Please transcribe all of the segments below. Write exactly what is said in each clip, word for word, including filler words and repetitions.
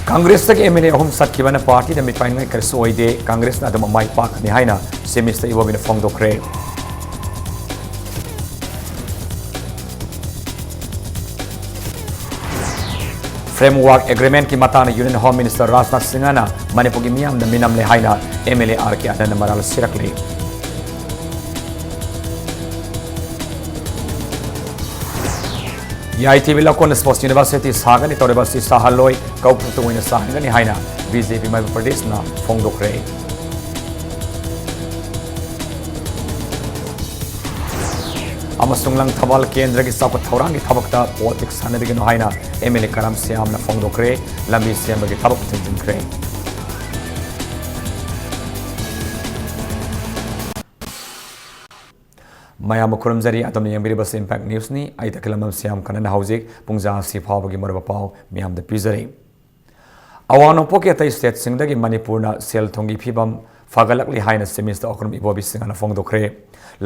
ꯀꯪꯒ꯭ꯔꯦꯁꯇꯒꯤ M L ꯑꯦ ꯑꯍꯨꯝ ꯆꯠꯈꯤꯕꯅ ꯄꯥꯔꯇꯤꯗ ꯃꯤꯄꯥꯏꯅꯤꯡꯉꯥꯏ ꯀꯔꯤꯁꯨ ꯑꯣꯏꯗꯦ, ꯀꯪꯒ꯭ꯔꯦꯁꯅ ꯑꯗꯨꯃꯛ ꯃꯥꯏ ꯄꯥꯛꯀꯅꯤ ꯍꯥꯏꯅ ꯁꯤꯃꯤꯁꯇ ꯏꯕꯣꯕꯤꯅ ꯐꯣꯡꯗꯣꯛꯈ꯭ꯔꯦ꯫ ꯐ꯭ꯔꯦꯝꯋꯥꯔꯛ ꯑꯦꯒ꯭ꯔꯤꯃꯦꯟꯠꯀꯤ ꯃꯇꯥꯡꯗ ꯌꯨꯅꯤꯌꯟ ꯍꯣꯝ ꯃꯤꯅꯤꯁꯇꯔ ꯔꯥꯖꯅꯥꯊ ꯁꯤꯡꯍꯅ ꯃꯅꯤꯄꯨꯔꯒꯤ ꯃꯤꯌꯥꯝꯅ ꯃꯤꯅꯝꯂꯦ ꯍꯥꯏꯅ ꯑꯦꯝ ꯑꯦꯜ ꯑꯦ ꯑꯥꯔ ꯀꯦ ꯑꯅꯟꯗ ꯃꯔꯥꯜ ꯁꯤꯔꯛꯂꯤ꯫ ꯌꯥꯏꯊꯤꯕꯤ ꯂꯧꯀꯣꯟ ꯁ꯭ꯄꯣꯔꯠꯁ ꯌꯨꯅꯤꯚꯔꯁꯤꯇꯤ ꯁꯥꯒꯅꯤ ꯇꯧꯔꯤꯕ ꯑꯁꯤ ꯁꯥꯍꯜꯂꯣꯏ, ꯀꯧꯈꯠꯇ ꯑꯣꯏꯅ ꯁꯥꯍꯟꯒꯅꯤ ꯍꯥꯏꯅ ꯕꯤ ꯖꯦ ꯄꯤ ꯃꯅꯤꯄꯨꯔ ꯄ꯭ꯔꯗꯦꯁꯅ ꯐꯣꯡꯗꯣꯛꯈ꯭ꯔꯦ꯫ ꯑꯃꯁꯨꯡ ꯂꯪꯊꯕꯥꯜ ꯀꯦꯟꯗ꯭ꯔꯒꯤ ꯆꯥꯎꯈꯠ ꯊꯧꯔꯥꯡꯒꯤ ꯊꯕꯛꯇ ꯄꯣꯂꯤꯇꯤꯛꯁ ꯁꯥꯟꯅꯕꯤꯒꯅꯨ ꯍꯥꯏꯅ ꯑꯦꯝ ꯑꯦꯜ ꯑꯦ ꯀꯔꯝ ꯁ꯭ꯌꯥꯝꯅ ꯐꯣꯡꯗꯣꯛꯈ꯭ꯔꯦ꯫ ꯂꯝꯕꯤ ꯁꯦꯝꯕꯒꯤ ꯊꯕꯛ ꯊꯤꯡꯖꯤꯟꯈ꯭ꯔꯦ꯫ ꯃꯌꯥꯝꯕꯨ ꯈꯨꯔꯨꯝꯖꯔꯤ꯫ ꯑꯗꯣꯝꯅ ꯌꯦꯡꯕꯤꯔꯤꯕꯁꯤ ꯏꯝꯄꯦꯛ ꯅ꯭ꯌꯨꯁꯅꯤ꯫ ꯑꯩ ꯇꯈꯦꯜꯂꯝꯕꯝ ꯁ꯭ꯌꯥꯝ ꯀꯅꯟꯅ ꯍꯧꯖꯤꯛ ꯄꯨꯡꯖꯥ ꯑꯁꯤ ꯐꯥꯎꯕꯒꯤ ꯃꯔꯨꯑꯣꯏꯕ ꯄꯥꯎ ꯃꯤꯌꯥꯝꯗ ꯄꯤꯖꯔꯤ꯫ ꯑꯋꯥꯡ ꯅꯣꯡꯄꯣꯛꯀꯤ ꯑꯇꯩ ꯁ꯭ꯇꯦꯠꯁꯤꯡꯗꯒꯤ ꯃꯅꯤꯄꯨꯔꯅ ꯁꯦꯜ ꯊꯨꯝꯒꯤ ꯐꯤꯕꯝ ꯐꯒꯠꯂꯛꯂꯤ ꯍꯥꯏꯅ ꯆꯤꯐ ꯃꯤꯅꯤꯁꯇꯔ ꯑꯣꯀ꯭ꯔꯝ ꯏꯕꯣꯕꯤ ꯁꯤꯡꯍꯅ ꯐꯣꯡꯗꯣꯛꯈ꯭ꯔꯦ꯫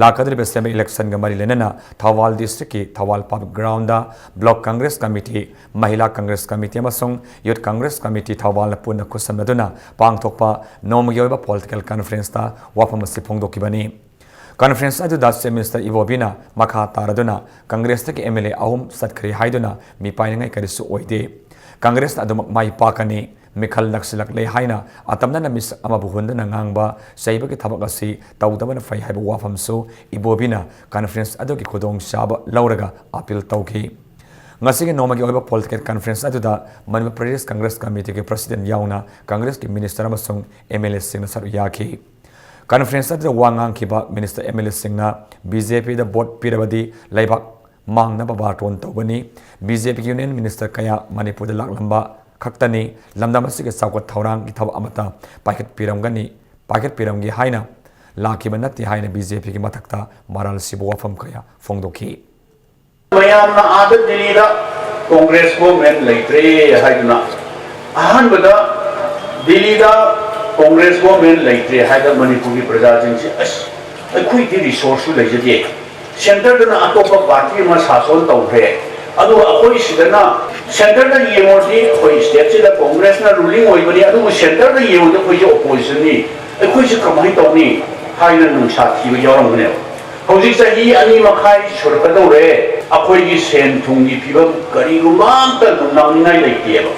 ꯂꯥꯛꯀꯗꯧꯔꯤꯕ ꯑꯦꯁꯦꯝꯕ꯭ꯂꯤ ꯏꯂꯦꯛꯁꯟꯒ ꯃꯔꯤ ꯂꯩꯅꯅ ꯊꯧꯕꯥꯜ ꯗꯤꯁꯇ꯭ꯔꯤꯛꯀꯤ Thoubal public ground block Congress committee, Mahila Congress committee ꯑꯃꯁꯨꯡ ꯌꯨꯊ ꯀꯪꯒ꯭ꯔꯦꯁ ꯀꯃꯤꯇꯤ ꯊꯧꯕꯥꯜꯅ ꯄꯨꯟꯅ ꯈꯨꯠꯁꯝꯅꯗꯨꯅ ꯄꯥꯡꯊꯣꯛꯄ ꯅꯣꯡꯃꯒꯤ ꯑꯣꯏꯕ ꯄꯣꯂꯤꯇꯤꯀꯦꯜ ꯀꯟꯐꯔꯦꯟꯁꯇ ꯋꯥꯐꯝ ꯑꯁꯤ ꯐꯣꯡꯗꯣꯛꯈꯤꯕꯅꯤ꯫ ꯀꯟꯐꯔꯦꯟꯁ ꯑꯗꯨꯗ ꯆꯤꯐ ꯃꯤꯅꯤꯁꯇꯔ ꯏꯕꯣꯕꯤꯅ ꯃꯈꯥ ꯇꯥꯔꯗꯨꯅ ꯀꯪꯒ꯭ꯔꯦꯁꯇꯒꯤ ꯑꯦꯝ ꯑꯦꯜ ꯑꯦ ꯑꯍꯨꯝ ꯆꯠꯈ꯭ꯔꯦ ꯍꯥꯏꯗꯨꯅ ꯃꯤꯄꯥꯏꯅꯤꯡꯉꯥꯏ ꯀꯔꯤꯁꯨ ꯑꯣꯏꯗꯦ, ꯀꯪꯒ꯭ꯔꯦꯁꯅ ꯑꯗꯨꯃꯛ ꯃꯥꯏ ꯄꯥꯛꯀꯅꯤ, ꯃꯤꯈꯜ ꯅꯛꯁꯤꯜꯂꯛꯂꯦ ꯍꯥꯏꯅ ꯑꯇꯝꯅꯅ ꯃꯤꯁꯛ ꯑꯃꯕꯨ ꯍꯨꯟꯗꯨꯅ ꯉꯥꯡꯕ ꯆꯩꯕꯒꯤ ꯊꯕꯛ ꯑꯁꯤ ꯇꯧꯗꯕꯅ ꯐꯩ ꯍꯥꯏꯕ ꯋꯥꯐꯝꯁꯨ ꯏꯕꯣꯕꯤꯅ ꯀꯟꯐꯔꯦꯟꯁ ꯑꯗꯨꯒꯤ ꯈꯨꯗꯣꯡꯆꯥꯕ ꯂꯧꯔꯒ ꯑꯥꯄꯤꯜ ꯇꯧꯈꯤ꯫ ꯉꯁꯤꯒꯤ ꯅꯣꯡꯃꯒꯤ ꯑꯣꯏꯕ ꯄꯣꯂꯤꯇꯤꯀꯦꯜ ꯀꯟꯐꯔꯦꯟꯁ ꯑꯗꯨꯗ ꯃꯅꯤꯄꯨꯔ ꯄ꯭ꯔꯗꯦꯁ ꯀꯪꯒ꯭ꯔꯦꯁ ꯀꯃꯤꯇꯤꯒꯤ ꯄ꯭ꯔꯁꯤꯗꯦꯟꯠ ꯌꯥꯎꯅ ꯀꯪꯒ꯭ꯔꯦꯁꯀꯤ ꯃꯤꯅꯤꯁꯇꯔ ꯑꯃꯁꯨꯡ ꯑꯦꯝ ꯑꯦꯜ ꯑꯦꯁꯤꯡꯅ ꯁꯔꯨꯛ ꯌꯥꯈꯤ꯫ ꯀꯟꯐꯔꯦꯟꯁ ꯑꯗꯨꯗ ꯋꯥ ꯉꯥꯡꯈꯤꯕ ꯃꯤꯅꯤꯁꯇꯔ, ꯑꯦꯝ ꯑꯦꯜ ꯑꯦꯁꯤꯡꯅ ꯕꯤ ꯖꯦ ꯄꯤꯗ ꯚꯣꯠ ꯄꯤꯔꯕꯗꯤ ꯂꯩꯕꯥꯛ ꯃꯥꯡꯅꯕ ꯕꯥꯔꯇꯣꯟ ꯇꯧꯒꯅꯤ, ꯕꯤ ꯖꯦ ꯄꯤꯒꯤ ꯌꯨꯅꯤꯌꯟ ꯃꯤꯅꯤꯁꯇꯔ ꯀꯌꯥ ꯃꯅꯤꯄꯨꯔꯗ ꯂꯥꯛꯂꯝꯕ ꯈꯛꯇꯅꯤ, ꯂꯝꯗꯝ ꯑꯁꯤꯒꯤ ꯆꯥꯎꯈꯠ ꯊꯧꯔꯥꯡꯒꯤ ꯊꯕꯛ ꯑꯃꯠꯇ ꯄꯥꯏꯈꯠꯄꯤꯔꯝꯒꯅꯤ, ꯄꯥꯏꯈꯠꯄꯤꯔꯝꯒꯦ ꯍꯥꯏꯅ ꯂꯥꯛꯈꯤꯕ ꯅꯠꯇꯦ ꯍꯥꯏꯅ ꯕꯤ ꯖꯦ ꯄꯤꯒꯤ ꯃꯊꯛꯇ ꯃꯔꯥꯜ ꯁꯤꯕ ꯋꯥꯐꯝ ꯀꯌꯥ ꯐꯣꯡꯗꯣꯛꯈꯤ꯫ ꯃꯌꯥꯝꯅ ꯑꯥꯗ ꯗꯤꯜꯂꯤꯗ ꯀꯣꯡꯒ꯭ꯔꯦꯁ ꯒꯣꯚꯔꯟꯃꯦꯟꯠ ꯂꯩꯇ꯭ꯔꯦ ꯍꯥꯏꯗꯨꯅ, ꯑꯍꯥꯟꯕꯗ ꯗꯤꯜꯂꯤꯗ ꯀꯣꯡꯒ꯭ꯔꯦꯁ ꯒꯣꯚꯔꯟꯃꯦꯟꯠ ꯂꯩꯇ꯭ꯔꯦ ꯍꯥꯏꯗ ꯃꯅꯤꯄꯨꯔꯒꯤ ꯄ꯭ꯔꯖꯥꯁꯤꯡꯁꯦ, "ꯑꯁ, ꯑꯩꯈꯣꯏꯗꯤ ꯔꯤꯁꯣꯔꯁꯁꯨ ꯂꯩꯖꯗꯦ, ꯁꯦꯟꯇꯔꯗꯅ ꯑꯇꯣꯞꯄ ꯄꯥꯔꯇꯤ ꯑꯃ ꯁꯥꯁꯣꯟ ꯇꯧꯈ꯭ꯔꯦ, ꯑꯗꯨꯒ ꯑꯩꯈꯣꯏ ꯁꯤꯗꯅ centreꯗ ꯌꯦꯡꯉꯨꯔꯗꯤ ꯑꯩꯈꯣꯏ stateꯁꯤꯗ Congressꯅ ruling ꯑꯣꯏꯕꯅꯤ, ꯑꯗꯨꯕꯨ centreꯗ ꯌꯦꯡꯉꯨꯔꯗꯤ ꯑꯩꯈꯣꯏꯁꯦ oppositionꯅꯤ, ꯑꯩꯈꯣꯏꯁꯦ ꯀꯃꯥꯏꯅ ꯇꯧꯅꯤ ꯍꯥꯏꯅ ꯅꯨꯡꯁꯥ ꯊꯤꯕ ꯌꯥꯎꯔꯝꯒꯅꯦꯕ꯫ ꯍꯧꯖꯤꯛ ꯆꯍꯤ ꯑꯅꯤ ꯃꯈꯥꯏ ꯁꯨꯔꯛꯀꯗꯧꯔꯦ, ꯑꯩꯈꯣꯏꯒꯤ ꯁꯦꯟ ꯊꯨꯝꯒꯤ ꯐꯤꯕꯝ ꯀꯔꯤꯒꯨꯝꯕ ꯑꯝꯇ ꯅꯨꯡꯅꯥꯡꯅꯤꯡꯉꯥꯏ ꯂꯩꯇꯦꯕ꯫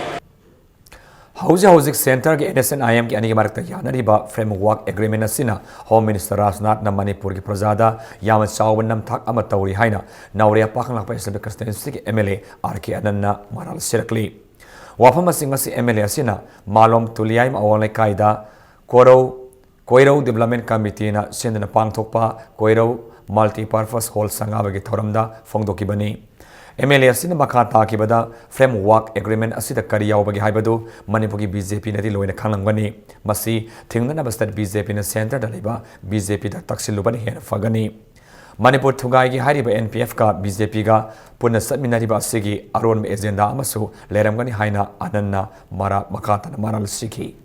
ꯍꯧꯖꯤꯛ ꯍꯧꯖꯤꯛ centreꯒꯤ NSCN-IMꯒꯤ ꯑꯅꯤꯒꯤ ꯃꯔꯛꯇ ꯌꯥꯅꯔꯤꯕ framework agreement ꯑꯁꯤꯅ Home Minister ꯔꯥꯖꯅꯥꯊꯅ ꯃꯅꯤꯄꯨꯔꯒꯤ ꯄ꯭ꯔꯖꯥꯗ ꯌꯥꯝꯅ ꯆꯥꯎꯕ ꯅꯝꯊꯥꯛ ꯑꯃ ꯇꯧꯔꯤ ꯍꯥꯏꯅ ꯅꯧꯔꯦ ꯄꯥꯈꯪꯂꯥꯛꯄ Assembly constituencyꯒꯤ MLA R K Anandꯅ ꯃꯔꯥꯜ ꯁꯤꯔꯛꯂꯤ꯫ ꯋꯥꯐꯝ ꯑꯁꯤ ꯉꯁꯤ MLA ꯑꯁꯤꯅ ꯃꯥꯂꯣꯝ ꯇꯨꯂꯤꯌꯥꯏ ꯑꯋꯥꯡ ꯂꯩꯀꯥꯏꯗ ꯀꯣꯔꯧ ꯀꯣꯏꯔꯧ Development Committeeꯅ ꯁꯤꯟꯗꯨꯅ ꯄꯥꯡꯊꯣꯛꯄ ꯀꯣꯏꯔꯧ Multipurpose Hall ꯁꯪꯒꯥꯕꯒꯤ ꯊꯧꯔꯝꯗ ꯐꯣꯡꯗꯣꯛꯈꯤꯕꯅꯤ꯫ MLA ꯑꯁꯤꯅ ꯃꯈꯥ ꯇꯥꯈꯤꯕꯗ, framework agreement ꯑꯁꯤꯗ ꯀꯔꯤ ꯌꯥꯎꯕꯒꯦ ꯍꯥꯏꯕꯗꯨ ꯃꯅꯤꯄꯨꯔꯒꯤ BJPꯅꯗꯤ ꯂꯣꯏꯅ ꯈꯪꯂꯝꯒꯅꯤ꯫ ꯃꯁꯤ ꯊꯤꯡꯅꯅꯕ state BJPꯅ centreꯗ ꯂꯩꯕ BJPꯗ ꯇꯛꯁꯤꯜꯂꯨꯕꯅ ꯍꯦꯟꯅ ꯐꯒꯅꯤ꯫ ꯃꯅꯤꯄꯨꯔ ꯊꯨꯒꯥꯏꯒꯦ ꯍꯥꯏꯔꯤꯕ NPFꯀ BJPꯒ ꯄꯨꯟꯅ ꯆꯠꯃꯤꯟꯅꯔꯤꯕ ꯑꯁꯤꯒꯤ ꯑꯔꯣꯟꯕ agenda ꯑꯃꯁꯨ ꯂꯩꯔꯝꯒꯅꯤ ꯍꯥꯏꯅ ꯑꯅꯟꯅ ꯃꯔꯥ-, ꯃꯈꯥ ꯇꯥꯅ ꯃꯔꯥꯜ ꯁꯤꯈꯤ꯫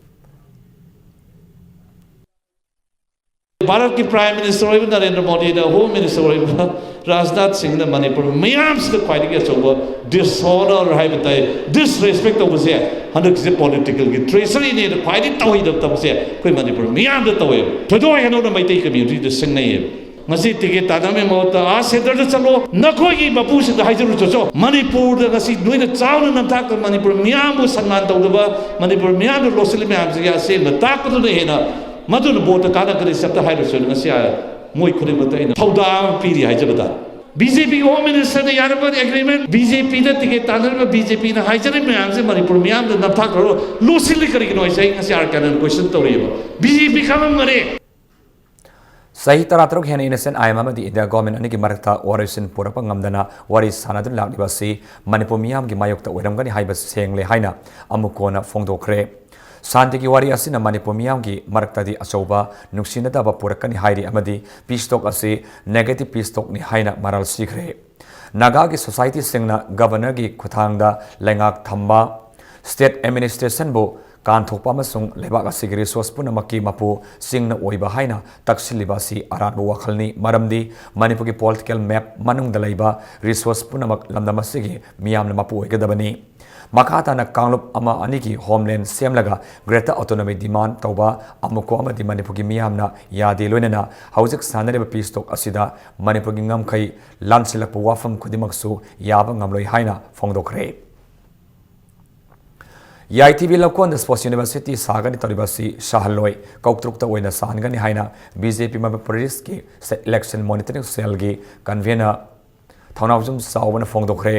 ꯚꯥꯔꯠꯀꯤ Prime Minister ꯑꯣꯏꯕ ꯅꯔꯦꯟꯗ꯭ꯔ ꯃꯣꯗꯤꯗ, Home Minister ꯑꯣꯏꯕ ꯔꯥꯖꯅꯥꯊ ꯁꯤꯡꯅ ꯃꯅꯤꯄꯨꯔ ꯃꯤꯌꯥꯝꯁꯤꯗ ꯈ꯭ꯋꯥꯏꯗꯒꯤ ꯑꯆꯧꯕ dishonor ꯍꯥꯏꯕ ꯇꯥꯏ, disrespect ꯇꯧꯕꯁꯦ ꯍꯟꯗꯛꯁꯦ politicalꯒꯤ treasuryꯅꯦꯅ ꯈ꯭ꯋꯥꯏꯗꯒꯤ ꯇꯧꯍꯩꯗꯕ ꯊꯕꯛꯁꯦ ꯑꯩꯈꯣꯏ ꯃꯅꯤꯄꯨꯔ ꯃꯤꯌꯥꯝꯗ ꯇꯧꯋꯦꯕ꯫ ꯊꯣꯏꯗꯣꯛ ꯍꯦꯟꯗꯣꯛꯅ ꯃꯩꯇꯩ communityꯗ ꯁꯤꯡꯅꯩꯌꯦꯕ꯫ ꯉꯁꯤ ticket ꯇꯥꯟꯅꯕꯒꯤ ꯃꯍꯨꯠꯇ ꯑꯥ centreꯗ ꯆꯠꯂꯣ, ꯅꯈꯣꯏꯒꯤ ꯃꯄꯨꯁꯤꯡꯗ ꯍꯥꯏꯖꯔꯨꯆꯣ꯫ ꯃꯅꯤꯄꯨꯔꯗ ꯉꯁꯤ ꯅꯣꯏꯅ ꯆꯥꯎꯅ ꯅꯝꯊꯥꯛꯇ ꯃꯅꯤꯄꯨꯔ ꯃꯤꯌꯥꯝꯕꯨ ꯁꯟꯃꯥꯟ ꯇꯧꯗꯕ, ꯃꯅꯤꯄꯨꯔ ꯃꯤꯌꯥꯝꯗ ꯂꯣꯠꯁꯤꯜꯂꯤ ꯃꯌꯥꯝꯁꯤꯒꯤ ꯑꯁꯦꯡꯕ ꯇꯥꯛꯄꯗꯨꯅ ꯍꯦꯟꯅ ꯃꯗꯨꯅ voteꯇ ꯀꯥꯟꯅꯒꯅꯤ ꯁꯤ ꯑꯝꯇ ꯍꯥꯏꯔꯨꯆꯣ꯫ ꯉꯁꯤ ꯃꯣꯏ ꯈꯨꯗꯤꯡꯃꯛꯇ ꯑꯩꯅ ꯊꯧꯗꯥꯡ ꯑꯃ ꯄꯤꯔꯤ ꯍꯥꯏꯖꯕ ꯇꯥꯔꯦ꯫ BJPꯒꯤ Home Ministerꯗ ꯌꯥꯅꯕ agreement, BJPꯗ ticket ꯇꯥꯟꯅꯔꯤꯕ BJPꯅ ꯍꯥꯏꯖꯔꯤꯕ ꯃꯌꯥꯝꯁꯦ ꯃꯅꯤꯄꯨꯔ ꯃꯤꯌꯥꯝꯗ ꯅꯝꯊꯥꯛ ꯇꯧꯔꯒ ꯂꯣꯠꯁꯤꯜꯂꯤ ꯀꯔꯤꯒꯤꯅꯣ ꯍꯥꯏꯁꯦ ꯑꯩ ꯉꯁꯤ R K Anandꯅ question ꯇꯧꯔꯤꯑꯕ꯫ BJP ꯈꯪꯂꯝꯒꯅꯤ꯫ ꯆꯍꯤ ꯇꯔꯥꯇꯔꯨꯛ ꯍꯦꯟꯅ NSCN-IM ꯑꯃꯗꯤ India government ꯑꯅꯤꯒꯤ ꯃꯔꯛꯇ ꯋꯥꯔꯣꯏꯁꯤꯟ ꯄꯨꯔꯛꯄ ꯉꯝꯗꯅ ꯋꯥꯔꯤ ꯁꯥꯅꯗꯨꯅ ꯂꯥꯛꯂꯤꯕ ꯑꯁꯤ ꯃꯅꯤꯄꯨꯔ ꯃꯤꯌꯥꯝꯒꯤ ꯃꯥꯌꯣꯛꯇ ꯑꯣꯏꯔꯝꯒꯅꯤ ꯍꯥꯏꯕ ꯁꯦꯡꯂꯦ ꯍꯥꯏꯅ ꯑꯃꯨꯛ ꯀꯣꯟꯅ ꯐꯣꯡꯗꯣꯛꯈ꯭ꯔꯦ꯫ ꯁꯥꯟꯇꯤꯒꯤ ꯋꯥꯔꯤ ꯑꯁꯤꯅ ꯃꯅꯤꯄꯨꯔ ꯃꯤꯌꯥꯝꯒꯤ ꯃꯔꯛꯇꯗꯤ ꯑꯆꯧꯕ ꯅꯨꯡꯁꯤꯅꯗꯕ ꯄꯨꯔꯛꯀꯅꯤ ꯍꯥꯏꯔꯤ ꯑꯃꯗꯤ peace talk ꯑꯁꯤ negative peace talkꯅꯤ ꯍꯥꯏꯅ ꯃꯔꯥꯜ ꯁꯤꯈ꯭ꯔꯦ꯫ ꯅꯥꯒꯥꯒꯤ societyꯁꯤꯡꯅ governorꯒꯤ ꯈꯨꯠꯊꯥꯡꯗ ꯂꯩꯉꯥꯛ ꯊꯝꯕ, state administrationꯕꯨ ꯀꯥꯟꯊꯣꯛꯄ ꯑꯃꯁꯨꯡ ꯂꯩꯕꯥꯛ ꯑꯁꯤꯒꯤ resource ꯄꯨꯝꯅꯃꯛꯀꯤ ꯃꯄꯨ ꯆꯤꯡꯅ ꯑꯣꯏꯕ ꯍꯥꯏꯅ ꯇꯛꯁꯤꯜꯂꯤꯕ ꯑꯁꯤ ꯑꯔꯥꯟꯕ ꯋꯥꯈꯜꯅꯤ, ꯃꯔꯝꯗꯤ ꯃꯅꯤꯄꯨꯔꯒꯤ political map ꯃꯅꯨꯡꯗ ꯂꯩꯕ resource ꯄꯨꯝꯅꯃꯛ ꯂꯝꯗꯝ ꯑꯁꯤꯒꯤ ꯃꯤꯌꯥꯝꯅ ꯃꯄꯨ ꯑꯣꯏꯒꯗꯕꯅꯤ꯫ ꯃꯈꯥ ꯇꯥꯅ ꯀꯥꯡꯂꯨꯞ ꯑꯃ ꯑꯅꯤꯒꯤ homeland ꯁꯦꯝꯂꯒ greater autonomy demand ꯇꯧꯕ ꯑꯃꯨꯛꯀꯣ ꯑꯃꯗꯤ ꯃꯅꯤꯄꯨꯔꯒꯤ ꯃꯤꯌꯥꯝꯅ ꯌꯥꯗꯦ, ꯂꯣꯏꯅꯅ ꯍꯧꯖꯤꯛ ꯁꯥꯟꯅꯔꯤꯕ peace talk ꯑꯁꯤꯗ ꯃꯅꯤꯄꯨꯔꯒꯤ ꯉꯝꯈꯩ ꯂꯥꯟꯁꯤꯜꯂꯛꯄ ꯋꯥꯐꯝ ꯈꯨꯗꯤꯡꯃꯛꯁꯨ ꯌꯥꯕ ꯉꯝꯂꯣꯏ ꯍꯥꯏꯅ ꯐꯣꯡꯗꯣꯛꯈ꯭ꯔꯦ꯫ ꯌꯥꯏꯊꯤꯕꯤ ꯂꯧꯀꯣꯟꯗ Sports University ꯁꯥꯒꯅꯤ ꯇꯧꯔꯤꯕ ꯑꯁꯤ ꯁꯥꯍꯜꯂꯣꯏ, ꯀꯧꯇ꯭ꯔꯨꯛꯇ ꯑꯣꯏꯅ ꯁꯥꯍꯟꯒꯅꯤ ꯍꯥꯏꯅ B J P Manipur East ꯀꯤ State Election Monitoring Cell ꯒꯤ convener ꯊꯧꯅꯥꯎꯖꯝ ꯆꯥꯎꯕꯅ ꯐꯣꯡꯗꯣꯛꯈ꯭ꯔꯦ꯫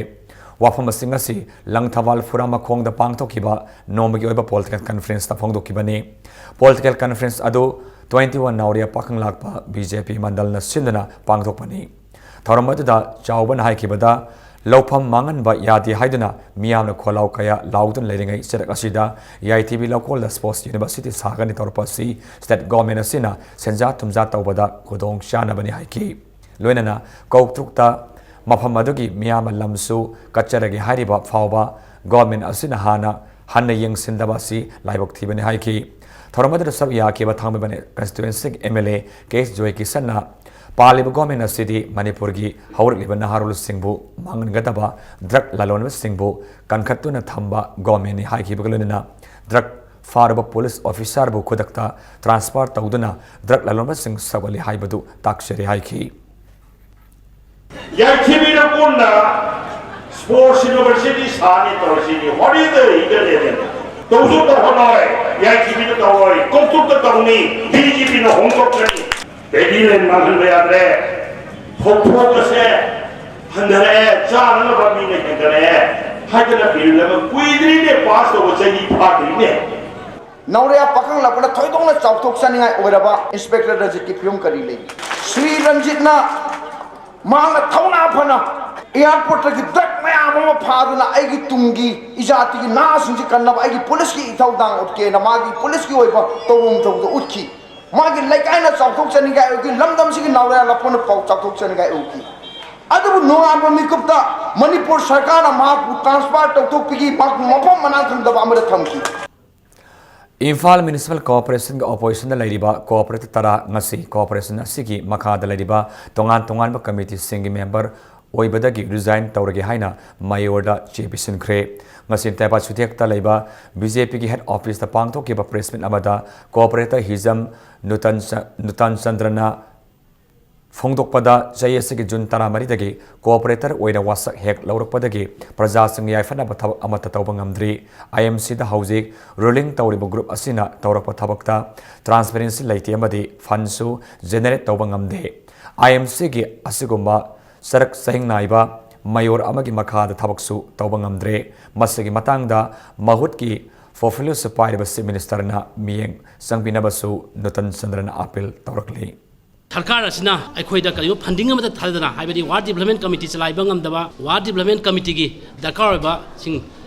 ꯋꯥꯐꯝꯁꯤꯡ ꯑꯁꯤ ꯂꯪꯊꯕꯥꯜ ꯐꯨꯔꯥꯃꯈꯣꯡꯗ ꯄꯥꯡꯊꯣꯛꯈꯤꯕ ꯅꯣꯡꯃꯒꯤ ꯑꯣꯏꯕ political conference ꯇ ꯐꯣꯡꯗꯣꯛꯈꯤꯕꯅꯤ꯫ Political conference ꯑꯗꯨ twenty one ꯅꯥꯎꯔꯤꯌꯥ ꯄꯥꯈꯪ ꯂꯥꯛꯄ B J P ꯃꯟꯗꯜꯅ ꯁꯤꯟꯗꯨꯅ ꯄꯥꯡꯊꯣꯛꯄꯅꯤ꯫ ꯊꯧꯔꯝ ꯑꯗꯨꯗ ꯆꯥꯎꯕꯅ ꯍꯥꯏꯈꯤꯕꯗ, ꯂꯧꯐꯝ ꯃꯥꯡꯍꯟꯕ ꯌꯥꯗꯦ ꯍꯥꯏꯗꯨꯅ ꯃꯤꯌꯥꯝꯅ ꯈꯣꯜꯂꯥꯎ ꯀꯌꯥ ꯂꯥꯎꯗꯨꯅ ꯂꯩꯔꯤꯉꯩ ꯆꯩꯔꯛ ꯑꯁꯤꯗ ꯌꯥꯏꯊꯤꯕꯤ ꯂꯧꯀꯣꯜꯗ Sports University ꯁꯥꯒꯅꯤ ꯇꯧꯔꯛꯄ ꯑꯁꯤ state government ꯑꯁꯤꯅ ꯁꯦꯟꯖꯥ ꯊꯨꯝꯖꯥ ꯇꯧꯕꯗ ꯈꯨꯗꯣꯡ ꯆꯥꯅꯕꯅꯤ ꯍꯥꯏꯈꯤ꯫ ꯂꯣꯏꯅꯅ ꯀꯧꯇ꯭ꯔꯨꯛꯇ ꯃꯐꯝ ꯑꯗꯨꯒꯤ ꯃꯤꯌꯥꯝꯅ ꯂꯝꯁꯨ ꯀꯠꯆꯔꯒꯦ ꯍꯥꯏꯔꯤꯕ ꯐꯥꯎꯕ government ꯑꯁꯤꯅ ꯍꯥꯟꯅ ꯍꯟꯅ ꯌꯦꯡꯁꯤꯟꯗꯕ ꯑꯁꯤ ꯂꯥꯏꯕꯛ ꯊꯤꯕꯅꯤ ꯍꯥꯏꯈꯤ꯫ ꯊꯧꯔꯝ ꯑꯗꯨꯗ ꯁꯔꯨꯛ ꯌꯥꯈꯤꯕ ꯊꯥꯡꯃꯩꯕꯟ constituency ꯒꯤ M L A K H ꯖꯣꯏꯀꯤꯁꯟꯅ ꯄꯥꯜꯂꯤꯕ government ꯑꯁꯤꯗꯤ ꯃꯅꯤꯄꯨꯔꯒꯤ ꯍꯧꯔꯛꯂꯤꯕ ꯅꯍꯥꯔꯣꯜꯁꯤꯡꯕꯨ ꯃꯥꯡꯍꯟꯒꯗꯕ drug ꯂꯂꯣꯟꯕꯁꯤꯡꯕꯨ ꯀꯟꯈꯠꯇꯨꯅ ꯊꯝꯕ government ꯅꯤ ꯍꯥꯏꯈꯤꯕꯒ ꯂꯣꯏꯅꯅ drug ꯐꯥꯔꯨꯕ police officer ꯕꯨ ꯈꯨꯗꯛꯇ transfer ꯇꯧꯗꯨꯅ drug ꯂꯂꯣꯟꯕꯁꯤꯡ ꯁꯧꯒꯠꯂꯤ ꯍꯥꯏꯕꯗꯨ ꯇꯥꯛꯆꯔꯤ ꯍꯥꯏꯈꯤ꯫ ꯌꯥꯏꯊꯤꯕꯤꯅ ꯀꯣꯟꯅ Sports University ꯁꯥꯅꯤ ꯇꯧꯔꯤꯁꯤꯗꯤ ꯍꯣꯔꯤꯗ ꯍꯤꯗ ꯂꯩꯔꯦ꯫ ꯇꯧꯁꯨ ꯇꯧꯍꯜꯂꯣꯏ, ꯌꯥꯏꯊꯤꯕꯤꯅ ꯇꯧꯔꯣꯏ, ꯀꯧꯇ꯭ꯔꯨꯛꯇ ꯇꯧꯅꯤ, B J P ꯅ ꯍꯣꯡꯗꯣꯛꯀꯅꯤ꯫ Paddy land ꯃꯥꯡꯍꯟꯕ ꯌꯥꯗ꯭ꯔꯦ, ꯐꯧꯊꯣꯛ ꯑꯁꯦ ꯍꯟꯊꯔꯛꯑꯦ, ꯆꯥꯅꯅꯕ ꯃꯤꯅ ꯍꯦꯟꯒꯠꯂꯛꯑꯦ ꯍꯥꯏꯗꯅ bill ꯑꯃ ꯀꯨꯏꯗ꯭ꯔꯤꯅꯦ pass ꯇꯧꯕ, ꯆꯍꯤ ꯐꯥꯗ꯭ꯔꯤꯅꯦ꯫ ꯅꯥꯎꯔꯤꯌꯥ ꯄꯥꯈꯪ ꯂꯥꯛꯄꯅ ꯊꯣꯏꯗꯣꯛꯅ ꯆꯥꯎꯊꯣꯛꯆꯅꯤꯡꯉꯥꯏ ꯑꯣꯏꯔꯕ Inspector ꯔꯟꯖꯤꯠꯀꯤ ꯐꯤꯕꯝ ꯀꯔꯤ ꯂꯩ? ꯁ꯭ꯔꯤ ꯔꯟꯖꯤꯠꯅ ꯃꯍꯥꯛꯅ ꯊꯧꯅꯥ ꯐꯅ airport ꯇꯒꯤ drug ꯃꯌꯥꯝ ꯑꯃ ꯐꯥꯗꯨꯅ ꯑꯩꯒꯤ ꯇꯨꯡꯒꯤ ꯏꯖꯥꯇꯤꯒꯤ ꯅꯍꯥꯁꯤꯡꯁꯤ ꯀꯟꯅꯕ ꯑꯩꯒꯤ police ꯀꯤ ꯏꯊꯧꯗꯥꯡ ꯎꯠꯀꯦꯅ ꯃꯥꯒꯤ police ꯀꯤ ꯑꯣꯏꯕ ꯇꯧꯐꯝ ꯊꯣꯛꯄꯗꯨ ꯎꯠꯈꯤ꯫ ꯃꯥꯒꯤ ꯂꯩꯀꯥꯏꯅ ꯆꯥꯎꯊꯣꯛꯆꯅꯤꯡꯉꯥꯏ ꯎꯠꯈꯤ, ꯂꯝꯗꯝꯁꯤꯒꯤ ꯅꯥꯎꯔꯤꯌꯥ ꯂꯥꯛꯄꯅ ꯄꯥꯎ ꯆꯥꯎꯊꯣꯛꯆꯅꯤꯡꯉꯥꯏ ꯎꯠꯈꯤ꯫ ꯑꯗꯨꯕꯨ ꯅꯣꯡꯉꯥꯟꯕ ꯃꯤꯀꯨꯞꯇ ꯃꯅꯤꯄꯨꯔ ꯁꯔꯀꯥꯔꯅ ꯃꯍꯥꯛꯄꯨ transfer ꯇꯧꯊꯣꯛꯄꯤꯈꯤ, ꯃꯍꯥꯛꯄꯨ ꯃꯐꯝ ꯃꯅꯥ ꯈꯪꯗꯕ ꯑꯃꯗ ꯊꯝꯈꯤ꯫ ꯏꯝꯐꯥꯜ ꯃ꯭ꯌꯨꯅꯤꯁꯤꯄꯥꯜ ꯀꯣꯔꯄꯣꯔꯦꯁꯟꯒꯤ ꯑꯣꯄꯣꯖꯤꯁꯟꯗ ꯂꯩꯔꯤꯕ ꯀꯣꯔꯄꯣꯔꯦꯇꯔ ꯇꯔꯥ ꯉꯁꯤ ꯀꯣꯔꯄꯣꯔꯦꯁꯟ ꯑꯁꯤꯒꯤ ꯃꯈꯥꯗ ꯂꯩꯔꯤꯕ ꯇꯣꯉꯥꯟ ꯇꯣꯉꯥꯟꯕ ꯀꯃꯤꯇꯤꯁꯤꯡꯒꯤ ꯃꯦꯝꯕꯔ ꯑꯣꯏꯕꯗꯒꯤ ꯔꯤꯖꯥꯏꯟ ꯇꯧꯔꯒꯦ ꯍꯥꯏꯅ ꯃꯌꯣꯔꯗ ꯆꯦ ꯄꯤꯁꯤꯟꯈ꯭ꯔꯦ꯫ ꯉꯁꯤ ꯇꯥꯏꯕꯥ ꯁꯨꯊꯦꯛꯇ ꯂꯩꯕ ꯕꯤ ꯖꯦ ꯄꯤꯒꯤ ꯍꯦꯗ ꯑꯣꯐꯤꯁꯇ ꯄꯥꯡꯊꯣꯛꯈꯤꯕ ꯄ꯭ꯔꯦꯁ ꯃꯤꯠ ꯑꯃꯗ ꯀꯣꯔꯄꯣꯔꯦꯇꯔ ꯍꯤꯖꯝ ꯅꯨꯇꯟ ꯆ-, ꯅꯨꯇꯟ ꯆꯟꯗ꯭ꯔꯅ ꯐꯣꯡꯗꯣꯛꯄꯗ, ꯆꯍꯤ ꯑꯁꯤꯒꯤ ꯖꯨꯟ ꯇꯔꯥꯃꯔꯤꯗꯒꯤ ꯀꯣꯑꯣꯄꯔꯦꯇꯔ ꯑꯣꯏꯅ ꯋꯥꯁꯛ ꯍꯦꯛ ꯂꯧꯔꯛꯄꯗꯒꯤ ꯄ꯭ꯔꯖꯥꯁꯤꯡ ꯌꯥꯏꯐꯅꯕ ꯊꯕꯛ ꯑꯃꯠꯇ ꯇꯧꯕ ꯉꯝꯗ꯭ꯔꯤ꯫ ꯑꯥꯏ ꯑꯦꯝ ꯁꯤꯗ ꯍꯧꯖꯤꯛ ꯔꯨꯂꯤꯡ ꯇꯧꯔꯤꯕ ꯒ꯭ꯔꯨꯞ ꯑꯁꯤꯅ ꯇꯧꯔꯛꯄ ꯊꯕꯛꯇ ꯇ꯭ꯔꯥꯟꯁꯄꯦꯔꯦꯟꯁꯤ ꯂꯩꯇꯦ ꯑꯃꯗꯤ ꯐꯟꯁꯨ ꯖꯦꯅꯦꯔꯦꯠ ꯇꯧꯕ ꯉꯝꯗꯦ꯫ ꯑꯥꯏ ꯑꯦꯝ ꯁꯤꯒꯤ ꯑꯁꯤꯒꯨꯝꯕ ꯆꯔꯛ ꯆꯍꯤꯡ ꯅꯥꯏꯕ ꯃꯌꯣꯔ ꯑꯃꯒꯤ ꯃꯈꯥꯗ ꯊꯕꯛꯁꯨ ꯇꯧꯕ ꯉꯝꯗ꯭ꯔꯦ꯫ ꯃꯁꯤꯒꯤ ꯃꯇꯥꯡꯗ ꯃꯍꯨꯠꯀꯤ ꯄꯣꯔꯠꯐꯣꯂꯤꯑꯣꯁꯨ ꯄꯥꯏꯔꯤꯕ ꯆꯤꯐ ꯃꯤꯅꯤꯁꯇꯔꯅ ꯃꯤꯠꯌꯦꯡ ꯆꯪꯕꯤꯅꯕꯁꯨ ꯅꯨꯇꯟ ꯆꯟꯗ꯭ꯔꯅ ꯑꯥꯄꯤꯜ ꯇꯧꯔꯛꯂꯤ꯫ ꯁꯔꯀꯥꯔ ꯑꯁꯤꯅ ꯑꯩꯈꯣꯏꯗ ꯀꯔꯤꯒꯨꯝꯕ ꯐꯟꯗꯤꯡ ꯑꯃꯠꯇ ꯊꯥꯗꯗꯅ, ꯍꯥꯏꯕꯗꯤ ꯋꯥꯔꯗ ꯗꯤꯕ꯭ꯂꯞꯃꯦꯟ ꯀꯃꯤꯇꯤ ꯆꯂꯥꯏꯕ ꯉꯝꯗꯕ, ꯋꯥꯔꯗ ꯗꯤꯕ꯭ꯂꯞꯃꯦꯟ ꯀꯃꯤꯇꯤꯒꯤ ꯗꯔꯀꯥꯔ ꯑꯣꯏꯕꯁꯤꯡ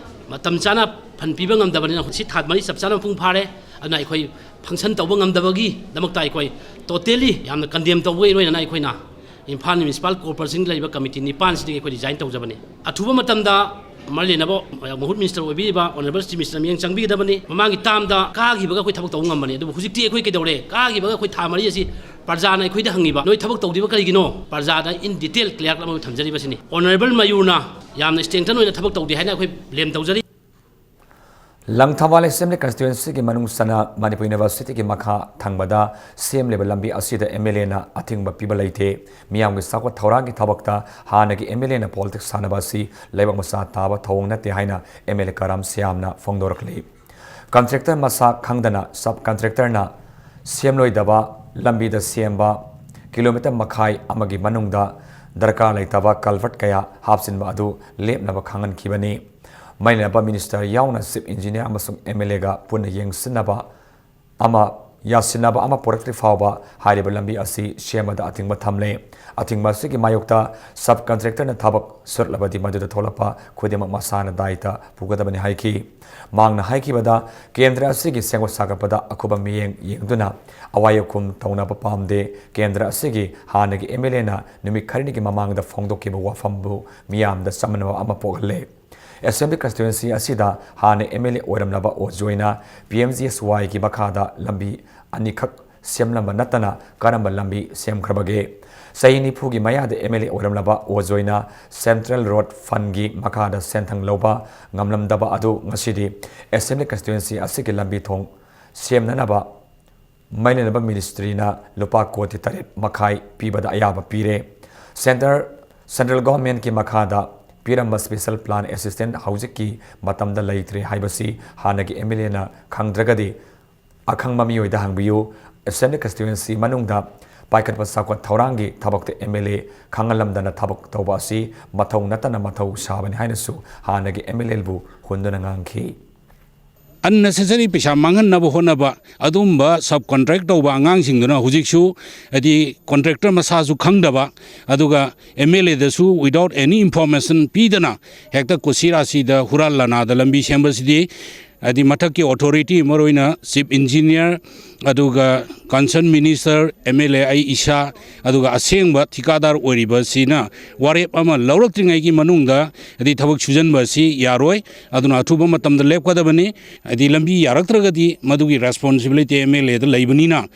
ꯃꯇꯝ ꯆꯥꯅ ꯐꯟ ꯄꯤꯕ ꯉꯝꯗꯕꯅꯤꯅ, ꯁꯤ ꯊꯥ ꯃꯔꯤ ꯆꯞ ꯆꯥꯅ ꯃꯄꯨꯡ ꯐꯥꯔꯦ꯫ ꯑꯗꯨꯅ ꯑꯩꯈꯣꯏ ꯐꯪꯁꯟ ꯇꯧꯕ ꯉꯝꯗꯕꯒꯤꯗꯃꯛꯇ ꯑꯩꯈꯣꯏ ꯇꯣꯇꯦꯂꯤ ꯌꯥꯝꯅ ꯀꯟꯗꯦꯝ ꯇꯧꯕꯒ ꯂꯣꯏꯅꯅ ꯑꯩꯈꯣꯏꯅ ꯏꯝꯐꯥꯜ ꯃ꯭ꯌꯨꯅꯤꯁꯤꯄꯥꯜ ꯀꯣꯔꯄꯣꯔꯦꯁꯟꯒꯤ ꯂꯩꯔꯤꯕ ꯀꯃꯤꯇꯤ ꯅꯤꯄꯥꯟꯁꯤꯗꯒꯤ ꯑꯩꯈꯣꯏ ꯔꯤꯖꯥꯏꯟ ꯇꯧꯖꯕꯅꯤ꯫ ꯑꯊꯨꯕ ꯃꯇꯝꯗ ꯃꯔꯤ ꯂꯩꯅꯕ ꯃꯍꯨꯠ ꯃꯤꯅꯤꯁꯇꯔ ꯑꯣꯏꯕꯤꯔꯤꯕ ꯑꯣꯅꯔꯦꯕꯜ ꯆꯤꯐ ꯃꯤꯅꯤꯁꯇꯔ ꯃꯤꯠꯌꯦꯡ ꯆꯪꯕꯤꯒꯗꯕꯅꯤ꯫ ꯃꯃꯥꯡꯒꯤ ꯇꯥꯝꯗ ꯀꯥꯈꯤꯕꯒ ꯑꯩꯈꯣꯏ ꯊꯕꯛ ꯇꯧꯕ ꯉꯝꯕꯅꯤ, ꯑꯗꯨꯕꯨ ꯍꯧꯖꯤꯛꯇꯤ ꯑꯩꯈꯣꯏ ꯀꯩꯗꯧꯔꯦ? ꯀꯥꯈꯤꯕꯒ ꯑꯩꯈꯣꯏ ꯊꯥ ꯃꯔꯤ ꯑꯁꯤ ꯄ꯭ꯔꯖꯥꯅ ꯑꯩꯈꯣꯏꯗ ꯍꯪꯉꯤꯕ, "ꯅꯣꯏ ꯊꯕꯛ ꯇꯧꯗ꯭ꯔꯤꯕ ꯀꯔꯤꯒꯤꯅꯣ?" ꯄ꯭ꯔꯖꯥꯗ ꯏꯟ ꯗꯤꯇꯦꯜ ꯀ꯭ꯂꯤꯌꯥꯔ ꯑꯃ ꯊꯝꯖꯔꯤꯕꯁꯤꯅꯤ꯫ ꯑꯣꯅꯔꯦꯕꯜ ꯃꯌꯨꯔꯅ ꯌꯥꯝꯅ ꯁ꯭ꯇꯔꯦꯡꯊꯟ ꯑꯣꯏꯅ ꯊꯕꯛ ꯇꯧꯗꯦ ꯍꯥꯏꯅ ꯑꯩꯈꯣꯏ ꯕ꯭ꯂꯦꯝ ꯇꯧꯖꯔꯤ꯫ ꯂꯪꯊꯕꯥꯜ ꯑꯦꯁꯦꯝꯕ꯭ꯂꯤ ꯀꯟꯁꯇꯤꯇ꯭ꯋꯦꯟꯁꯤꯒꯤ ꯃꯅꯨꯡ ꯆꯟꯅ ꯃꯅꯤꯄꯨꯔ ꯌꯨꯅꯤꯚꯔꯁꯤꯇꯤꯒꯤ ꯃꯈꯥ ꯊꯪꯕꯗ ꯁꯦꯝꯂꯤꯕ ꯂꯝꯕꯤ ꯑꯁꯤꯗ ꯑꯦꯝ ꯑꯦꯜ ꯑꯦꯅ ꯑꯊꯤꯡꯕ ꯄꯤꯕ ꯂꯩꯇꯦ꯫ ꯃꯤꯌꯥꯝꯒꯤ ꯆꯥꯎꯈꯠ ꯊꯧꯔꯥꯡꯒꯤ ꯊꯕꯛꯇ ꯍꯥꯟꯅꯒꯤ ꯑꯦꯝ ꯑꯦꯜ ꯑꯦꯅ ꯄꯣꯂꯤꯇꯤꯛꯁ ꯁꯥꯟꯅꯕ ꯑꯁꯤ ꯂꯩꯕꯥꯛ ꯃꯆꯥ ꯇꯥꯕ ꯊꯧꯑꯣꯡ ꯅꯠꯇꯦ ꯍꯥꯏꯅ ꯑꯦꯝ ꯑꯦꯜ ꯑꯦ ꯀꯔꯥꯝ ꯁ꯭ꯌꯥꯝꯅ ꯐꯣꯡꯗꯣꯔꯛꯂꯤ꯫ ꯀꯟꯇ꯭ꯔꯦꯛꯇꯔ ꯃꯁꯥ ꯈꯪꯗꯅ ꯁꯕ ꯀꯟꯇ꯭ꯔꯦꯛꯇꯔꯅ ꯁꯦꯝꯂꯣꯏꯗꯕ ꯂꯝꯕꯤꯗ ꯁꯦꯝꯕ ꯀꯤꯂꯣꯃꯤꯇꯔ ꯃꯈꯥꯏ ꯑꯃꯒꯤ ꯃꯅꯨꯡꯗ ꯗꯔꯀꯥꯔ ꯂꯩꯇꯕ ꯀꯜꯚꯔꯠ ꯀꯌꯥ ꯍꯥꯞꯆꯤꯟꯕ ꯑꯗꯨ ꯂꯦꯞꯅꯕ ꯈꯪꯍꯟꯈꯤꯕꯅꯤ꯫ ꯃꯔꯤ ꯂꯩꯅꯕ ꯃꯤꯅꯤꯁꯇꯔ ꯌꯥꯎꯅ ꯆꯤꯐ ꯏꯟꯖꯤꯅꯤꯌꯔ ꯑꯃꯁꯨꯡ ꯑꯦꯝ ꯑꯦꯜ ꯑꯦꯒ ꯄꯨꯟꯅ ꯌꯦꯡꯁꯤꯟꯅꯕ ꯑꯃ, ꯌꯥꯁꯤꯟꯅꯕ ꯑꯃ ꯄꯨꯔꯛꯇ꯭ꯔꯤ ꯐꯥꯎꯕ ꯍꯥꯏꯔꯤꯕ ꯂꯝꯕꯤ ꯑꯁꯤ ꯁꯦꯝꯕꯗ ꯑꯊꯤꯡꯕ ꯊꯝꯂꯦ꯫ ꯑꯊꯤꯡꯕ ꯑꯁꯤꯒꯤ ꯃꯥꯌꯣꯛꯇ ꯁꯕ ꯀꯟꯇ꯭ꯔꯦꯛꯇꯔꯅ ꯊꯕꯛ ꯁꯨꯔꯛꯂꯕꯗꯤ ꯃꯗꯨꯗ ꯊꯣꯛꯂꯛꯄ ꯈꯨꯗꯤꯡꯃꯛ ꯃꯁꯥꯅ ꯗꯥꯏꯇ ꯄꯨꯒꯗꯕꯅꯤ ꯍꯥꯏꯈꯤ꯫ ꯃꯍꯥꯛꯅ ꯍꯥꯏꯈꯤꯕꯗ, ꯀꯦꯟꯗ꯭ꯔ ꯑꯁꯤꯒꯤ ꯁꯦꯝꯒꯠ ꯁꯥꯒꯠꯄꯗ ꯑꯀꯨꯞꯄ ꯃꯤꯠꯌꯦꯡ ꯌꯦꯡꯗꯨꯅ ꯑꯋꯥꯏ ꯑꯈꯨꯝ ꯇꯧꯅꯕ ꯄꯥꯝꯗꯦ꯫ ꯀꯦꯟꯗ꯭ꯔ ꯑꯁꯤꯒꯤ ꯍꯥꯟꯅꯒꯤ ꯑꯦꯝ ꯑꯦꯜ ꯑꯦꯅ ꯅꯨꯃꯤꯠ ꯈꯔꯅꯤꯒꯤ ꯃꯃꯥꯡꯗ ꯐꯣꯡꯗꯣꯛꯈꯤꯕ ꯋꯥꯐꯝꯕꯨ ꯃꯤꯌꯥꯝꯗ ꯆꯃꯝꯅꯕ ꯑꯃ ꯄꯣꯛꯍꯜꯂꯦ꯫ ꯑꯦꯁꯦꯝꯕ꯭ꯂꯤ ꯀꯟꯁꯇꯤꯇ꯭ꯋꯦꯟꯁꯤ ꯑꯁꯤꯗ ꯍꯥꯟꯅ ꯑꯦꯝ ꯑꯦꯜ ꯑꯦ ꯑꯣꯏꯔꯝꯂꯕ ꯑꯣ ꯖꯣꯏꯅ ꯄꯤ ꯑꯦꯝ ꯖꯤ ꯑꯦꯁ ꯋꯥꯏꯒꯤ ꯃꯈꯥꯗ ꯂꯝꯕꯤ ꯑꯅꯤꯈꯛ ꯁꯦꯝꯂꯝꯕ ꯅꯠꯇꯅ ꯀꯔꯝꯕ ꯂꯝꯕꯤ ꯁꯦꯝꯈ꯭ꯔꯕꯒꯦ? ꯆꯍꯤ ꯅꯤꯐꯨꯒꯤ ꯃꯌꯥꯗ ꯑꯦꯝ ꯑꯦꯜ ꯑꯦ ꯑꯣꯏꯔꯝꯂꯕ ꯑꯣ ꯖꯣꯏꯅ ꯁꯦꯟꯇ꯭ꯔꯦꯜ ꯔꯣꯗ ꯐꯟꯒꯤ ꯃꯈꯥꯗ ꯁꯦꯟꯊꯪ ꯂꯧꯕ ꯉꯝꯂꯝꯗꯕ ꯑꯗꯨ ꯉꯁꯤꯗꯤ ꯑꯦꯁꯦꯝꯕ꯭ꯂꯤ ꯀꯟꯁꯇꯤꯇ꯭ꯋꯦꯟꯁꯤ ꯑꯁꯤꯒꯤ ꯂꯝꯕꯤ ꯊꯣꯡ ꯁꯦꯝꯅꯅꯕ ꯃꯩ ꯂꯩꯅꯕ ꯃꯤꯅꯤꯁꯇ꯭ꯔꯤꯅ ꯂꯨꯄꯥ ꯀꯣꯇꯤ ꯇꯔꯦꯠ ꯃꯈꯥꯏ ꯄꯤꯕꯗ ꯑꯌꯥꯕ ꯄꯤꯔꯦ꯫ ꯁꯦꯟꯇꯔ, ꯁꯦꯟꯇ꯭ꯔꯦꯜ ꯒꯣꯚꯔꯟꯃꯦꯟꯠꯀꯤ ꯃꯈꯥꯗ ꯄꯤꯔꯝꯕ ꯁ꯭ꯄꯦꯁꯦꯜ ꯄ꯭ꯂꯥꯟ ꯑꯦꯁꯤꯁꯇꯦꯟꯠ ꯍꯧꯖꯤꯛꯀꯤ ꯃꯇꯝꯗ ꯂꯩꯇ꯭ꯔꯦ ꯍꯥꯏꯕꯁꯤ ꯍꯥꯟꯅꯒꯤ ꯑꯦꯝ ꯑꯦꯜ ꯑꯦꯅ ꯈꯪꯗ꯭ꯔꯒꯗꯤ ꯑꯈꯪꯕ ꯃꯤꯑꯣꯏꯗ ꯍꯪꯕꯤꯌꯨ꯫ ꯑꯦꯁꯦꯝꯕ꯭ꯂꯤ ꯀꯟꯁꯇꯤꯇ꯭ꯋꯦꯟꯁꯤ ꯃꯅꯨꯡꯗ ꯄꯥꯏꯈꯠꯄ ꯆꯥꯎꯈꯠ ꯊꯧꯔꯥꯡꯒꯤ ꯊꯕꯛꯇ ꯑꯦꯝ ꯑꯦꯜ ꯑꯦ ꯈꯪꯍꯜꯂꯝꯗꯅ ꯊꯕꯛ ꯇꯧꯕ ꯑꯁꯤ ꯃꯊꯧ ꯅꯠꯇꯅ ꯃꯊꯧ ꯁꯥꯕꯅꯤ ꯍꯥꯏꯅꯁꯨ ꯍꯥꯟꯅꯒꯤ ꯑꯦꯝ ꯑꯦꯜ ꯑꯦꯕꯨ ꯍꯨꯟꯗꯨꯅ ꯉꯥꯡꯈꯤ꯫ Unnecessary ꯄꯩꯁꯥ ꯃꯥꯡꯍꯟꯅꯕ ꯍꯣꯠꯅꯕ, ꯑꯗꯨꯒꯨꯝꯕ ꯁꯕ ꯀꯣꯟꯇ꯭ꯔꯦꯛ ꯇꯧꯕ ꯑꯉꯥꯡꯁꯤꯡꯗꯨꯅ ꯍꯧꯖꯤꯛꯁꯨ, ꯍꯥꯏꯗꯤ, ꯀꯣꯟꯇ꯭ꯔꯦꯛꯇꯔ ꯃꯁꯥꯁꯨ ꯈꯪꯗꯕ, ꯑꯗꯨꯒ ꯑꯦꯝ ꯑꯦꯜ ꯑꯦꯗꯁꯨ without any information ꯄꯤꯗꯅ ꯍꯦꯛꯇ ꯀꯨꯁꯤ ꯔꯥꯁꯤꯗ ꯍꯨꯔꯥꯟ ꯂꯅꯥꯗ ꯂꯝꯕꯤ ꯁꯦꯝꯕꯁꯤꯗꯤ, ꯍꯥꯏꯗꯤ, ꯃꯊꯛꯀꯤ ꯑꯣꯊꯣꯔꯤꯇꯤ, ꯃꯔꯨꯑꯣꯏꯅ ꯆꯤꯐ ꯏꯟꯖꯤꯅꯤꯌꯔ, ꯑꯗꯨꯒ ꯀꯟꯁꯔꯟ ꯃꯤꯅꯤꯁꯇꯔ, ꯑꯦꯝ ꯑꯦꯜ ꯑꯦ, ꯑꯩ ꯏꯁꯥ, ꯑꯗꯨꯒ ꯑꯁꯦꯡꯕ ꯊꯤꯀꯥꯗꯥꯔ ꯑꯣꯏꯔꯤꯕꯁꯤꯅ ꯋꯥꯔꯦꯞ ꯑꯃ ꯂꯧꯔꯛꯇ꯭ꯔꯤꯉꯩꯒꯤ ꯃꯅꯨꯡꯗ, ꯍꯥꯏꯗꯤ, ꯊꯕꯛ ꯁꯨꯖꯟꯕ ꯑꯁꯤ ꯌꯥꯔꯣꯏ꯫ ꯑꯗꯨꯅ ꯑꯊꯨꯕ ꯃꯇꯝꯗ ꯂꯦꯞꯀꯗꯕꯅꯤ꯫ ꯍꯥꯏꯗꯤ, ꯂꯝꯕꯤ ꯌꯥꯔꯛꯇ꯭ꯔꯒꯗꯤ ꯃꯗꯨꯒꯤ ꯔꯦꯁꯄꯣꯟꯁꯤꯕꯤꯂꯤꯇꯤ ꯑꯦꯝ ꯑꯦꯜ ꯑꯦꯗ ꯂꯩꯕꯅꯤꯅ,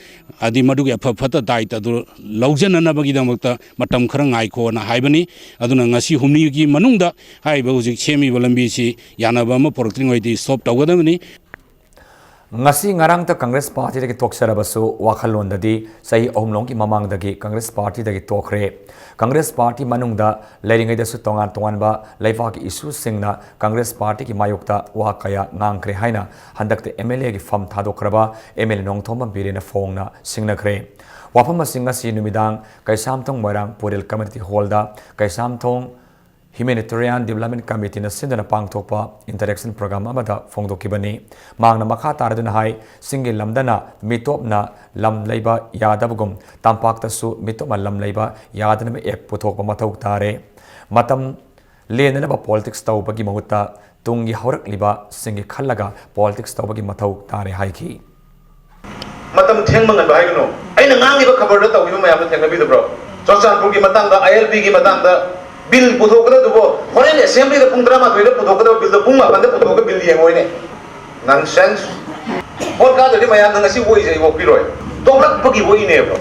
ꯍꯥꯏꯗꯤ, ꯃꯗꯨꯒꯤ ꯑꯐ ꯐꯠꯇ ꯗꯥꯏꯇ ꯑꯗꯨ ꯂꯧꯖꯅꯅꯕꯒꯤꯗꯃꯛꯇ ꯃꯇꯝ ꯈꯔ ꯉꯥꯏꯈꯣꯅ ꯍꯥꯏꯕꯅꯤ꯫ ꯑꯗꯨꯅ ꯉꯁꯤ ꯍꯨꯝꯅꯤꯒꯤ ꯃꯅꯨꯡꯗ ꯍꯥꯏꯔꯤꯕ ꯍꯧꯖꯤꯛ ꯁꯦꯝꯃꯤꯕ ꯂꯝꯕꯤꯁꯤ ꯌꯥꯅꯕ ꯑꯃ ꯄꯨꯔꯛꯇ꯭ꯔꯤꯉꯩꯗꯤ ꯁ꯭ꯇꯣꯞ ꯇꯧꯒꯗꯕꯅꯤ꯫ ꯉꯁꯤ ꯉꯔꯥꯡꯇ ꯀꯪꯒ꯭ꯔꯦꯁ ꯄꯥꯔꯇꯤꯗꯒꯤ ꯊꯣꯛꯆꯔꯕꯁꯨ, ꯋꯥꯈꯜꯂꯣꯟꯗꯗꯤ ꯆꯍꯤ ꯑꯍꯨꯝꯂꯣꯝꯒꯤ ꯃꯃꯥꯡꯗꯒꯤ ꯀꯪꯒ꯭ꯔꯦꯁ ꯄꯥꯔꯇꯤꯗꯒꯤ ꯊꯣꯛꯈ꯭ꯔꯦ꯫ ꯀꯪꯒ꯭ꯔꯦꯁ ꯄꯥꯔꯇꯤ ꯃꯅꯨꯡꯗ ꯂꯩꯔꯤꯉꯩꯗꯁꯨ ꯇꯣꯉꯥꯟ ꯇꯣꯉꯥꯟꯕ ꯂꯩꯕꯥꯛꯀꯤ ꯏꯁꯨꯁꯤꯡꯅ ꯀꯪꯒ꯭ꯔꯦꯁ ꯄꯥꯔꯇꯤꯒꯤ ꯃꯥꯌꯣꯛꯇ ꯋꯥ ꯀꯌꯥ ꯉꯥꯡꯈ꯭ꯔꯦ ꯍꯥꯏꯅ ꯍꯟꯗꯛꯇ ꯑꯦꯝ ꯑꯦꯜ ꯑꯦꯒꯤ ꯐꯝ ꯊꯥꯗꯣꯛꯈ꯭ꯔꯕ ꯑꯦꯝ ꯑꯦꯜ ꯑꯦ ꯅꯣꯡꯊꯣꯝꯕꯝ ꯕꯤꯔꯦꯟꯅ ꯐꯣꯡꯅ ꯁꯤꯡꯅꯈ꯭ꯔꯦ꯫ ꯋꯥꯐꯝ ꯑꯁꯤ ꯉꯁꯤ ꯅꯨꯃꯤꯗꯥꯡ ꯀꯩꯁꯥꯝꯊꯣꯡ ꯃꯣꯏꯔꯥꯡ ꯄꯨꯔꯦꯜ ꯀꯝꯃ꯭ꯌꯨꯅꯤꯇꯤ ꯍꯣꯜꯗ ꯀꯩꯁꯥꯝꯊꯣꯡ ꯍ꯭ꯌꯨꯃꯦꯅꯤꯇꯦꯔꯤꯌꯥꯟ ꯗꯤꯕ꯭ꯂꯞꯃꯦꯟ ꯀꯃꯤꯇꯤꯅ ꯁꯤꯟꯗꯨꯅ ꯄꯥꯡꯊꯣꯛꯄ ꯏꯟꯇꯔꯦꯛꯁꯟ ꯄ꯭ꯔꯣꯒ꯭ꯔꯥꯝ ꯑꯃꯗ ꯐꯣꯡꯗꯣꯛꯈꯤꯕꯅꯤ꯫ ꯃꯍꯥꯛꯅ ꯃꯈꯥ ꯇꯥꯔꯗꯨꯅ ꯍꯥꯏ, ꯆꯤꯡꯒꯤ ꯂꯝꯗꯅ ꯃꯤꯇꯣꯞꯅ ꯂꯝ ꯂꯩꯕ ꯌꯥꯗꯕꯒꯨꯝ, ꯇꯝꯄꯥꯛꯇꯁꯨ ꯃꯤꯇꯣꯞꯅ ꯂꯝ ꯂꯩꯕ ꯌꯥꯗꯅꯕ ꯑꯦꯛ ꯄꯨꯊꯣꯛꯄ ꯃꯊꯧ ꯇꯥꯔꯦ꯫ ꯃꯇꯝ ꯂꯦꯟꯅꯅꯕ ꯄꯣꯂꯤꯇꯤꯛꯁ ꯇꯧꯕꯒꯤ ꯃꯍꯨꯠꯇ ꯇꯨꯡꯒꯤ ꯍꯧꯔꯛꯂꯤꯕꯁꯤꯡꯒꯤ ꯈꯜꯂꯒ ꯄꯣꯂꯤꯇꯤꯛꯁ ꯇꯧꯕꯒꯤ ꯃꯊꯧ ꯇꯥꯔꯦ ꯍꯥꯏꯈꯤ꯫ ꯃꯇꯝ ꯊꯦꯡꯕ ꯉꯟꯕ ꯍꯥꯏꯒꯅꯨ꯫ ꯑꯩꯅ ꯉꯥꯡꯉꯤꯕ ꯈꯕꯔꯗ ꯇꯧꯈꯤꯕ ꯃꯌꯥꯝꯗꯣ ꯊꯦꯡꯅꯕꯤꯗꯕ꯭ꯔꯣ? ꯆꯨꯔꯆꯥꯟꯄꯨꯔꯒꯤ ꯃꯇꯥꯡꯗ, ꯑꯥꯏ ꯑꯦꯜ ꯄꯤꯒꯤ ꯃꯇꯥꯡꯗ, ꯕꯤꯜ ꯄꯨꯊꯣꯛꯀꯗꯕꯗꯨꯕꯨ ꯍꯣꯔꯦꯟ ꯑꯦꯁꯦꯝꯕ꯭ꯂꯤꯗ ꯄꯨꯡ ꯇꯔꯥꯃꯥꯊꯣꯏꯗ ꯄꯨꯊꯣꯛꯀꯗꯕ ꯕꯤꯜꯗꯣ ꯄꯨꯡ ꯃꯥꯄꯟꯗ ꯄꯨꯊꯣꯛꯑꯒ ꯕꯤꯜ ꯌꯦꯡꯉꯣꯏꯅꯦ꯫ ꯅꯟꯁꯦꯟꯁ꯫ ꯚꯣꯠ ꯀꯥꯗ꯭ꯔꯗꯤ ꯃꯌꯥꯝꯅ ꯉꯁꯤ ꯑꯣꯛꯏꯁꯦ ꯑꯩ ꯑꯣꯛꯄꯤꯔꯣꯏ꯫ ꯇꯣꯛꯂꯛꯄꯒꯤ ꯑꯣꯛꯏꯅꯦꯕ꯫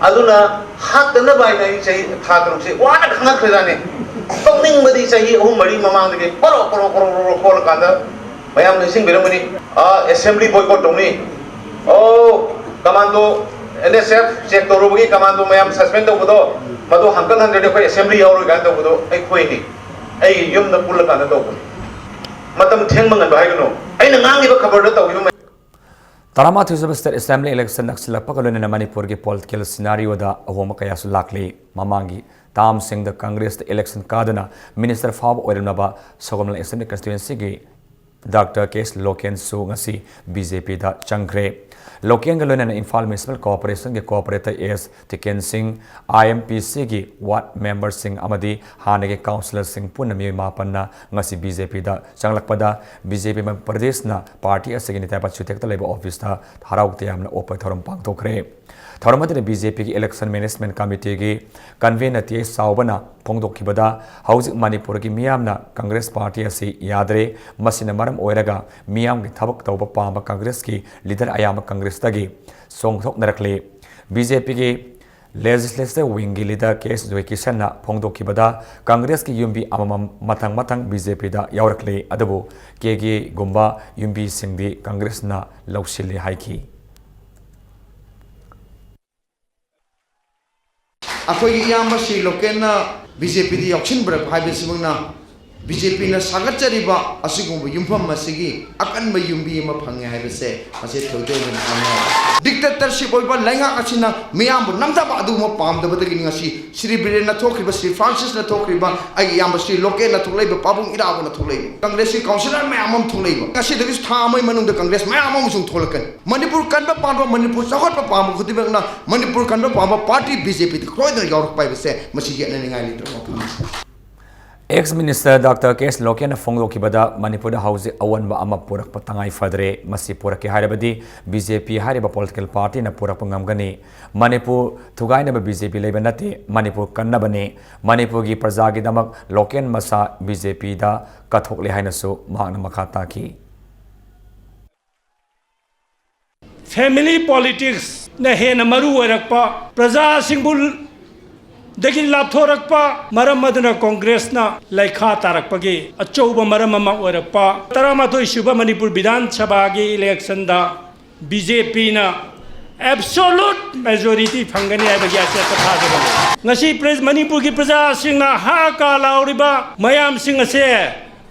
ꯑꯗꯨꯅ ꯍꯥꯠꯇꯅꯕ ꯍꯥꯏꯅ ꯑꯩ ꯆꯍꯤ ꯊꯥ ꯇꯔꯨꯛꯁꯦ ꯋꯥꯅ ꯈꯪꯉꯛꯈ꯭ꯔꯖꯥꯠꯅꯤ꯫ ꯇꯧꯅꯤꯡꯕꯗꯤ ꯆꯍꯤ ꯑꯍꯨꯝ ꯃꯔꯤ ꯃꯃꯥꯡꯗꯒꯤ ꯀꯣꯔꯣ ꯀꯣꯔꯣ ꯀꯣꯔꯣ ꯀꯣꯔꯣ ꯈꯣꯠꯂꯀꯥꯟꯗ ꯃꯌꯥꯝꯅ ꯅꯤꯡꯁꯤꯡꯕꯤꯔꯝꯒꯅꯤ꯫ ꯑꯥ, ꯑꯦꯁꯦꯝꯕ꯭ꯂꯤ ꯕꯣꯏꯀꯣꯠ ꯇꯧꯅꯤ꯫ ꯑꯣ, commando, N S F check ꯇꯧꯔꯨꯕꯒꯤ ꯀꯃꯥꯟꯗꯣ ꯃꯌꯥꯝ ꯁꯁꯄꯦꯟ ꯇꯧꯕꯗꯣ, ꯃꯗꯨ ꯍꯟꯀꯠ ꯍꯟꯗ꯭ꯔꯗꯤ ꯑꯩꯈꯣꯏ ꯑꯦꯁꯦꯝꯕ꯭ꯂꯤ ꯌꯥꯎꯔꯣꯏ ꯀꯥꯏꯅ ꯇꯧꯕꯗꯣ ꯑꯩꯈꯣꯏꯅꯤ꯫ ꯑꯩ ꯌꯨꯝꯗ ꯄꯨꯜꯂꯀꯥꯟꯗ ꯇꯧꯕꯅꯤ꯫ ꯃꯇꯝ ꯊꯦꯡꯕ ꯉꯟꯕ ꯍꯥꯏꯒꯅꯨ꯫ ꯑꯩꯅ ꯉꯥꯡꯉꯤꯕ ꯈꯕꯔꯗ ꯇꯧꯈꯤꯕ ꯃꯌꯥꯝ꯫ ꯇꯔꯥꯃꯥꯊꯣꯏꯁꯨꯕ state assembly election ꯅꯛꯁꯤꯜꯂꯛꯄꯒ ꯂꯣꯏꯅꯅ ꯃꯅꯤꯄꯨꯔꯒꯤ political scenarioꯗ ꯑꯍꯣꯡꯕ ꯀꯌꯥꯁꯨ ꯂꯥꯛꯂꯤ꯫ ꯃꯃꯥꯡꯒꯤ termꯁꯤꯡꯗ Congressꯇ election ꯀꯥꯗꯨꯅ minister ꯐꯥꯎꯕ ꯑꯣꯏꯔꯝꯂꯕ ꯁꯒꯣꯜꯕꯟ assembly constituencyꯒꯤ Doctor ꯀꯦ ꯑꯦꯁ ꯂꯣꯀꯦꯟꯁꯨ ꯉꯁꯤ ꯕꯤ ꯖꯦ ꯄꯤꯗ ꯆꯪꯈ꯭ꯔꯦ꯫ ꯂꯣꯀꯦꯟꯒ ꯂꯣꯏꯅꯅ ꯏꯝꯐꯥꯜ Municipal Corporationꯒꯤ corporator ꯑꯦꯁ ꯇꯤꯀꯦꯟ ꯁꯤꯡ, ꯑꯥꯏ ꯑꯦꯝ ꯄꯤ ꯁꯤꯒꯤ ward memberꯁꯤꯡ ꯑꯃꯗꯤ ꯍꯥꯟꯅꯒꯤ councillorꯁꯤꯡ ꯄꯨꯟꯅ ꯃꯤꯑꯣꯏ ꯃꯥꯄꯟꯅ ꯉꯁꯤ ꯕꯤ ꯖꯦ ꯄꯤꯗ ꯆꯪꯂꯛꯄꯗ, ꯕꯤ ꯖꯦ ꯄꯤ ꯃꯅꯤꯄꯨꯔ ꯄ꯭ꯔꯗꯦꯁꯅ party ꯑꯁꯤꯒꯤ ꯅꯤꯇꯥꯏ ꯄꯥꯆꯨꯇꯦꯛꯇ ꯂꯩꯕ officeꯇ ꯍꯔꯥꯎ ꯇꯌꯥꯝꯅ ꯑꯣꯛꯄꯒꯤ ꯊꯧꯔꯝ ꯄꯥꯡꯊꯣꯛꯈ꯭ꯔꯦ꯫ ꯊꯧꯔꯝ ꯑꯗꯨꯗ ꯕꯤ ꯖꯦ ꯄꯤꯒꯤ election management committeeꯒꯤ convener ꯇꯤ ꯑꯩꯆ ꯆꯥꯎꯕꯅ ꯐꯣꯡꯗꯣꯛꯈꯤꯕꯗ, ꯍꯧꯖꯤꯛ ꯃꯅꯤꯄꯨꯔꯒꯤ ꯃꯤꯌꯥꯝꯅ Congress party ꯑꯁꯤ ꯌꯥꯗ꯭ꯔꯦ, ꯃꯁꯤꯅ ꯃꯔꯝ ꯑꯣꯏꯔꯒ ꯃꯤꯌꯥꯝꯒꯤ ꯊꯕꯛ ꯇꯧꯕ ꯄꯥꯝꯕ Congressꯀꯤ leader ꯑꯌꯥꯝꯕ Congressꯇꯒꯤ ꯆꯣꯡꯊꯣꯛꯅꯔꯛꯂꯤ꯫ ꯕꯤ ꯖꯦ ꯄꯤꯒꯤ legislative wingꯒꯤ leader ꯀꯦ ꯑꯦꯁ ꯖꯣꯏꯀꯤꯁꯟꯅ ꯐꯣꯡꯗꯣꯛꯈꯤꯕꯗ, Congressꯀꯤ ꯌꯨꯝꯕꯤ ꯑꯃꯃꯝ ꯃꯊꯪ ꯃꯊꯪ ꯕꯤ ꯖꯦ ꯄꯤꯗ ꯌꯥꯎꯔꯛꯂꯤ, ꯑꯗꯨꯕꯨ ꯀꯦꯒꯦꯒꯨꯝꯕ ꯌꯨꯝꯕꯤꯁꯤꯡꯗꯤ Congressꯅ ꯂꯧꯁꯤꯜꯂꯤ ꯍꯥꯏꯈꯤ꯫ ꯑꯩꯈꯣꯏꯒꯤ ꯏꯌꯥꯝꯕ ꯁ꯭ꯔꯤ ꯂꯣꯀꯦꯟꯅ ꯕꯤ ꯖꯦ ꯄꯤꯗ ꯌꯥꯎꯁꯤꯟꯕꯤꯔꯛꯄ ꯍꯥꯏꯕꯁꯤꯃꯛꯅ ꯕꯤ ꯖꯦ ꯄꯤꯅ ꯁꯥꯒꯠꯆꯔꯤꯕ ꯑꯁꯤꯒꯨꯝꯕ ꯌꯨꯝꯐꯝ ꯑꯁꯤꯒꯤ ꯑꯀꯟꯕ ꯌꯨꯝꯕꯤ ꯑꯃ ꯐꯪꯉꯦ ꯍꯥꯏꯕꯁꯦ ꯃꯁꯤ ꯊꯣꯏꯗꯣꯛ ꯍꯦꯟꯗꯣꯛꯅ ꯈꯪꯅꯔꯦ꯫ Dictatorship ꯑꯣꯏꯕ ꯂꯩꯉꯥꯛ ꯑꯁꯤꯅ ꯃꯤꯌꯥꯝꯕꯨ ꯅꯝꯊꯕ ꯑꯗꯨꯒꯨꯝꯕ ꯄꯥꯝꯗꯕꯗꯒꯤꯅꯤ ꯉꯁꯤ ꯁ꯭ꯔꯤ ꯕꯤꯔꯦꯟꯅ ꯊꯣꯛꯈ꯭ꯔꯤꯕ, ꯁ꯭ꯔꯤ ꯐ꯭ꯔꯥꯟꯁꯤꯁꯅ ꯊꯣꯛꯈ꯭ꯔꯤꯕ, ꯑꯩꯒꯤ ꯏꯌꯥꯝꯕ ꯁ꯭ꯔꯤ ꯂꯣꯀꯦꯟꯅ ꯊꯣꯛꯂꯛꯏꯕ, ꯄꯥꯕꯨꯡ ꯏꯔꯥꯕꯣꯠꯅ ꯊꯣꯛꯂꯛꯏꯕ, Congressꯀꯤ councillor ꯃꯌꯥꯝ ꯑꯃ ꯊꯣꯛꯂꯛꯏꯕ꯫ ꯉꯁꯤꯗꯒꯤ ꯊꯥ ꯑꯃꯒꯤ ꯃꯅꯨꯡꯗ Congress ꯃꯌꯥꯝ ꯑꯃꯁꯨ ꯊꯣꯛꯂꯛꯀꯅꯤ꯫ ꯃꯅꯤꯄꯨꯔ ꯀꯟꯕ ꯄꯥꯝꯕ, ꯃꯅꯤꯄꯨꯔ ꯆꯥꯎꯈꯠꯄ ꯄꯥꯝꯕ ꯈꯨꯗꯤꯡꯃꯛꯅ ꯃꯅꯤꯄꯨꯔ ꯀꯟꯕ ꯄꯥꯝꯕ party ꯕꯤ ꯖꯦ ꯄꯤꯗ ꯁꯣꯏꯗꯅ ꯌꯥꯎꯔꯛꯄ ꯍꯥꯏꯕꯁꯦ ꯃꯁꯤ ꯌꯦꯠꯅꯅꯤꯡꯉꯥꯏ ꯂꯩꯇ꯭ꯔꯕ ꯋꯥꯐꯝꯅꯤ꯫ Ex Minister Doctor K S ꯂꯣꯀꯦꯟꯅ ꯐꯣꯡꯗꯣꯛꯈꯤꯕꯗ ꯃꯅꯤꯄꯨꯔꯗ ꯍꯧꯖꯤꯛ ꯑꯑꯣꯟꯕ ꯑꯃ ꯄꯨꯔꯛꯄ ꯇꯉꯥꯏ ꯐꯗ꯭ꯔꯦ꯫ ꯃꯁꯤ ꯄꯨꯔꯛꯀꯦ ꯍꯥꯏꯔꯕꯗꯤ B J P ꯍꯥꯏꯔꯤꯕ political partyꯅ ꯄꯨꯔꯛꯄ ꯉꯝꯒꯅꯤ꯫ ꯃꯅꯤꯄꯨꯔ ꯊꯨꯒꯥꯏꯅꯕ B J P ꯂꯩꯕ ꯅꯠꯇꯦ, ꯃꯅꯤꯄꯨꯔ ꯀꯟꯅꯕꯅꯤ꯫ ꯃꯅꯤꯄꯨꯔꯒꯤ ꯄ꯭ꯔꯖꯥꯒꯤꯗꯃꯛ ꯂꯣꯀꯦꯟ ꯃꯁꯥ B J Pꯗ ꯀꯠꯊꯣꯛꯂꯦ ꯍꯥꯏꯅꯁꯨ ꯃꯍꯥꯛꯅ ꯃꯈꯥ ꯇꯥꯈꯤ꯫ Family politicsꯅ ꯍꯦꯟꯅ ꯃꯔꯨ ꯑꯣꯏꯔꯛꯄ, ꯄ꯭ꯔꯖꯥꯁꯤꯡꯕꯨ ꯗꯒꯤ ꯂꯥꯞꯊꯣꯔꯛꯄ ꯃꯔꯝ ꯑꯗꯨꯅ ꯀꯣꯡꯒ꯭ꯔꯦꯁꯅ ꯂꯩꯈꯥ ꯇꯥꯔꯛꯄꯒꯤ ꯑꯆꯧꯕ ꯃꯔꯝ ꯑꯃ ꯑꯣꯏꯔꯛꯄ꯫ ꯇꯔꯥꯃꯥꯊꯣꯏ ꯁꯨꯕ ꯃꯅꯤꯄꯨꯔ ꯕꯤꯙꯥꯟ ꯁꯚꯥꯒꯤ electionꯗ B J Pꯅ absolute majority ꯐꯪꯒꯅꯤ ꯍꯥꯏꯕꯒꯤ ꯑꯆꯦꯠꯄ ꯊꯥꯖꯕ ꯂꯩ꯫ ꯉꯁꯤ ꯄ꯭ꯔꯦꯁ-, ꯃꯅꯤꯄꯨꯔꯒꯤ ꯄ꯭ꯔꯖꯥꯁꯤꯡꯅ ꯍꯥ ꯀꯥ ꯂꯥꯎꯔꯤꯕ ꯃꯌꯥꯝꯁꯤꯡ ꯑꯁꯦ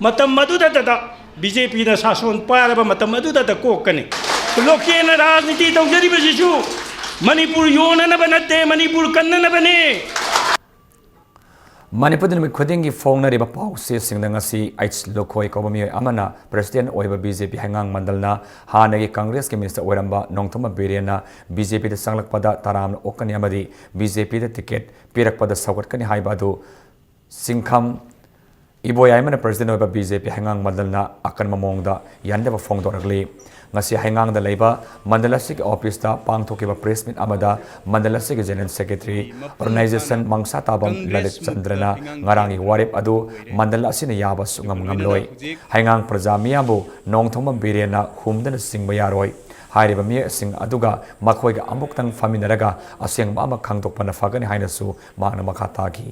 ꯃꯇꯝ ꯑꯗꯨꯗꯇ B J Pꯅ ꯁꯥꯁꯣꯟ ꯄꯥꯏꯔꯕ ꯃꯇꯝ ꯑꯗꯨꯗꯇ ꯀꯣꯛꯀꯅꯤ꯫ ꯂꯣꯀꯦꯜꯅ ꯔꯥꯖꯅꯤꯇꯤ ꯇꯧꯖꯔꯤꯕꯁꯤꯁꯨ ꯃꯅꯤꯄꯨꯔ ꯌꯣꯟꯅꯅꯕ ꯅꯠꯇꯦ, ꯃꯅꯤꯄꯨꯔ ꯀꯟꯅꯅꯕꯅꯤ꯫ ꯃꯅꯤꯄꯨꯔꯗ ꯅꯨꯃꯤꯠ ꯈꯨꯗꯤꯡꯒꯤ ꯐꯣꯡꯅꯔꯤꯕ ꯄꯥꯎꯆꯦꯁꯤꯡꯗ ꯉꯁꯤ H ꯂꯨꯈꯣꯏ ꯀꯧꯕ ꯃꯤꯑꯣꯏ ꯑꯃꯅ president ꯑꯣꯏꯕ B J P ꯍꯩꯉꯥꯡ ꯃꯟꯗꯜꯅ ꯍꯥꯟꯅꯒꯤ ꯀꯪꯒ꯭ꯔꯦꯁꯀꯤ minister ꯑꯣꯏꯔꯝꯕ ꯅꯣꯡꯊꯣꯝꯕꯝ ꯕꯤꯔꯦꯟꯅ B J Pꯗ ꯆꯪꯂꯛꯄꯗ ꯇꯔꯥꯝꯅ ꯑꯣꯛꯀꯅꯤ ꯑꯃꯗꯤ B J Pꯗ ticket ꯄꯤꯔꯛꯄꯗ ꯁꯧꯒꯠꯀꯅꯤ ꯍꯥꯏꯕ ꯑꯗꯨ ꯁꯤꯡꯈꯥꯝ ꯏꯕꯣꯌꯥꯏꯃꯅ president ꯑꯣꯏꯕ B J P ꯍꯩꯉꯥꯡ ꯃꯟꯗꯜꯅ ꯑꯀꯟꯕ ꯃꯑꯣꯡꯗ ꯌꯥꯅꯗꯕ ꯐꯣꯡꯗꯣꯔꯛꯂꯤ꯫ ꯉꯁꯤ ꯍꯩꯉꯥꯡꯗ ꯂꯩꯕ ꯃꯟꯗꯜ ꯑꯁꯤꯒꯤ officeꯇ ꯄꯥꯡꯊꯣꯛꯈꯤꯕ press meet ꯑꯃꯗ ꯃꯟꯗꯜ ꯑꯁꯤꯒꯤ general secretary organization ꯃꯪꯁꯥ ꯇꯥꯕꯝ ꯂꯂꯤꯠ ꯆꯟꯗ꯭ꯔꯅ ꯉꯔꯥꯡꯒꯤ ꯋꯥꯔꯦꯞ ꯑꯗꯨ ꯃꯟꯗꯜ ꯑꯁꯤꯅ ꯌꯥꯕ ꯁꯨꯡꯉꯝ ꯉꯝꯂꯣꯏ꯫ ꯍꯩꯉꯥꯡ ꯄ꯭ꯔꯖꯥ ꯃꯤꯌꯥꯝꯕꯨ ꯅꯣꯡꯊꯣꯝꯕꯝ ꯕꯤꯔꯦꯟꯅ ꯍꯨꯝꯗꯅ ꯆꯤꯡꯕ ꯌꯥꯔꯣꯏ꯫ ꯍꯥꯏꯔꯤꯕ ꯃꯤꯑꯣꯏꯁꯤꯡ ꯑꯗꯨꯒ ꯃꯈꯣꯏꯒ ꯑꯃꯨꯛꯇꯪ ꯐꯝꯃꯤꯟꯅꯔꯒ ꯑꯁꯦꯡꯕ ꯑꯃ ꯈꯪꯗꯣꯛꯄꯅ ꯐꯒꯅꯤ ꯍꯥꯏꯅꯁꯨ ꯃꯍꯥꯛꯅ ꯃꯈꯥ ꯇꯥꯈꯤ꯫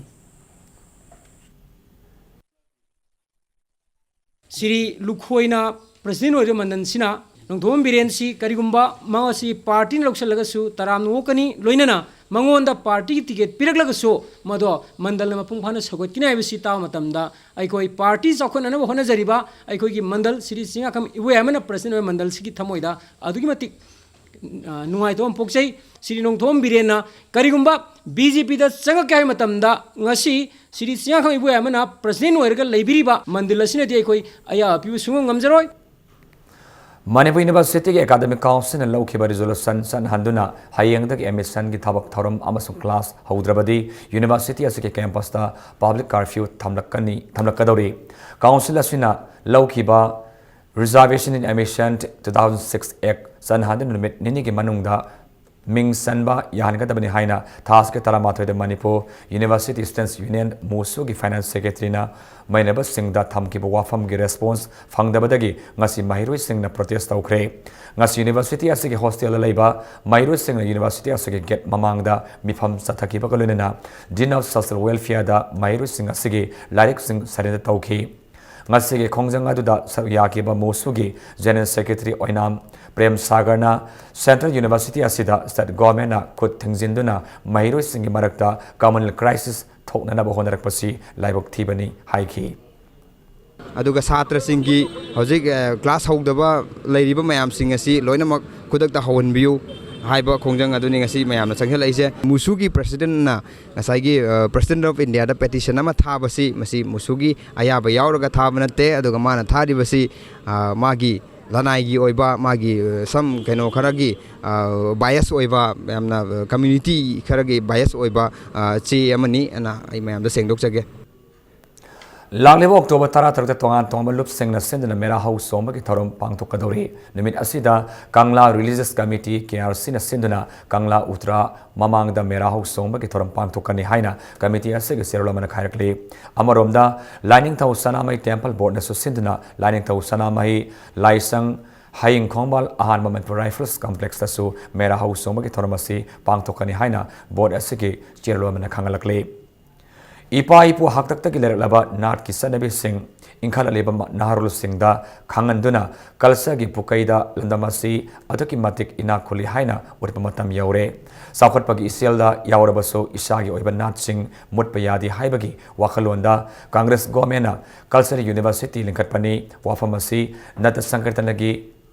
ꯁ꯭ꯔꯤ ꯂꯨꯈꯣꯏꯅ president ꯑꯣꯏꯔꯤꯕ ꯃꯟꯗꯜꯁꯤꯅ ꯅꯣꯡꯊꯣꯝꯕꯝ ꯕꯤꯔꯦꯟꯁꯤ ꯀꯔꯤꯒꯨꯝꯕ ꯃꯥ ꯑꯁꯤ partyꯅ ꯂꯧꯁꯤꯜꯂꯒꯁꯨ ꯇꯔꯥꯝꯅ ꯑꯣꯛꯀꯅꯤ, ꯂꯣꯏꯅꯅ ꯃꯉꯣꯟꯗ partyꯒꯤ ticket ꯄꯤꯔꯛꯂꯒꯁꯨ ꯃꯗꯣ ꯃꯟꯗꯜꯅ ꯃꯄꯨꯡ ꯐꯥꯅ ꯁꯧꯒꯠꯀꯅꯤ ꯍꯥꯏꯕꯁꯤ ꯇꯥꯕ ꯃꯇꯝꯗ ꯑꯩꯈꯣꯏ party ꯆꯥꯎꯈꯠꯅꯅꯕ ꯍꯣꯠꯅꯖꯔꯤꯕ ꯑꯩꯈꯣꯏꯒꯤ ꯃꯟꯗꯜ ꯁ꯭ꯔꯤ ꯆꯤꯡꯉꯥꯈꯝ ꯏꯕꯣꯌꯥꯏꯃꯅ president ꯑꯣꯏꯕ ꯃꯟꯗꯜꯁꯤꯒꯤ ꯊꯃꯣꯏꯗ ꯑꯗꯨꯛꯀꯤ ꯃꯇꯤꯛ, ꯑ, ꯅꯨꯡꯉꯥꯏꯇꯕ ꯑꯃ ꯄꯣꯛꯆꯩ꯫ ꯁ꯭ꯔꯤ ꯅꯣꯡꯊꯣꯝꯕꯝ ꯕꯤꯔꯦꯟꯅ ꯀꯔꯤꯒꯨꯝꯕ B J Pꯗ ꯆꯪꯉꯛꯀꯦ ꯍꯥꯏꯕ ꯃꯇꯝꯗ ꯉꯁꯤ ꯁ꯭ꯔꯤ ꯆꯤꯡꯉꯥꯈꯝ ꯏꯕꯣꯌꯥꯏꯃꯅ president ꯑꯣꯏꯔꯒ ꯂꯩꯕꯤꯔꯤꯕ ꯃꯟꯗꯜ ꯑꯁꯤꯅꯗꯤ ꯑꯩꯈꯣꯏ ꯑꯌꯥꯕ ꯄꯤꯕ ꯁꯨꯡꯉꯝ ꯉꯝꯖꯔꯣꯏ꯫ ꯃꯅꯤꯄꯨꯔ ꯌꯨꯅꯤꯚꯔꯁꯤꯇꯤꯒꯤ ꯑꯦꯀꯥꯗꯃꯤꯛ ꯀꯥꯎꯟꯁꯤꯜꯅ ꯂꯧꯈꯤꯕ ꯔꯤꯖꯣꯂꯨꯁꯟ ꯆꯠꯅꯍꯟꯗꯨꯅ ꯍꯌꯦꯡꯗꯒꯤ ꯑꯦꯗꯃꯤꯁꯟꯒꯤ ꯊꯕꯛ ꯊꯧꯔꯝ ꯑꯃꯁꯨꯡ ꯀ꯭ꯂꯥꯁ ꯍꯧꯗ꯭ꯔꯕꯗꯤ ꯌꯨꯅꯤꯚꯔꯁꯤꯇꯤ ꯑꯁꯤꯒꯤ ꯀꯦꯝꯄꯁꯇ ꯄꯕ꯭ꯂꯤꯛ ꯀꯔꯐ꯭ꯌꯨ ꯊꯝꯂꯛꯀꯅꯤ, ꯊꯝꯂꯛꯀꯗꯧꯔꯤ꯫ ꯀꯥꯎꯟꯁꯤꯜ ꯑꯁꯤꯅ ꯂꯧꯈꯤꯕ Reservation in Admission two thousand six Act ꯆꯠꯅꯍꯟꯗꯨꯅ ꯅꯨꯃꯤꯠ ꯅꯤꯅꯤꯒꯤ ꯃꯅꯨꯡꯗ ꯃꯤꯡ ꯆꯟꯕ ꯌꯥꯍꯟꯒꯗꯕꯅꯤ ꯍꯥꯏꯅ ꯊꯥ ꯑꯁꯤꯒꯤ ꯇꯔꯥꯃꯥꯊꯣꯏꯗ ꯃꯅꯤꯄꯨꯔ ꯌꯨꯅꯤꯚꯔꯁꯤꯇꯤ ꯁ꯭ꯇꯨꯗꯦꯟꯠꯁ ꯌꯨꯅꯤꯌꯟ, ꯃꯨꯁꯨꯒꯤ ꯐꯥꯏꯅꯥꯟꯁ ꯁꯦꯀ꯭ꯔꯦꯇꯔꯤꯅ ꯃꯩꯅꯕꯁꯤꯡꯗ ꯊꯝꯈꯤꯕ ꯋꯥꯐꯝꯒꯤ ꯔꯦꯁꯄꯣꯟꯁ ꯐꯪꯗꯕꯗꯒꯤ ꯉꯁꯤ ꯃꯍꯩꯔꯣꯏꯁꯤꯡꯅ ꯄ꯭ꯔꯣꯇꯦꯁ ꯇꯧꯈ꯭ꯔꯦ꯫ ꯉꯁꯤ ꯌꯨꯅꯤꯚꯔꯁꯤꯇꯤ ꯑꯁꯤꯒꯤ ꯍꯣꯁꯇꯦꯜꯗ ꯂꯩꯕ ꯃꯍꯩꯔꯣꯏꯁꯤꯡꯅ ꯌꯨꯅꯤꯚꯔꯁꯤꯇꯤ ꯑꯁꯤꯒꯤ ꯒꯦꯠ ꯃꯃꯥꯡꯗ ꯃꯤꯐꯝ ꯆꯠꯊꯈꯤꯕꯒ ꯂꯣꯏꯅꯅ Dean of Social Welfareꯗ ꯃꯍꯩꯔꯣꯏꯁꯤꯡ ꯑꯁꯤꯒꯤ ꯂꯥꯏꯔꯤꯛꯁꯤꯡ ꯁꯔꯦꯟꯗꯔ ꯇꯧꯈꯤ꯫ ꯉꯁꯤꯒꯤ ꯈꯣꯡꯖꯪ ꯑꯗꯨꯗ ꯁꯔꯨꯛ ꯌꯥꯈꯤꯕ ꯃꯨꯁꯨꯒꯤ ꯖꯦꯅꯔꯦꯜ ꯁꯦꯀ꯭ꯔꯦꯇꯔꯤ ꯑꯣꯏꯅꯥꯝ ꯄ꯭ꯔꯦꯝ ꯁꯥꯒꯔꯅ ꯁꯦꯟꯇ꯭ꯔꯦꯜ ꯌꯨꯅꯤꯚꯔꯁꯤꯇꯤ ꯑꯁꯤꯗ ꯁ꯭ꯇꯦꯠ ꯒꯣꯚꯔꯟꯃꯦꯟꯠꯅ ꯈꯨꯠ ꯊꯤꯡꯖꯤꯟꯗꯨꯅ ꯃꯍꯩꯔꯣꯏꯁꯤꯡꯒꯤ ꯃꯔꯛꯇ ꯀꯃꯟ ꯀ꯭ꯔꯥꯏꯁꯤꯁ ꯊꯣꯛꯅꯅꯕ ꯍꯣꯠꯅꯔꯛꯄꯁꯤ ꯂꯥꯏꯕꯛ ꯊꯤꯕꯅꯤ ꯍꯥꯏꯈꯤ꯫ ꯑꯗꯨꯒ ꯁꯥꯇ꯭ꯔꯁꯤꯡꯒꯤ ꯍꯧꯖꯤꯛ, ꯑ, ꯀ꯭ꯂꯥꯁ ꯍꯧꯗꯕ ꯂꯩꯔꯤꯕ ꯃꯌꯥꯝꯁꯤꯡ ꯑꯁꯤ ꯂꯣꯏꯅꯃꯛ ꯈꯨꯗꯛꯇ ꯍꯧꯍꯟꯕꯤꯌꯨ ꯍꯥꯏꯕ ꯈꯣꯡꯖꯪ ꯑꯗꯨꯅꯤ ꯉꯁꯤ ꯃꯌꯥꯝꯅ ꯆꯪꯁꯤꯜꯂꯛꯏꯁꯦ꯫ ꯃꯨꯁꯨꯒꯤ ꯄ꯭ꯔꯦꯁꯤꯗꯦꯟꯠꯅ ꯉꯁꯥꯏꯒꯤ, ꯑ, ꯄ꯭ꯔꯦꯁꯤꯗꯦꯟꯠ ꯑꯣꯐ ꯏꯟꯗꯤꯌꯥꯗ ꯄꯦꯇꯤꯁꯟ ꯑꯃ ꯊꯥꯕꯁꯤ, ꯃꯁꯤ ꯃꯨꯁꯨꯒꯤ ꯑꯌꯥꯕ ꯌꯥꯎꯔꯒ ꯊꯥꯕ ꯅꯠꯇꯦ꯫ ꯑꯗꯨꯒ ꯃꯥꯅ ꯊꯥꯔꯤꯕꯁꯤ, ꯑ, ꯃꯥꯒꯤ ꯂꯅꯥꯏꯒꯤ ꯑꯣꯏꯕ, ꯃꯥꯒꯤ, ꯑ, ꯁꯝ ꯀꯩꯅꯣ ꯈꯔꯒꯤ, ꯑ, ꯕꯥꯏꯑꯁ ꯑꯣꯏꯕ, ꯌꯥꯝꯅ, ꯑ, ꯀꯝꯃ꯭ꯌꯨꯅꯤꯇꯤ ꯈꯔꯒꯤ ꯕꯥꯏꯑꯁ ꯑꯣꯏꯕ, ꯑ, ꯆꯦ ꯑꯃꯅꯤ ꯑꯅ ꯑꯩ ꯃꯌꯥꯝꯗ ꯁꯦꯡꯗꯣꯛꯆꯒꯦ꯫ ꯂꯥꯛꯂꯤꯕ ꯑꯣꯛꯇꯣꯕꯔ ꯇꯔꯥꯇꯔꯨꯛꯇ ꯇꯣꯉꯥꯟ ꯇꯣꯉꯥꯟꯕ ꯂꯨꯞꯁꯤꯡꯅ ꯁꯤꯟꯗꯨꯅ ꯃꯦꯔꯥ ꯍꯧ ꯆꯣꯡꯕꯒꯤ ꯊꯧꯔꯝ ꯄꯥꯡꯊꯣꯛꯀꯗꯧꯔꯤ꯫ ꯅꯨꯃꯤꯠ ꯑꯁꯤꯗ ꯀꯪꯂꯥ ꯔꯤꯂꯤꯖꯤꯌꯁ ꯀꯃꯤꯇꯤ, ꯀꯦ ꯑꯥꯔ ꯁꯤꯅ ꯁꯤꯟꯗꯨꯅ ꯀꯪꯂꯥ ꯎꯇ꯭ꯔꯥ ꯃꯃꯥꯡꯗ ꯃꯦꯔꯥ ꯍꯧ ꯆꯣꯡꯕꯒꯤ ꯊꯧꯔꯝ ꯄꯥꯡꯊꯣꯛꯀꯅꯤ ꯍꯥꯏꯅ ꯀꯃꯤꯇꯤ ꯑꯁꯤꯒꯤ ꯆꯦꯔꯣꯜ ꯑꯃꯅ ꯍꯥꯏꯔꯛꯂꯤ꯫ ꯑꯃꯔꯣꯝꯗ ꯂꯥꯏꯅꯤꯡꯊꯧ ꯁꯅꯥꯃꯍꯤ ꯇꯦꯝꯄꯜ ꯕꯣꯔꯗꯅꯁꯨ ꯁꯤꯟꯗꯨꯅ ꯂꯥꯏꯅꯤꯡꯊꯧ ꯁꯅꯥꯃꯍꯤ ꯂꯥꯏꯁꯪ ꯍꯌꯤꯡ ꯈꯣꯡꯕꯥꯜ ꯑꯍꯥꯟꯕ ꯃꯅꯤꯄꯨꯔ ꯔꯥꯏꯐꯜꯁ ꯀꯝꯄ꯭ꯂꯦꯛꯁꯇꯁꯨ ꯃꯦꯔꯥ ꯍꯧ ꯆꯣꯡꯕꯒꯤ ꯊꯧꯔꯝ ꯑꯁꯤ ꯄꯥꯡꯊꯣꯛꯀꯅꯤ ꯍꯥꯏꯅ ꯕꯣꯔꯗ ꯑꯁꯤꯒꯤ ꯆꯦꯔꯣꯜ ꯑꯃꯅ ꯈꯪꯍꯜꯂꯛꯂꯤ꯫ ꯏꯄꯥ ꯏꯄꯨ ꯍꯥꯛꯇꯛꯇꯒꯤ ꯂꯩꯔꯛꯂꯕ ꯅꯥꯠꯀꯤ ꯆꯠꯅꯕꯤꯁꯤꯡ ꯏꯟꯈꯠꯂꯛꯂꯤꯕ ꯃ-, ꯅꯍꯥꯔꯣꯜꯁꯤꯡꯗ ꯈꯪꯍꯟꯗꯨꯅ ꯀꯜꯆꯔꯒꯤ ꯄꯨꯀꯩꯗ ꯂꯝꯗꯝ ꯑꯁꯤ ꯑꯗꯨꯛꯀꯤ ꯃꯇꯤꯛ ꯏꯅꯥꯛ ꯈꯨꯜꯂꯤ ꯍꯥꯏꯅ ꯎꯠꯄ ꯃꯇꯝ ꯌꯧꯔꯦ꯫ ꯆꯥꯎꯈꯠꯄꯒꯤ ꯏꯆꯦꯜꯗ ꯌꯥꯎꯔꯕꯁꯨ ꯏꯁꯥꯒꯤ ꯑꯣꯏꯕ ꯅꯥꯠꯁꯤꯡ ꯃꯨꯠꯄ ꯌꯥꯗꯦ ꯍꯥꯏꯕꯒꯤ ꯋꯥꯈꯜꯂꯣꯟꯗ ꯀꯪꯒ꯭ꯔꯦꯁ ꯒꯣꯚꯔꯟꯃꯦꯟꯠꯅ ꯀꯜꯆꯔꯦꯜ ꯌꯨꯅꯤꯚꯔꯁꯤꯇꯤ ꯂꯤꯡꯈꯠꯄꯅꯤ꯫ ꯋꯥꯐꯝ ꯑꯁꯤ ꯅꯠꯇ ꯁꯪꯀꯤꯔꯇꯅꯒꯤ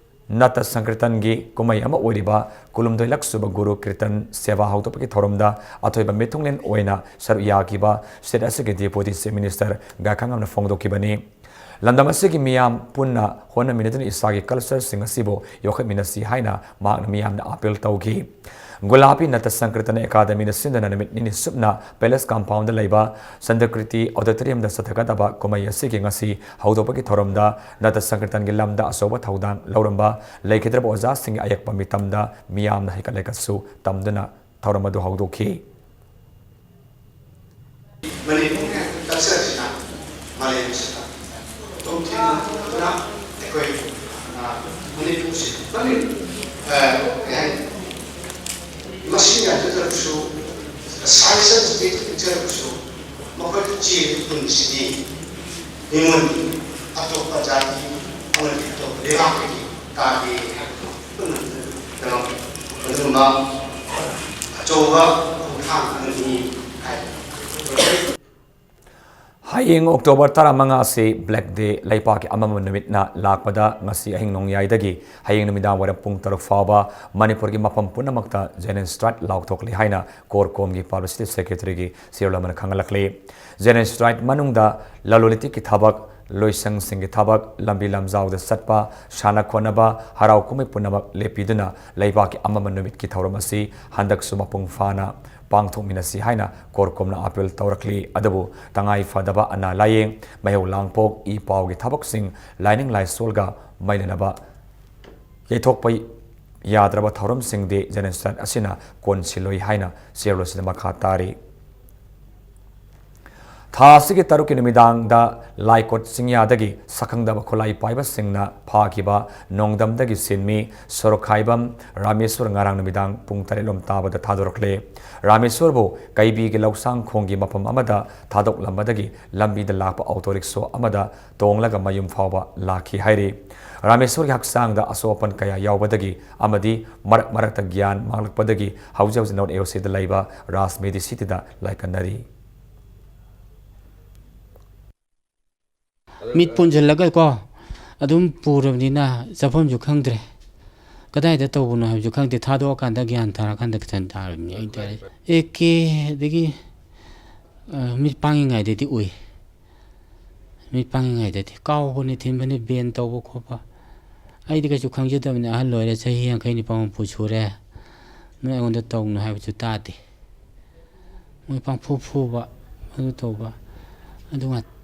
ꯅꯠꯇ ꯁꯪꯀꯤꯔꯇꯟꯒꯤ ꯀꯨꯝꯍꯩ ꯑꯃ ꯑꯣꯏꯔꯤꯕ ꯀꯨꯟꯍꯨꯝꯗꯣꯏꯂꯛ ꯁꯨꯕ ꯒꯨꯔꯨ ꯀꯤꯔꯇꯟ ꯁꯦꯕꯥ ꯍꯧꯗꯣꯛꯄꯒꯤ ꯊꯧꯔꯝꯗ ꯑꯊꯣꯏꯕ ꯃꯤꯊꯨꯡꯂꯦꯟ ꯑꯣꯏꯅ ꯁꯔꯨꯛ ꯌꯥꯈꯤꯕ ꯁ꯭ꯇꯦꯠ ꯑꯁꯤꯒꯤ ꯗꯦꯄꯨꯇꯤ ꯆꯤꯐ ꯃꯤꯅꯤꯁꯇꯔ ꯒꯥꯏꯈꯥꯉꯝꯅ ꯐꯣꯡꯗꯣꯛꯈꯤꯕꯅꯤ꯫ ꯂꯝꯗꯝ ꯑꯁꯤꯒꯤ ꯃꯤꯌꯥꯝ ꯄꯨꯟꯅ ꯍꯣꯠꯅꯃꯤꯟꯅꯗꯨꯅ ꯏꯁꯥꯒꯤ cultureꯁꯤꯡ ꯑꯁꯤꯕꯨ ꯌꯣꯛꯈꯠꯃꯤꯟꯅꯁꯤ ꯍꯥꯏꯅ ꯃꯍꯥꯛꯅ ꯃꯤꯌꯥꯝꯗ appeal ꯇꯧꯈꯤ꯫ ꯒꯨꯂꯥꯕꯤ ꯅꯠꯇ ꯁꯪꯀ꯭ꯔꯤꯇꯟ ꯑꯦꯀꯥꯗꯃꯤꯅ ꯁꯤꯟꯗꯨꯅ ꯅꯨꯃꯤꯠ ꯅꯤꯅꯤ ꯆꯨꯞꯅ palace compoundꯗ ꯂꯩꯕ ꯁꯟꯗꯀ꯭ꯔꯤꯇꯤ auditoriumꯗ ꯆꯠꯊꯒꯗꯕ ꯀꯨꯝꯍꯩ ꯑꯁꯤꯒꯤ ꯉꯁꯤ ꯍꯧꯗꯣꯛꯄꯒꯤ ꯊꯧꯔꯝꯗ ꯅꯠꯇ ꯁꯪꯀ꯭ꯔꯤꯇꯟꯒꯤ ꯂꯝꯗ ꯑꯆꯧꯕ ꯊꯧꯗꯥꯡ ꯂꯧꯔꯝꯕ ꯂꯩꯈꯤꯗ꯭ꯔꯕ ꯑꯣꯖꯥꯁꯤꯡꯒꯤ ꯑꯌꯦꯛꯄ ꯃꯤꯇꯝꯗ ꯃꯤꯌꯥꯝꯅ ꯍꯩꯀꯠ ꯂꯩꯀꯠꯁꯨ ꯇꯝꯗꯨꯅ ꯊꯧꯔꯝ ꯑꯗꯨ ꯍꯧꯗꯣꯛꯈꯤ꯫ ꯃꯅꯤꯄꯨꯔꯒꯤ cultureꯁꯤꯅ ꯃꯥꯂꯦꯝꯁꯤꯗ ꯇꯣꯞ ꯊꯤꯟꯗꯨꯅ ꯑꯩꯈꯣꯏ, ꯑ, ꯃꯅꯤꯄꯨꯔꯁꯤ ꯃꯃꯤꯡ, ꯑ, ꯀꯩ ꯍꯥꯏꯅꯤ, ꯃꯁꯤꯡ ꯌꯥꯝꯖꯗ꯭ꯔꯕꯁꯨ, size ꯑꯃ ꯄꯤꯛꯆꯔꯕꯁꯨ, ꯃꯈꯣꯏꯒꯤ ꯆꯦꯔꯤ ꯄꯨꯟꯁꯤꯗꯤ ꯃꯤꯉꯣꯟ ꯑꯇꯣꯞꯄ ꯖꯥꯇꯤ ꯑꯃꯗꯤ ꯑꯇꯣꯞꯄ ꯂꯩꯕꯥꯛꯇꯒꯤ ꯇꯥꯗꯦ ꯍꯥꯏꯕꯗꯨ ꯄꯨꯝꯅꯃꯛꯅ ꯈꯪꯂꯝꯒꯅꯤ꯫ ꯃꯗꯨꯒꯨꯝꯕ ꯑꯆꯧꯕ ꯈꯣꯡꯊꯥꯡ ꯑꯃꯅꯤ ꯍꯥꯏ꯫ ꯍꯌꯦꯡ October ꯇꯔꯥꯃꯉꯥ ꯑꯁꯤ Black Day, ꯂꯩꯄꯥꯛꯀꯤ ꯑꯃꯝꯕ ꯅꯨꯃꯤꯠꯅ ꯂꯥꯛꯄꯗ ꯉꯁꯤ ꯑꯍꯤꯡ ꯅꯣꯡꯌꯥꯏꯗꯒꯤ ꯍꯌꯦꯡ ꯅꯨꯃꯤꯗꯥꯡ ꯋꯥꯏꯔꯝ ꯄꯨꯡ ꯇꯔꯨꯛ ꯐꯥꯎꯕ ꯃꯅꯤꯄꯨꯔꯒꯤ ꯃꯐꯝ ꯄꯨꯝꯅꯃꯛꯇ Zone and Strike ꯂꯥꯎꯊꯣꯛꯂꯤ ꯍꯥꯏꯅ CORCOMꯒꯤ Publicity Secretaryꯒꯤ ꯆꯦꯔꯣꯜ ꯑꯃꯅ ꯈꯪꯍꯜꯂꯛꯂꯤ꯫ Zone and Strike ꯃꯅꯨꯡꯗ ꯂꯂꯣꯟ ꯏꯇꯤꯛꯀꯤ ꯊꯕꯛ, ꯂꯣꯏꯁꯪꯁꯤꯡꯒꯤ ꯊꯕꯛ, ꯂꯝꯕꯤ ꯂꯝꯖꯥꯎꯗ ꯆꯠꯄ, ꯁꯥꯟꯅ ꯈꯣꯠꯅꯕ, ꯍꯔꯥꯎ ꯀꯨꯝꯍꯩ ꯄꯨꯝꯅꯃꯛ ꯂꯦꯞꯄꯤꯗꯨꯅ ꯂꯩꯕꯥꯛꯀꯤ ꯑꯃꯝꯕ ꯅꯨꯃꯤꯠꯀꯤ ꯊꯧꯔꯝ ꯑꯁꯤ ꯍꯟꯗꯛꯁꯨ ꯃꯄꯨꯡ ꯐꯥꯅ ꯄꯥꯡꯊꯣꯛꯃꯤꯟꯅꯁꯤ ꯍꯥꯏꯅ CORCOMꯅ appeal ꯇꯧꯔꯛꯂꯤ꯫ ꯑꯗꯨꯕꯨ ꯇꯉꯥꯏ ꯐꯗꯕ ꯑꯅꯥ ꯂꯥꯌꯦꯡ, ꯃꯩꯍꯧ ꯂꯥꯡꯄꯣꯛ, ꯏ ꯄꯥꯎꯒꯤ ꯊꯕꯛꯁꯤꯡ, ꯂꯥꯏꯅꯤꯡ ꯂꯥꯏꯁꯣꯜꯒ ꯃꯩꯂꯩꯅꯕ ꯌꯩꯊꯣꯛꯄ ꯌꯥꯗ꯭ꯔꯕ ꯊꯧꯔꯝꯁꯤꯡꯗꯤ Zone and Strike ꯑꯁꯤꯅ ꯀꯣꯟꯁꯤꯜꯂꯣꯏ ꯍꯥꯏꯅ ꯆꯦꯔꯣꯜ ꯑꯁꯤꯗ ꯃꯈꯥ ꯇꯥꯔꯤ꯫ ꯊꯥ ꯑꯁꯤꯒꯤ ꯇꯔꯨꯛꯀꯤ ꯅꯨꯃꯤꯗꯥꯡꯗ ꯂꯥꯏꯀꯣꯠ ꯆꯤꯡꯌꯥꯗꯒꯤ ꯁꯛꯈꯪꯗꯕ ꯈꯨꯠꯂꯥꯏ ꯄꯥꯏꯕꯁꯤꯡꯅ ꯐꯥꯈꯤꯕ ꯅꯣꯡꯗꯝꯗꯒꯤ ꯁꯤꯟꯃꯤ ꯁꯣꯔꯣꯛꯈꯥꯏꯕꯝ ꯔꯥꯃꯦꯁꯣꯔ ꯉꯔꯥꯡ ꯅꯨꯃꯤꯗꯥꯡ ꯄꯨꯡ ꯇꯔꯦꯠ ꯂꯣꯝ ꯇꯥꯕꯗ ꯊꯥꯗꯣꯔꯛꯂꯦ꯫ ꯔꯥꯃꯦꯁꯣꯔꯕꯨ ꯀꯩꯕꯤꯒꯤ ꯂꯧꯁꯥꯡ ꯈꯣꯡꯒꯤ ꯃꯐꯝ ꯑꯃꯗ ꯊꯥꯗꯣꯛꯂꯝꯕꯗꯒꯤ ꯂꯝꯕꯤꯗ ꯂꯥꯛꯄ auto rickshaw ꯑꯃꯗ ꯇꯣꯡꯂꯒ ꯃꯌꯨꯝ ꯐꯥꯎꯕ ꯂꯥꯛꯈꯤ ꯍꯥꯏꯔꯤ꯫ ꯔꯥꯃꯦꯁꯣꯔꯒꯤ ꯍꯛꯆꯥꯡꯗ ꯑꯁꯣꯛ ꯑꯄꯟ ꯀꯌꯥ ꯌꯥꯎꯕꯗꯒꯤ ꯑꯃꯗꯤ ꯃꯔꯛ ꯃꯔꯛꯇ ꯒ꯭ꯌꯥꯟ ꯃꯥꯡꯂꯛꯄꯗꯒꯤ ꯍꯧꯖꯤꯛ ꯍꯧꯖꯤꯛ North A O Cꯗ ꯂꯩꯕ ꯔꯥꯖ ꯃꯦꯗꯤꯁꯤꯇꯤꯗ ꯂꯥꯏꯀꯠꯅꯔꯤ꯫ ꯃꯤꯠ ꯄꯨꯟꯁꯤꯜꯂꯒꯀꯣ ꯑꯗꯨꯝ ꯄꯨꯔꯕꯅꯤꯅ ꯆꯠꯐꯝꯁꯨ ꯈꯪꯗ꯭ꯔꯦ꯫ ꯀꯗꯥꯏꯗ ꯇꯧꯕꯅꯣ ꯍꯥꯏꯕꯁꯨ ꯈꯪꯗꯦ꯫ ꯊꯥꯗꯣꯛꯑꯀꯥꯟꯗ ꯒ꯭ꯌꯥꯟ ꯇꯥꯔꯀꯥꯟꯗ ꯈꯤꯇꯪ ꯇꯥꯔꯕꯅꯤ ꯑꯩ ꯇꯧꯔꯤꯁꯦ꯫ ꯑꯦ ꯀꯦ ꯑꯗꯒꯤ, ꯑ, ꯃꯤꯠ ꯄꯥꯡꯉꯤꯉꯩꯗꯗꯤ ꯎꯏ꯫ ꯃꯤ ꯄꯪꯉꯤꯉꯩꯗꯗꯤ ꯀꯥꯎꯕꯅꯤ, ꯊꯤꯟꯕꯅꯤ, ꯕꯦꯟ ꯇꯧꯕ ꯈꯣꯠꯄ꯫ ꯑꯩꯗꯤ ꯀꯩꯁꯨ ꯈꯪꯖꯗꯕꯅꯤ, ꯑꯍꯜ ꯑꯣꯏꯔꯦ, ꯆꯍꯤ ꯌꯥꯡꯈꯩ ꯅꯤꯐꯨ ꯍꯨꯝꯐꯨ ꯁꯨꯔꯦ, ꯅꯣꯏ ꯑꯩꯉꯣꯟꯗ ꯇꯧꯅꯨ ꯍꯥꯏꯕꯁꯨ ꯇꯥꯗꯦ꯫ ꯃꯣꯏ ꯄꯪꯐꯨ ꯐꯨꯕ, ꯑꯗꯨ ꯇꯧꯕ, ꯑꯗꯨ ꯉꯥꯛ-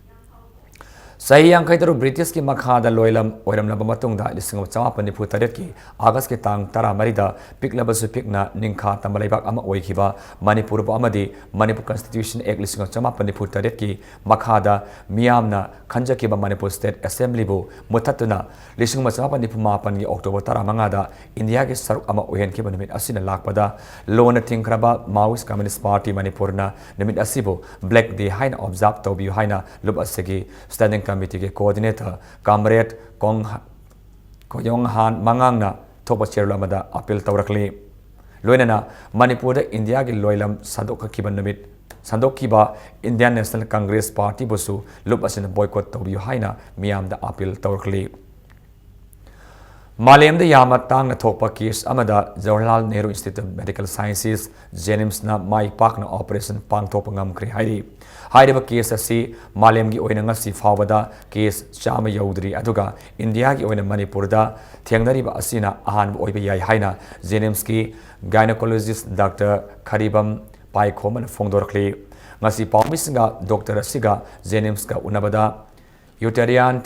ꯆꯍꯤ ꯌꯥꯡꯈꯩ ꯇꯔꯨꯛ ꯕ꯭ꯔꯤꯇꯤꯁꯀꯤ ꯃꯈꯥꯗ ꯂꯣꯏꯂꯝ ꯑꯣꯏꯔꯝꯂꯕ ꯃꯇꯨꯡꯗ, ꯂꯤꯁꯤꯡ ꯑꯃ ꯆꯃꯥꯄꯟ ꯅꯤꯐꯨ ꯇꯔꯦꯠꯀꯤ ꯑꯥꯒꯁꯀꯤ ꯇꯥꯡ ꯇꯔꯥꯃꯔꯤꯗ ꯄꯤꯛꯂꯕꯁꯨ ꯄꯤꯛꯅ ꯅꯤꯡꯈꯥ ꯇꯝꯕ ꯂꯩꯕꯥꯛ ꯑꯃ ꯑꯣꯏꯈꯤꯕ ꯃꯅꯤꯄꯨꯔꯕꯨ ꯑꯃꯗꯤ ꯃꯅꯤꯄꯨꯔ Constitution Act ꯂꯤꯁꯤꯡ ꯑꯃ ꯆꯃꯥꯄꯟ ꯅꯤꯐꯨ ꯇꯔꯦꯠꯀꯤ ꯃꯈꯥꯗ ꯃꯤꯌꯥꯝꯅ ꯈꯟꯖꯈꯤꯕ ꯃꯅꯤꯄꯨꯔ State Assemblyꯕꯨ ꯃꯨꯊꯠꯇꯨꯅ, ꯂꯤꯁꯤꯡ ꯑꯃ ꯆꯃꯥꯄꯟ ꯅꯤꯐꯨ ꯃꯥꯄꯟꯒꯤ October ꯇꯔꯥꯃꯉꯥꯗ ꯏꯟꯗꯤꯌꯥꯒꯤ ꯁꯔꯨꯛ ꯑꯃ ꯑꯣꯏꯍꯟꯈꯤꯕ ꯅꯨꯃꯤꯠ ꯑꯁꯤꯅ ꯂꯥꯛꯄꯗ, ꯂꯣꯟꯅ ꯊꯤꯡꯈ꯭ꯔꯕ Maoist Communist Party ꯃꯅꯤꯄꯨꯔꯅ ꯅꯨꯃꯤꯠ ꯑꯁꯤꯕꯨ Black Day ꯍꯥꯏꯅ observe ꯇꯧꯕꯤꯌꯨ ꯍꯥꯏꯅ ꯂꯨꯞ ꯑꯁꯤꯒꯤ Standing Committeeꯒꯤ Coordinator Comrade ꯀꯣꯡ-, ꯀꯣꯌꯣꯡꯍꯥꯟ ꯃꯉꯥꯡꯅ ꯊꯣꯛꯄ ꯆꯦꯔꯣꯜ ꯑꯃꯗ appeal ꯇꯧꯔꯛꯂꯤ꯫ ꯂꯣꯏꯅꯅ ꯃꯅꯤꯄꯨꯔꯗ ꯏꯟꯗꯤꯌꯥꯒꯤ ꯂꯣꯏꯂꯝ ꯁꯟꯗꯣꯛꯈꯤꯕ ꯅꯨꯃꯤꯠ, ꯁꯟꯗꯣꯛꯈꯤꯕ Indian National Congress Partyꯕꯨꯁꯨ ꯂꯨꯞ ꯑꯁꯤꯅ boycott ꯇꯧꯕꯤꯌꯨ ꯍꯥꯏꯅ ꯃꯤꯌꯥꯝꯗ appeal ꯇꯧꯔꯛꯂꯤ꯫ ꯃꯥꯂꯦꯝꯗ ꯌꯥꯝꯅ ꯇꯥꯡꯅ ꯊꯣꯛꯄ case ꯑꯃꯗ Jawaharlal Nehru Institute of Medical Sciences, JNIMSꯅ ꯃꯥꯏ ꯄꯥꯛꯅ operation ꯄꯥꯡꯊꯣꯛꯄ ꯉꯝꯈ꯭ꯔꯦ ꯍꯥꯏꯔꯤ꯫ ꯍꯥꯏꯔꯤꯕ case ꯑꯁꯤ ꯃꯥꯂꯦꯝꯒꯤ ꯑꯣꯏꯅ ꯉꯁꯤ ꯐꯥꯎꯕꯗ case ꯆꯥꯝꯃ ꯌꯧꯗ꯭ꯔꯤ, ꯑꯗꯨꯒ ꯏꯟꯗꯤꯌꯥꯒꯤ ꯑꯣꯏꯅ ꯃꯅꯤꯄꯨꯔꯗ ꯊꯦꯡꯅꯔꯤꯕ ꯑꯁꯤꯅ ꯑꯍꯥꯟꯕ ꯑꯣꯏꯕ ꯌꯥꯏ ꯍꯥꯏꯅ JNIMSꯀꯤ gynecologist Doctor ꯈꯔꯤꯕꯝ ꯄꯥꯏꯈꯣꯝꯕꯅ ꯐꯣꯡꯗꯣꯔꯛꯂꯤ꯫ ꯉꯁꯤ ꯄꯥꯎꯃꯤꯁꯤꯡꯒ doctor ꯑꯁꯤꯒ JNIMSꯀ ꯎꯅꯕꯗ uterine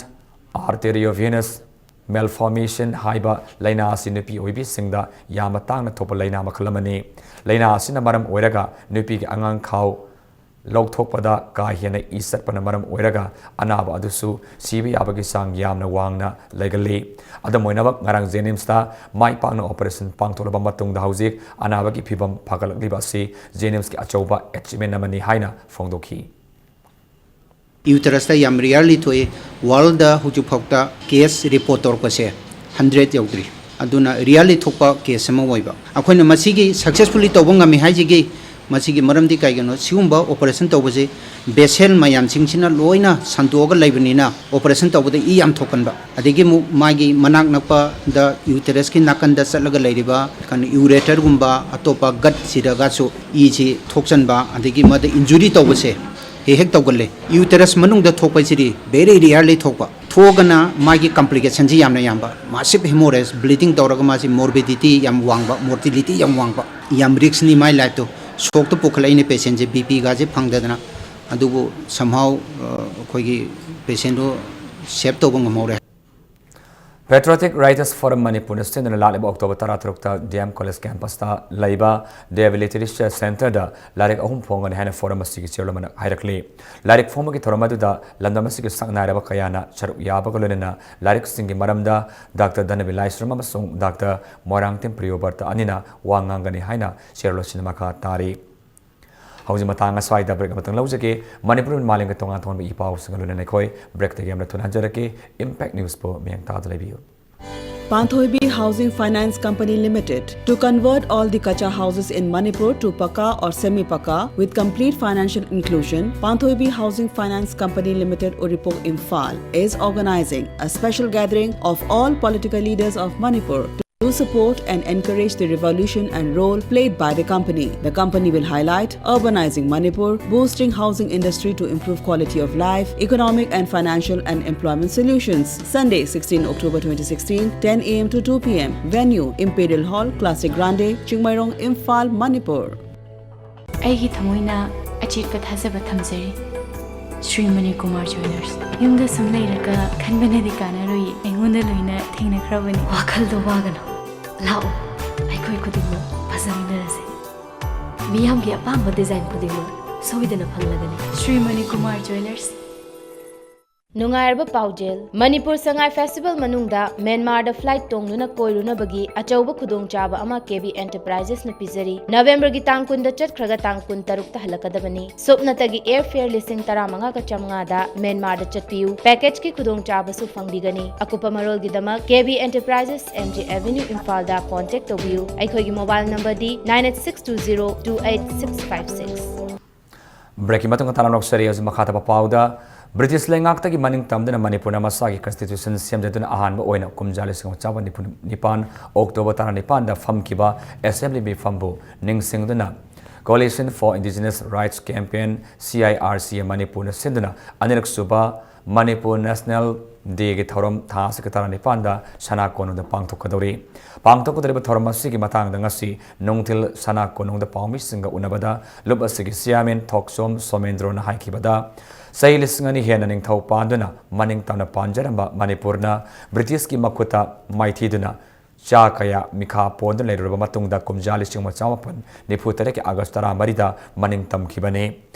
arteriovenous malformation ꯍꯥꯏꯕ ꯂꯥꯏꯅꯥ ꯑꯁꯤ ꯅꯨꯄꯤ ꯑꯣꯏꯕꯤꯁꯤꯡꯗ ꯌꯥꯝꯅ ꯇꯥꯡꯅ ꯊꯣꯛꯄ ꯂꯥꯏꯅꯥ ꯃꯈꯜ ꯑꯃꯅꯤ꯫ ꯂꯥꯏꯅꯥ ꯑꯁꯤꯅ ꯃꯔꯝ ꯑꯣꯏꯔꯒ ꯅꯨꯄꯤꯒꯤ ꯑꯉꯥꯡꯈꯥꯎ ꯂꯧꯊꯣꯛꯄꯗ ꯀꯥ ꯍꯦꯟꯅ ꯏ ꯆꯠꯄꯅ ꯃꯔꯝ ꯑꯣꯏꯔꯒ ꯑꯅꯥꯕ ꯑꯗꯨꯁꯨ ꯁꯤꯕ ꯌꯥꯕꯒꯤ ꯆꯥꯡ ꯌꯥꯝꯅ ꯋꯥꯡꯅ ꯂꯩꯒꯜꯂꯤ꯫ ꯑꯗꯨꯝ ꯑꯣꯏꯅꯃꯛ, ꯉꯔꯥꯡ JNIMSꯇ ꯃꯥꯏ ꯄꯥꯛꯅ operation ꯄꯥꯡꯊꯣꯛꯂꯕ ꯃꯇꯨꯡꯗ ꯍꯧꯖꯤꯛ ꯑꯅꯥꯕꯒꯤ ꯐꯤꯕꯝ ꯐꯒꯠꯂꯛꯂꯤꯕ ꯑꯁꯤ JNIMSꯀꯤ ꯑꯆꯧꯕ achievement ꯑꯃꯅꯤ ꯍꯥꯏꯅ ꯐꯣꯡꯗꯣꯛꯈꯤ꯫ Uterusꯇ ꯌꯥꯝ rarely ꯊꯣꯛꯏ꯫ Worldꯗ ꯍꯧꯖꯤꯛꯐꯥꯎꯗ case report ꯇꯧꯔꯛꯄꯁꯦ hundred ꯌꯧꯗ꯭ꯔꯤ꯫ ꯑꯗꯨꯅ rarely ꯊꯣꯛꯄ case ꯑꯃ ꯑꯣꯏꯕ꯫ ꯑꯩꯈꯣꯏꯅ ꯃꯁꯤꯒꯤ successfully ꯇꯧꯕ ꯉꯝꯃꯤ ꯍꯥꯏꯁꯤꯒꯤ ꯃꯁꯤꯒꯤ ꯃꯔꯝꯗꯤ ꯀꯩꯒꯤꯅꯣ? ꯁꯤꯒꯨꯝꯕ operation ꯇꯧꯕꯁꯦ vessel ꯃꯌꯥꯝꯁꯤꯡꯁꯤꯅ ꯂꯣꯏꯅ ꯁꯟꯗꯣꯛꯑꯒ ꯂꯩꯕꯅꯤꯅ operation ꯇꯧꯕꯗ ꯏ ꯌꯥꯝ ꯊꯣꯛꯀꯟꯕ꯫ ꯑꯗꯒꯤ ꯑꯃꯨꯛ ꯃꯥꯒꯤ ꯃꯅꯥꯛ ꯅꯛꯄꯗ uterusꯀꯤ ꯅꯥꯀꯟꯗ ꯆꯠꯂꯒ ꯂꯩꯔꯤꯕ ꯀꯩꯅꯣ ureterꯒꯨꯝꯕ ꯑꯇꯣꯞꯄ gutꯁꯤꯗꯒꯁꯨ ꯏꯁꯤ ꯊꯣꯛꯆꯟꯕ, ꯑꯗꯒꯤ ꯃꯗ injury ꯇꯧꯕꯁꯦ ꯍꯦꯛ ꯍꯦꯛ ꯇꯧꯒꯜꯂꯦ꯫ ꯌꯨꯇꯦꯔꯁ ꯃꯅꯨꯡꯗ ꯊꯣꯛꯄ ꯍꯥꯏꯁꯤꯗꯤ very rarely ꯊꯣꯛꯄ꯫ ꯊꯣꯛꯑꯒꯅ ꯃꯥꯒꯤ complicationꯁꯤ ꯌꯥꯝꯅ ꯌꯥꯝꯕ, massive hemorrhage, bleeding ꯇꯧꯔꯒ ꯃꯥꯁꯤ morbidity ꯌꯥꯝ ꯋꯥꯡꯕ, mortality ꯌꯥꯝ ꯋꯥꯡꯕ, ꯌꯥꯝ riskꯅꯤ ꯃꯥꯏ lifeꯇꯣ꯫ ꯁꯣꯛꯇ ꯄꯨꯈꯠꯂꯛꯏꯅꯦ patientꯁꯦ, BP ꯒꯥꯁꯦ ꯐꯪꯗꯗꯅ꯫ ꯑꯗꯨꯕꯨ somehow ꯑꯩꯈꯣꯏꯒꯤ patientꯗꯣ save ꯇꯧꯕ ꯉꯝꯍꯧꯔꯦ꯫ Patriotic Writers Forum ꯃꯅꯤꯄꯨꯔꯅ ꯁꯤꯟꯗꯨꯅ ꯂꯥꯛꯂꯤꯕ ꯑꯣꯛꯇꯣꯕꯔ ꯇꯔꯥꯇꯔꯨꯛꯇ D M College campusꯇ ꯂꯩꯕ Dev Literature Centreꯗ ꯂꯥꯏꯔꯤꯛ ꯑꯍꯨꯝ ꯐꯣꯡꯒꯅꯤ ꯍꯥꯏꯅ forum ꯑꯁꯤꯒꯤ chairman ꯑꯃꯅ ꯍꯥꯏꯔꯛꯂꯤ꯫ ꯂꯥꯏꯔꯤꯛ ꯐꯣꯡꯕꯒꯤ ꯊꯧꯔꯝ ꯑꯗꯨꯗ ꯂꯝꯗꯝ ꯑꯁꯤꯒꯤ ꯁꯛꯅꯥꯏꯔꯕ ꯀꯌꯥꯅ ꯁꯔꯨꯛ ꯌꯥꯕꯒ ꯂꯣꯏꯅꯅ ꯂꯥꯏꯔꯤꯛꯁꯤꯡꯒꯤ ꯃꯔꯝꯗ Doctor ꯙꯅꯕꯤ ꯂꯥꯏꯁ꯭ꯔꯝ ꯑꯃꯁꯨꯡ Doctor ꯃꯣꯏꯔꯥꯡꯊꯦꯝ ꯄ꯭ꯔꯤꯌꯣꯕꯔꯇ ꯑꯅꯤꯅ ꯋꯥ ꯉꯥꯡꯒꯅꯤ ꯍꯥꯏꯅ chairmanꯁꯤꯅ ꯃꯈꯥ ꯇꯥꯔꯤ꯫ ꯍꯧꯖꯤꯛ ꯃꯇꯥꯡ ꯑꯁ꯭ꯋꯥꯏꯗ break ꯑꯃꯇꯪ ꯂꯧꯖꯒꯦ꯫ ꯃꯅꯤꯄꯨꯔ ꯃꯥꯂꯦꯝꯒꯤ ꯇꯣꯉꯥꯟ ꯇꯣꯉꯥꯟꯕ ꯏ ꯄꯥꯎꯁꯤꯡꯒ ꯂꯣꯏꯅꯅ ꯑꯩꯈꯣꯏ breakꯇꯒꯤ ꯌꯥꯝꯅ ꯊꯨꯅ ꯍꯟꯖꯔꯛꯀꯦ꯫ Impact Newsꯄꯨ ꯃꯤꯠꯌꯦꯡ ꯇꯥꯗꯨꯅ ꯂꯩꯕꯤꯌꯨ꯫ Panthoibi Housing Finance Company Limited. To convert all the kacha houses in Manipur to pakka or semi-pakka with complete financial inclusion, Panthoibi Housing Finance Company Limited, Uripok, Imphal, is organizing a special gathering of all political leaders of Manipur to support and encourage the revolution and role played by the company. The company will highlight urbanizing Manipur, boosting housing industry to improve quality of life, economic and financial and employment solutions. Sunday, sixteen October twenty sixteen, ten A M to two P M. Venue, Imperial Hall, Classic Grande, Chingmeirong, Imphal, Manipur. ꯑꯩꯒꯤ ꯊꯃꯣꯏꯅ ꯑꯆꯦꯠꯄ ꯊꯥꯖꯕ ꯊꯝꯖꯔꯤ꯫ Shri money Kumar ꯖ꯭ꯋꯦꯂꯔꯁ꯫ ꯌꯨꯝꯗ ꯁꯨꯝ ꯂꯩꯔꯒ ꯈꯟꯕꯅꯗꯤ ꯀꯥꯟꯅꯔꯣꯏ, ꯑꯩꯉꯣꯟꯗ ꯂꯣꯏꯅ ꯊꯦꯡꯅꯈ꯭ꯔꯕꯅꯤ꯫ ꯋꯥꯈꯜꯗꯣ ꯋꯥꯒꯅꯨ, ꯂꯥꯛꯑꯣ, ꯑꯩꯈꯣꯏ ꯈꯨꯗꯤꯡꯃꯛ ꯐꯖꯃꯤꯟꯅꯔꯁꯦ꯫ ꯃꯤꯌꯥꯝꯒꯤ ꯑꯄꯥꯝꯕ design ꯈꯨꯗꯤꯡꯃꯛ ꯁꯣꯏꯗꯅ ꯐꯪꯂꯒꯅꯤ꯫ ꯁ꯭ꯔꯤ ꯃꯅꯤ ꯀꯨꯃꯥꯔ ꯖ꯭ꯋꯦꯂꯔꯁ꯫ ꯅꯨꯡꯉꯥꯏꯔꯕ ꯄꯥꯎꯖꯦꯜ, ꯃꯅꯤꯄꯨꯔ ꯁꯉꯥꯏ festival ꯃꯅꯨꯡꯗ ꯃ꯭ꯌꯥꯟꯃꯥꯔꯗ flight ꯇꯣꯡꯗꯨꯅ ꯀꯣꯏꯔꯨꯅꯕꯒꯤ ꯑꯆꯧꯕ ꯈꯨꯗꯣꯡꯆꯥꯕ ꯑꯃ K B Enterprises ꯅ ꯄꯤꯖꯔꯤ꯫ ꯅꯕꯦꯝꯕꯔꯒꯤ ꯇꯥꯡ ꯀꯨꯟꯗ ꯆꯠꯈ꯭ꯔꯒ ꯇꯥꯡ ꯀꯨꯟ ꯇꯔꯨꯛꯇ ꯍꯜꯂꯛꯀꯗꯕꯅꯤ꯫ ꯁꯨꯞꯅꯇꯒꯤ airfare ꯂꯤꯁꯤꯡ ꯇꯔꯥꯃꯉꯥꯒ ꯆꯥꯝꯃꯉꯥꯗ ꯃ꯭ꯌꯥꯟꯃꯥꯔꯗ ꯆꯠꯄꯤꯌꯨ꯫ Package ꯀꯤ ꯈꯨꯗꯣꯡꯆꯥꯕꯁꯨ ꯐꯪꯕꯤꯒꯅꯤ꯫ ꯑꯀꯨꯞꯄ ꯃꯔꯣꯜꯒꯤꯗꯃꯛ K B Enterprises, M G Avenue, ꯏꯝꯐꯥꯜꯗ contact ꯇꯧꯕꯤꯌꯨ꯫ ꯑꯩꯈꯣꯏꯒꯤ mobile number ꯗꯤ nine eight six two zero two eight six five six꯫ Break ꯀꯤ ꯃꯇꯨꯡꯗ ꯇꯥꯂꯝ ꯂꯧꯁꯔꯤ꯫ ꯍꯧꯖꯤꯛ ꯃꯈꯥ ꯇꯥꯕ ꯄꯥꯎꯗ, ꯕ꯭ꯔꯤꯇꯤꯁ ꯂꯩꯉꯥꯛꯇꯒꯤ ꯃꯅꯤꯡ ꯇꯝꯗꯨꯅ ꯃꯅꯤꯄꯨꯔꯅ ꯃꯁꯥꯒꯤ constitution ꯁꯦꯝꯖꯗꯨꯅ ꯑꯍꯥꯟꯕ ꯑꯣꯏꯅ ꯀꯨꯝꯖꯥ ꯂꯤꯁꯤꯡ ꯑꯃ ꯆꯥꯝꯃꯥꯄꯟ ꯅꯤꯐꯨ ꯅꯤꯄꯥꯟ ꯑꯣꯛꯇꯣꯕꯔ ꯇꯔꯥꯅꯤꯄꯥꯟꯗ ꯐꯝꯈꯤꯕ assembly ꯃꯤꯐꯝꯕꯨ ꯅꯤꯡꯁꯤꯡꯗꯨꯅ Coalition for Indigenous Rights Campaign, C I R C A ꯃꯅꯤꯄꯨꯔꯅ ꯁꯤꯟꯗꯨꯅ ꯑꯅꯤꯔꯛ ꯁꯨꯕ ꯃꯅꯤꯄꯨꯔ National Day ꯒꯤ ꯊꯧꯔꯝ ꯊꯥ ꯑꯁꯤꯒꯤ ꯇꯔꯥꯅꯤꯄꯥꯟꯗ ꯁꯅꯥ ꯀꯣꯅꯨꯡꯗ ꯄꯥꯡꯊꯣꯛꯀꯗꯧꯔꯤ꯫ ꯄꯥꯡꯊꯣꯛꯀꯗꯧꯔꯤꯕ ꯊꯧꯔꯝ ꯑꯁꯤꯒꯤ ꯃꯇꯥꯡꯗ ꯉꯁꯤ ꯅꯨꯡꯊꯤꯜ ꯁꯅꯥ ꯀꯣꯅꯨꯡꯗ ꯄꯥꯎꯃꯤꯁꯤꯡꯒ ꯎꯅꯕꯗ ꯂꯨꯞ ꯑꯁꯤꯒꯤ chairman ꯊꯣꯛꯆꯣꯝ ꯁꯣꯃꯦꯟꯗ꯭ꯔꯣꯅ ꯍꯥꯏꯈꯤꯕꯗ, ꯆꯍꯤ ꯂꯤꯁꯤꯡ ꯑꯅꯤ ꯍꯦꯟꯅ ꯅꯤꯡꯊꯧ ꯄꯥꯟꯗꯨꯅ ꯃꯅꯤꯡ ꯇꯝꯅ ꯄꯥꯟꯖꯔꯝꯕ ꯃꯅꯤꯄꯨꯔꯅ ꯕ꯭ꯔꯤꯇꯤꯁꯀꯤ ꯃꯈꯨꯠꯇ ꯃꯥꯏꯊꯤꯗꯨꯅ ꯆꯥ ꯀꯌꯥ ꯃꯤꯈꯥ ꯄꯣꯟꯗꯨꯅ ꯂꯩꯔꯨꯔꯕ ꯃꯇꯨꯡꯗ, ꯀꯨꯝꯖꯥ ꯂꯤꯁꯤꯡ ꯑꯃ ꯆꯥꯃꯥꯄꯟ ꯅꯤꯐꯨ ꯇꯔꯦꯠꯀꯤ ꯑꯥꯒꯁ ꯇꯔꯥꯃꯔꯤꯗ ꯃꯅꯤꯡ ꯇꯝꯈꯤꯕꯅꯤ꯫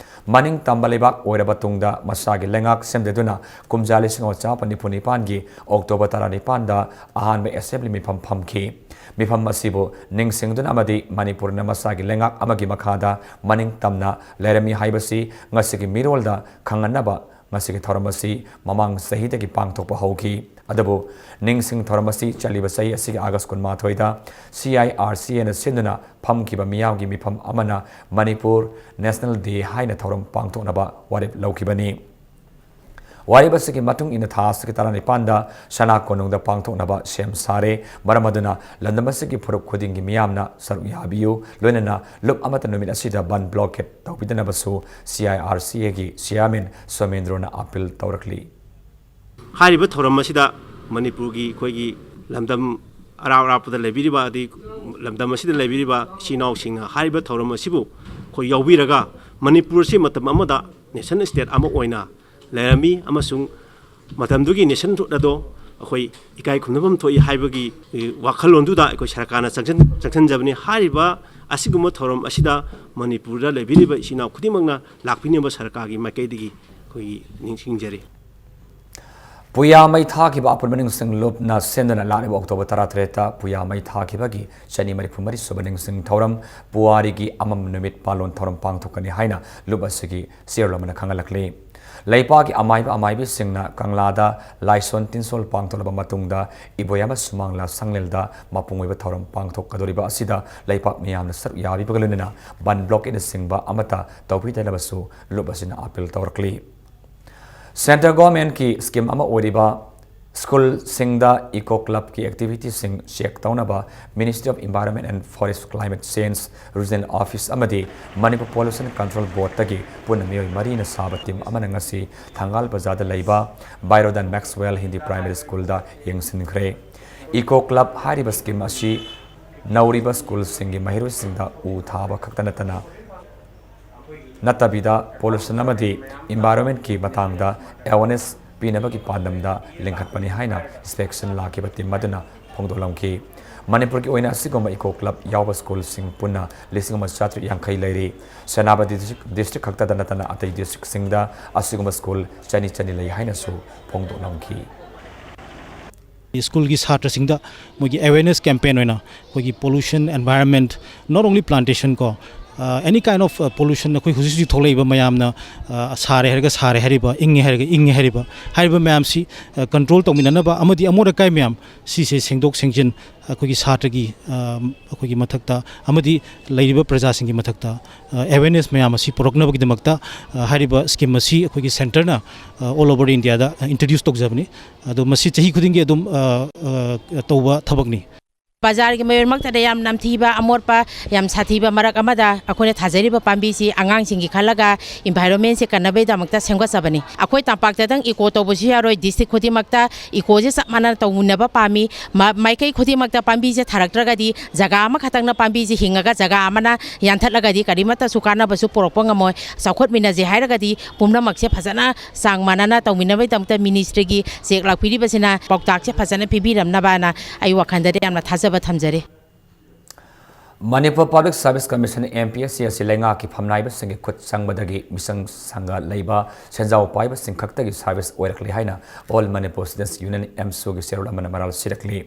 ꯃꯅꯤꯡ ꯇꯝꯕ ꯂꯩꯕꯥꯛ ꯑꯣꯏꯔꯕ ꯇꯨꯡꯗ ꯃꯁꯥꯒꯤ ꯂꯩꯉꯥꯛ ꯁꯦꯝꯖꯗꯨꯅ ꯀꯨꯝꯖꯥ ꯂꯤꯁꯤꯡ ꯑꯃ ꯆꯥꯃꯥꯄꯟ ꯅꯤꯐꯨ ꯅꯤꯄꯥꯟꯒꯤ ꯑꯣꯛꯇꯣꯕꯔ ꯇꯔꯥꯅꯤꯄꯥꯟꯗ ꯑꯍꯥꯟꯕ assembly ꯃꯤꯐꯝ ꯐꯝꯈꯤ꯫ ꯃꯤꯐꯝ ꯑꯁꯤꯕꯨ ꯅꯤꯡꯁꯤꯡꯗꯨꯅ ꯑꯃꯗꯤ ꯃꯅꯤꯄꯨꯔꯅ ꯃꯁꯥꯒꯤ ꯂꯩꯉꯥꯛ ꯑꯃꯒꯤ ꯃꯈꯥꯗ ꯃꯅꯤꯡ ꯇꯝꯅ ꯂꯩꯔꯝꯃꯤ ꯍꯥꯏꯕꯁꯤ ꯉꯁꯤꯒꯤ ꯃꯤꯔꯣꯜꯗ ꯈꯪꯍꯟꯅꯕ ꯉꯁꯤꯒꯤ ꯊꯧꯔꯝ ꯑꯁꯤ ꯃꯃꯥꯡ ꯆꯍꯤꯗꯒꯤ ꯄꯥꯡꯊꯣꯛꯄ ꯍꯧꯈꯤ꯫ ꯑꯗꯨꯕꯨ ꯅꯤꯡꯁꯤꯡ ꯊꯧꯔꯝ ꯑꯁꯤ ꯆꯠꯂꯤꯕ ꯆꯍꯤ ꯑꯁꯤꯒꯤ ꯑꯥꯒꯁ ꯀꯨꯟꯃꯥꯊꯣꯏꯗ C I R C A ꯅ ꯁꯤꯟꯗꯨꯅ ꯐꯝꯈꯤꯕ ꯃꯤꯌꯥꯝꯒꯤ ꯃꯤꯐꯝ ꯑꯃꯅ ꯃꯅꯤꯄꯨꯔ National Day ꯍꯥꯏꯅ ꯊꯧꯔꯝ ꯄꯥꯡꯊꯣꯛꯅꯕ ꯋꯥꯔꯦꯞ ꯂꯧꯈꯤꯕꯅꯤ꯫ ꯋꯥꯔꯦꯞ ꯑꯁꯤꯒꯤ ꯃꯇꯨꯡ ꯏꯟꯅ ꯊꯥ ꯑꯁꯤꯒꯤ ꯇꯔꯥꯅꯤꯄꯥꯟꯗ ꯁꯅꯥ ꯀꯣꯅꯨꯡꯗ ꯄꯥꯡꯊꯣꯛꯅꯕ ꯁꯦꯝ ꯁꯥꯔꯦ꯫ ꯃꯔꯝ ꯑꯗꯨꯅ ꯂꯝꯗꯝ ꯑꯁꯤꯒꯤ ꯐꯨꯔꯨꯞ ꯈꯨꯗꯤꯡꯒꯤ ꯃꯤꯌꯥꯝꯅ ꯁꯔꯨꯛ ꯌꯥꯕꯤꯌꯨ꯫ ꯂꯣꯏꯅꯅ ꯂꯨꯞ ꯑꯃꯠꯇ ꯅꯨꯃꯤꯠ ꯑꯁꯤꯗ ꯕꯟ blockade ꯇꯧꯕꯤꯗꯅꯕꯁꯨ C I R C A ꯒꯤ chairman ꯁꯣꯃꯦꯟꯗ꯭ꯔꯣꯅ appeal ꯇꯧꯔꯛꯂꯤ꯫ ꯍꯥꯏꯔꯤꯕ ꯊꯧꯔꯝ ꯑꯁꯤꯗ ꯃꯅꯤꯄꯨꯔꯒꯤ ꯑꯩꯈꯣꯏꯒꯤ ꯂꯝꯗꯝ ꯑꯔꯥꯞ ꯑꯔꯥꯞꯄꯗ ꯂꯩꯕꯤꯔꯤꯕ, ꯑꯗꯩ ꯂꯝꯗꯝ ꯑꯁꯤꯗ ꯂꯩꯕꯤꯔꯤꯕ ꯏꯆꯤꯜ ꯏꯅꯥꯎꯁꯤꯡꯅ ꯍꯥꯏꯔꯤꯕ ꯊꯧꯔꯝ ꯑꯁꯤꯕꯨ ꯑꯩꯈꯣꯏ ꯌꯥꯎꯕꯤꯔꯒ, ꯃꯅꯤꯄꯨꯔ ꯑꯁꯤ ꯃꯇꯝ ꯑꯃꯗ nation state ꯑꯃ ꯑꯣꯏꯅ ꯂꯩꯔꯝꯃꯤ ꯑꯃꯁꯨꯡ ꯃꯇꯝꯗꯨꯒꯤ nation ꯑꯗꯣ ꯑꯩꯈꯣꯏ ꯏꯀꯥꯏ ꯈꯨꯝꯅꯐꯝ ꯊꯣꯛꯏ ꯍꯥꯏꯕꯒꯤ, ꯑꯦ, ꯋꯥꯈꯜꯂꯣꯟꯗꯨꯗ ꯑꯩꯈꯣꯏ ꯁꯔꯀꯥꯔꯅ ꯆꯪꯁꯤꯟ-, ꯆꯪꯁꯤꯟꯖꯕꯅꯤ꯫ ꯍꯥꯏꯔꯤꯕ ꯑꯁꯤꯒꯨꯝꯕ ꯊꯧꯔꯝ ꯑꯁꯤꯗ ꯃꯅꯤꯄꯨꯔꯗ ꯂꯩꯕꯤꯔꯤꯕ ꯏꯆꯤꯜ ꯏꯅꯥꯎ ꯈꯨꯗꯤꯡꯃꯛꯅ ꯂꯥꯛꯄꯤꯅꯕ ꯁꯔꯀꯥꯔꯒꯤ ꯃꯥꯏꯀꯩꯗꯒꯤ ꯑꯩꯈꯣꯏꯒꯤ ꯅꯤꯡꯁꯤꯡꯖꯔꯤ꯫ ꯄꯨꯌꯥ ꯃꯩ ꯊꯥꯈꯤꯕ ꯑꯄꯨꯟꯕ ꯅꯤꯡꯁꯤꯡ ꯂꯨꯞꯅ ꯁꯦꯝꯗꯨꯅ ꯂꯥꯛꯂꯤꯕ ꯑꯣꯛꯇꯣꯕꯔ ꯇꯔꯥꯇꯔꯦꯠꯇ ꯄꯨꯌꯥ ꯃꯩ ꯊꯥꯈꯤꯕꯒꯤ ꯆꯅꯤ ꯃꯔꯤꯐꯨ ꯃꯔꯤ ꯁꯨꯕ ꯅꯤꯡꯁꯤꯡ ꯊꯧꯔꯝ ꯄꯨꯋꯥꯔꯤꯒꯤ ꯑꯃꯝ ꯅꯨꯃꯤꯠ ꯄꯥꯂꯣꯟ ꯊꯧꯔꯝ ꯄꯥꯡꯊꯣꯛꯀꯅꯤ ꯍꯥꯏꯅ ꯂꯨꯞ ꯑꯁꯤꯒꯤ chairman ꯑꯃꯅ ꯈꯪꯍꯜꯂꯛꯂꯤ꯫ ꯂꯩꯄꯥꯛꯀꯤ ꯑꯃꯥꯏꯕ ꯑꯃꯥꯏꯕꯤꯁꯤꯡꯅ ꯀꯪꯂꯥꯗ ꯂꯥꯏꯁꯣꯟ ꯇꯤꯟꯁꯣꯜ ꯄꯥꯡꯊꯣꯛꯂꯕ ꯃꯇꯨꯡꯗ ꯏꯕꯣꯌꯥꯏꯃ ꯁꯨꯃꯥꯡꯂꯥ ꯁꯪꯂꯦꯜꯗ ꯃꯄꯨꯡ ꯑꯣꯏꯕ ꯊꯧꯔꯝ ꯄꯥꯡꯊꯣꯛꯀꯗꯧꯔꯤꯕ ꯑꯁꯤꯗ ꯂꯩꯄꯥꯛ ꯃꯤꯌꯥꯝꯅ ꯁꯔꯨꯛ ꯌꯥꯕꯤꯕꯒ ꯂꯣꯏꯅꯅ ꯕꯟ blockade ꯅꯆꯤꯡꯕ ꯑꯃꯠꯇ ꯇꯧꯕꯤꯗꯅꯕꯁꯨ ꯂꯨꯞ ꯑꯁꯤꯅ appeal ꯇꯧꯔꯛꯂꯤ꯫ Centre government ꯀꯤ scheme ꯑꯃ ꯑꯣꯏꯔꯤꯕ ꯁ꯭ꯀꯨꯜꯁꯤꯡꯗ ꯏꯀꯣ ꯀ꯭ꯂꯕꯀꯤ ꯑꯦꯛꯇꯤꯚꯤꯇꯤꯁꯤꯡ ꯆꯦꯛ ꯇꯧꯅꯕ Ministry of Environment and Forest Climate Change Regional Office ꯑꯃꯗꯤ ꯃꯅꯤꯄꯨꯔ Pollution Control Boardꯇꯒꯤ ꯄꯨꯟꯅ ꯃꯤꯑꯣꯏ ꯃꯔꯤꯅ ꯁꯥꯕ ꯇꯤꯝ ꯑꯃꯅ ꯉꯁꯤ ꯊꯪꯒꯥꯜ ꯕꯖꯥꯔꯗ ꯂꯩꯕ ꯕꯥꯏꯔꯣꯗꯥꯟ ꯃꯦꯛꯁꯋꯦꯜ ꯍꯤꯟꯗꯤ ꯄ꯭ꯔꯥꯏꯃꯥꯔꯤ ꯁ꯭ꯀꯨꯜꯗ ꯌꯦꯡꯁꯤꯟꯈ꯭ꯔꯦ꯫ ꯏꯀꯣ ꯀ꯭ꯂꯕ ꯍꯥꯏꯔꯤꯕ ꯁ꯭ꯀꯤꯝ ꯑꯁꯤ ꯅꯧꯔꯤꯕ ꯁ꯭ꯀꯨꯜꯁꯤꯡꯒꯤ ꯃꯍꯩꯔꯣꯏꯁꯤꯡꯗ ꯎ ꯊꯥꯕ ꯈꯛꯇ ꯅꯠꯇꯅ, ꯅꯠꯇꯕꯤꯗ pollution ꯑꯃꯗꯤ environmentꯀꯤ ꯃꯇꯥꯡꯗ awareness ꯄꯤꯅꯕꯒꯤ ꯄꯥꯟꯗꯝꯗ ꯂꯤꯡꯈꯠꯄꯅꯤ ꯍꯥꯏꯅ inspection ꯂꯥꯛꯈꯤꯕ ꯇꯤꯝ ꯑꯗꯨꯅ ꯐꯣꯡꯗꯣꯛꯂꯝꯈꯤ꯫ ꯃꯅꯤꯄꯨꯔꯒꯤ ꯑꯣꯏꯅ ꯑꯁꯤꯒꯨꯝꯕ ꯏꯀꯣ ꯀ꯭ꯂꯕ ꯌꯥꯎꯕ ꯁ꯭ꯀꯨꯜꯁꯤꯡ ꯄꯨꯟꯅ ꯂꯤꯁꯤꯡ ꯑꯃ ꯆꯥꯇ꯭ꯔꯦꯠ ꯌꯥꯡꯈꯩ ꯂꯩꯔꯤ꯫ ꯁꯦꯅꯥꯄꯇꯤ ꯗꯤꯁꯇ꯭ꯔꯤꯛ, ꯗꯤꯁꯇ꯭ꯔꯤꯛ ꯈꯛꯇꯗ ꯅꯠꯇꯅ ꯑꯇꯩ ꯗꯤꯁꯇ꯭ꯔꯤꯛꯁꯤꯡꯗ ꯑꯁꯤꯒꯨꯝꯕ ꯁ꯭ꯀꯨꯜ ꯆꯅꯤ ꯆꯅꯤ ꯂꯩ ꯍꯥꯏꯅꯁꯨ ꯐꯣꯡꯗꯣꯛꯂꯝꯈꯤ꯫ ꯁ꯭ꯀꯨꯜꯒꯤ ꯁꯥꯇ꯭ꯔꯁꯤꯡꯗ ꯃꯣꯏꯒꯤ awareness campaign ꯑꯣꯏꯅ ꯑꯩꯈꯣꯏꯒꯤ pollution, environment, not only plantation ꯀꯣ, any kind of pollution, ꯑꯩꯈꯣꯏ ꯍꯧꯖꯤꯛ ꯍꯧꯖꯤꯛ ꯊꯣꯛꯂꯛꯏꯕ ꯃꯌꯥꯝꯅ ꯁꯥꯔꯦ ꯍꯥꯏꯔꯒ ꯁꯥꯔꯦ ꯍꯥꯏꯔꯤꯕ, ꯏꯪꯉꯦ ꯍꯥꯏꯔꯒ ꯏꯪꯉꯦ ꯍꯥꯏꯔꯤꯕ, ꯍꯥꯏꯔꯤꯕ ꯃꯌꯥꯝꯁꯤ control ꯇꯧꯃꯤꯟꯅꯅꯕ ꯑꯃꯗꯤ ꯑꯃꯣꯠ ꯑꯀꯥꯏ ꯃꯌꯥꯝ ꯁꯤꯁꯦ ꯁꯦꯡꯗꯣꯛ ꯁꯦꯡꯖꯤꯟ ꯑꯩꯈꯣꯏꯒꯤ ꯁꯥꯇ꯭ꯔꯒꯤ, ꯑꯩꯈꯣꯏꯒꯤ ꯃꯊꯛꯇ ꯑꯃꯗꯤ ꯂꯩꯔꯤꯕ ꯄ꯭ꯔꯖꯥꯁꯤꯡꯒꯤ ꯃꯊꯛꯇ awareness ꯃꯌꯥꯝ ꯑꯁꯤ ꯄꯨꯔꯛꯅꯕꯒꯤꯗꯃꯛꯇ ꯍꯥꯏꯔꯤꯕ ꯁ꯭ꯀꯤꯝ ꯑꯁꯤ ꯑꯩꯈꯣꯏꯒꯤ ꯁꯦꯟꯇꯔꯅ all over Indiaꯗ introduce ꯇꯧꯖꯕꯅꯤ꯫ ꯑꯗꯣ ꯃꯁꯤ ꯆꯍꯤ ꯈꯨꯗꯤꯡꯒꯤ ꯑꯗꯨꯝ ꯇꯧꯕ ꯊꯕꯛꯅꯤ꯫ ꯕꯖꯥꯔꯒꯤ ꯃꯌꯣꯟꯃꯛꯇꯗ ꯌꯥꯝ ꯅꯝꯊꯤꯕ, ꯑꯃꯣꯠꯄ, ꯌꯥꯝ ꯁꯥꯊꯤꯕ ꯃꯔꯛ ꯑꯃꯗ ꯑꯩꯈꯣꯏꯅ ꯊꯥꯖꯔꯤꯕ ꯄꯥꯝꯕꯤꯁꯤ ꯑꯉꯥꯡꯁꯤꯡꯒꯤ ꯈꯜꯂꯒ environmentꯁꯦ ꯀꯟꯅꯕꯒꯤꯗꯃꯛꯇ ꯁꯦꯝꯒꯠꯆꯕꯅꯤ꯫ ꯑꯩꯈꯣꯏ ꯇꯝꯄꯥꯛꯇꯗꯪ ꯏꯀꯣ ꯇꯧꯕꯁꯨ ꯌꯥꯔꯣꯏ, district ꯈꯨꯗꯤꯡꯃꯛꯇ ꯏꯀꯣꯁꯦ ꯆꯞ ꯃꯥꯟꯅꯅ ꯇꯧꯃꯤꯟꯅꯕ ꯄꯥꯝꯃꯤ꯫ ꯃ-, ꯃꯥꯏꯀꯩ ꯈꯨꯗꯤꯡꯃꯛꯇ ꯄꯥꯝꯕꯤꯁꯦ ꯊꯥꯔꯛꯇ꯭ꯔꯒꯗꯤ ꯖꯒꯥ ꯑꯃꯈꯛꯇꯪꯅ ꯄꯥꯝꯕꯤꯁꯦ ꯍꯤꯡꯉꯒ ꯖꯒꯥ ꯑꯃꯅ ꯌꯥꯟꯊꯠꯂꯒꯗꯤ ꯀꯔꯤꯃꯠꯇꯁꯨ ꯀꯥꯟꯅꯕꯁꯨ ꯄꯨꯔꯛꯄ ꯉꯝꯃꯣꯏ꯫ ꯆꯥꯎꯈꯠꯃꯤꯟꯅꯁꯦ ꯍꯥꯏꯔꯒꯗꯤ ꯄꯨꯝꯅꯃꯛꯁꯦ ꯐꯖꯅ ꯆꯥꯡ ꯃꯥꯟꯅꯅ ꯇꯧꯃꯤꯟꯅꯕꯒꯤꯗꯃꯛꯇ ministryꯒꯤ ꯆꯦꯛ ꯂꯥꯛꯄꯤꯔꯤꯕꯁꯤꯅ ꯄꯥꯎꯇꯥꯛꯁꯦ ꯐꯖꯅ ꯄꯤꯕꯤꯔꯝꯅꯕꯅ ꯑꯩ ꯋꯥꯈꯜꯗꯗꯤ ꯌꯥꯝꯅ ꯊꯥꯖꯕ ꯊꯝꯖꯔꯤ꯫ Manipur Public Service Commission, MPSC ꯑꯁꯤ ꯂꯩꯉꯥꯛꯀꯤ ꯐꯝꯅꯥꯏꯕꯁꯤꯡꯒꯤ ꯈꯨꯠ ꯆꯪꯕꯗꯒꯤ ꯃꯤꯆꯪ ꯁꯪꯒ ꯂꯩꯕ ꯁꯦꯟꯖꯥꯎ ꯄꯥꯏꯕꯁꯤꯡ ꯈꯛꯇꯒꯤ service ꯑꯣꯏꯔꯛꯂꯦ ꯍꯥꯏꯅ All Manipur Students Union, MSUꯒꯤ ꯆꯦꯔꯣꯜ ꯑꯃꯅ ꯃꯔꯥꯜ ꯁꯤꯔꯛꯂꯤ꯫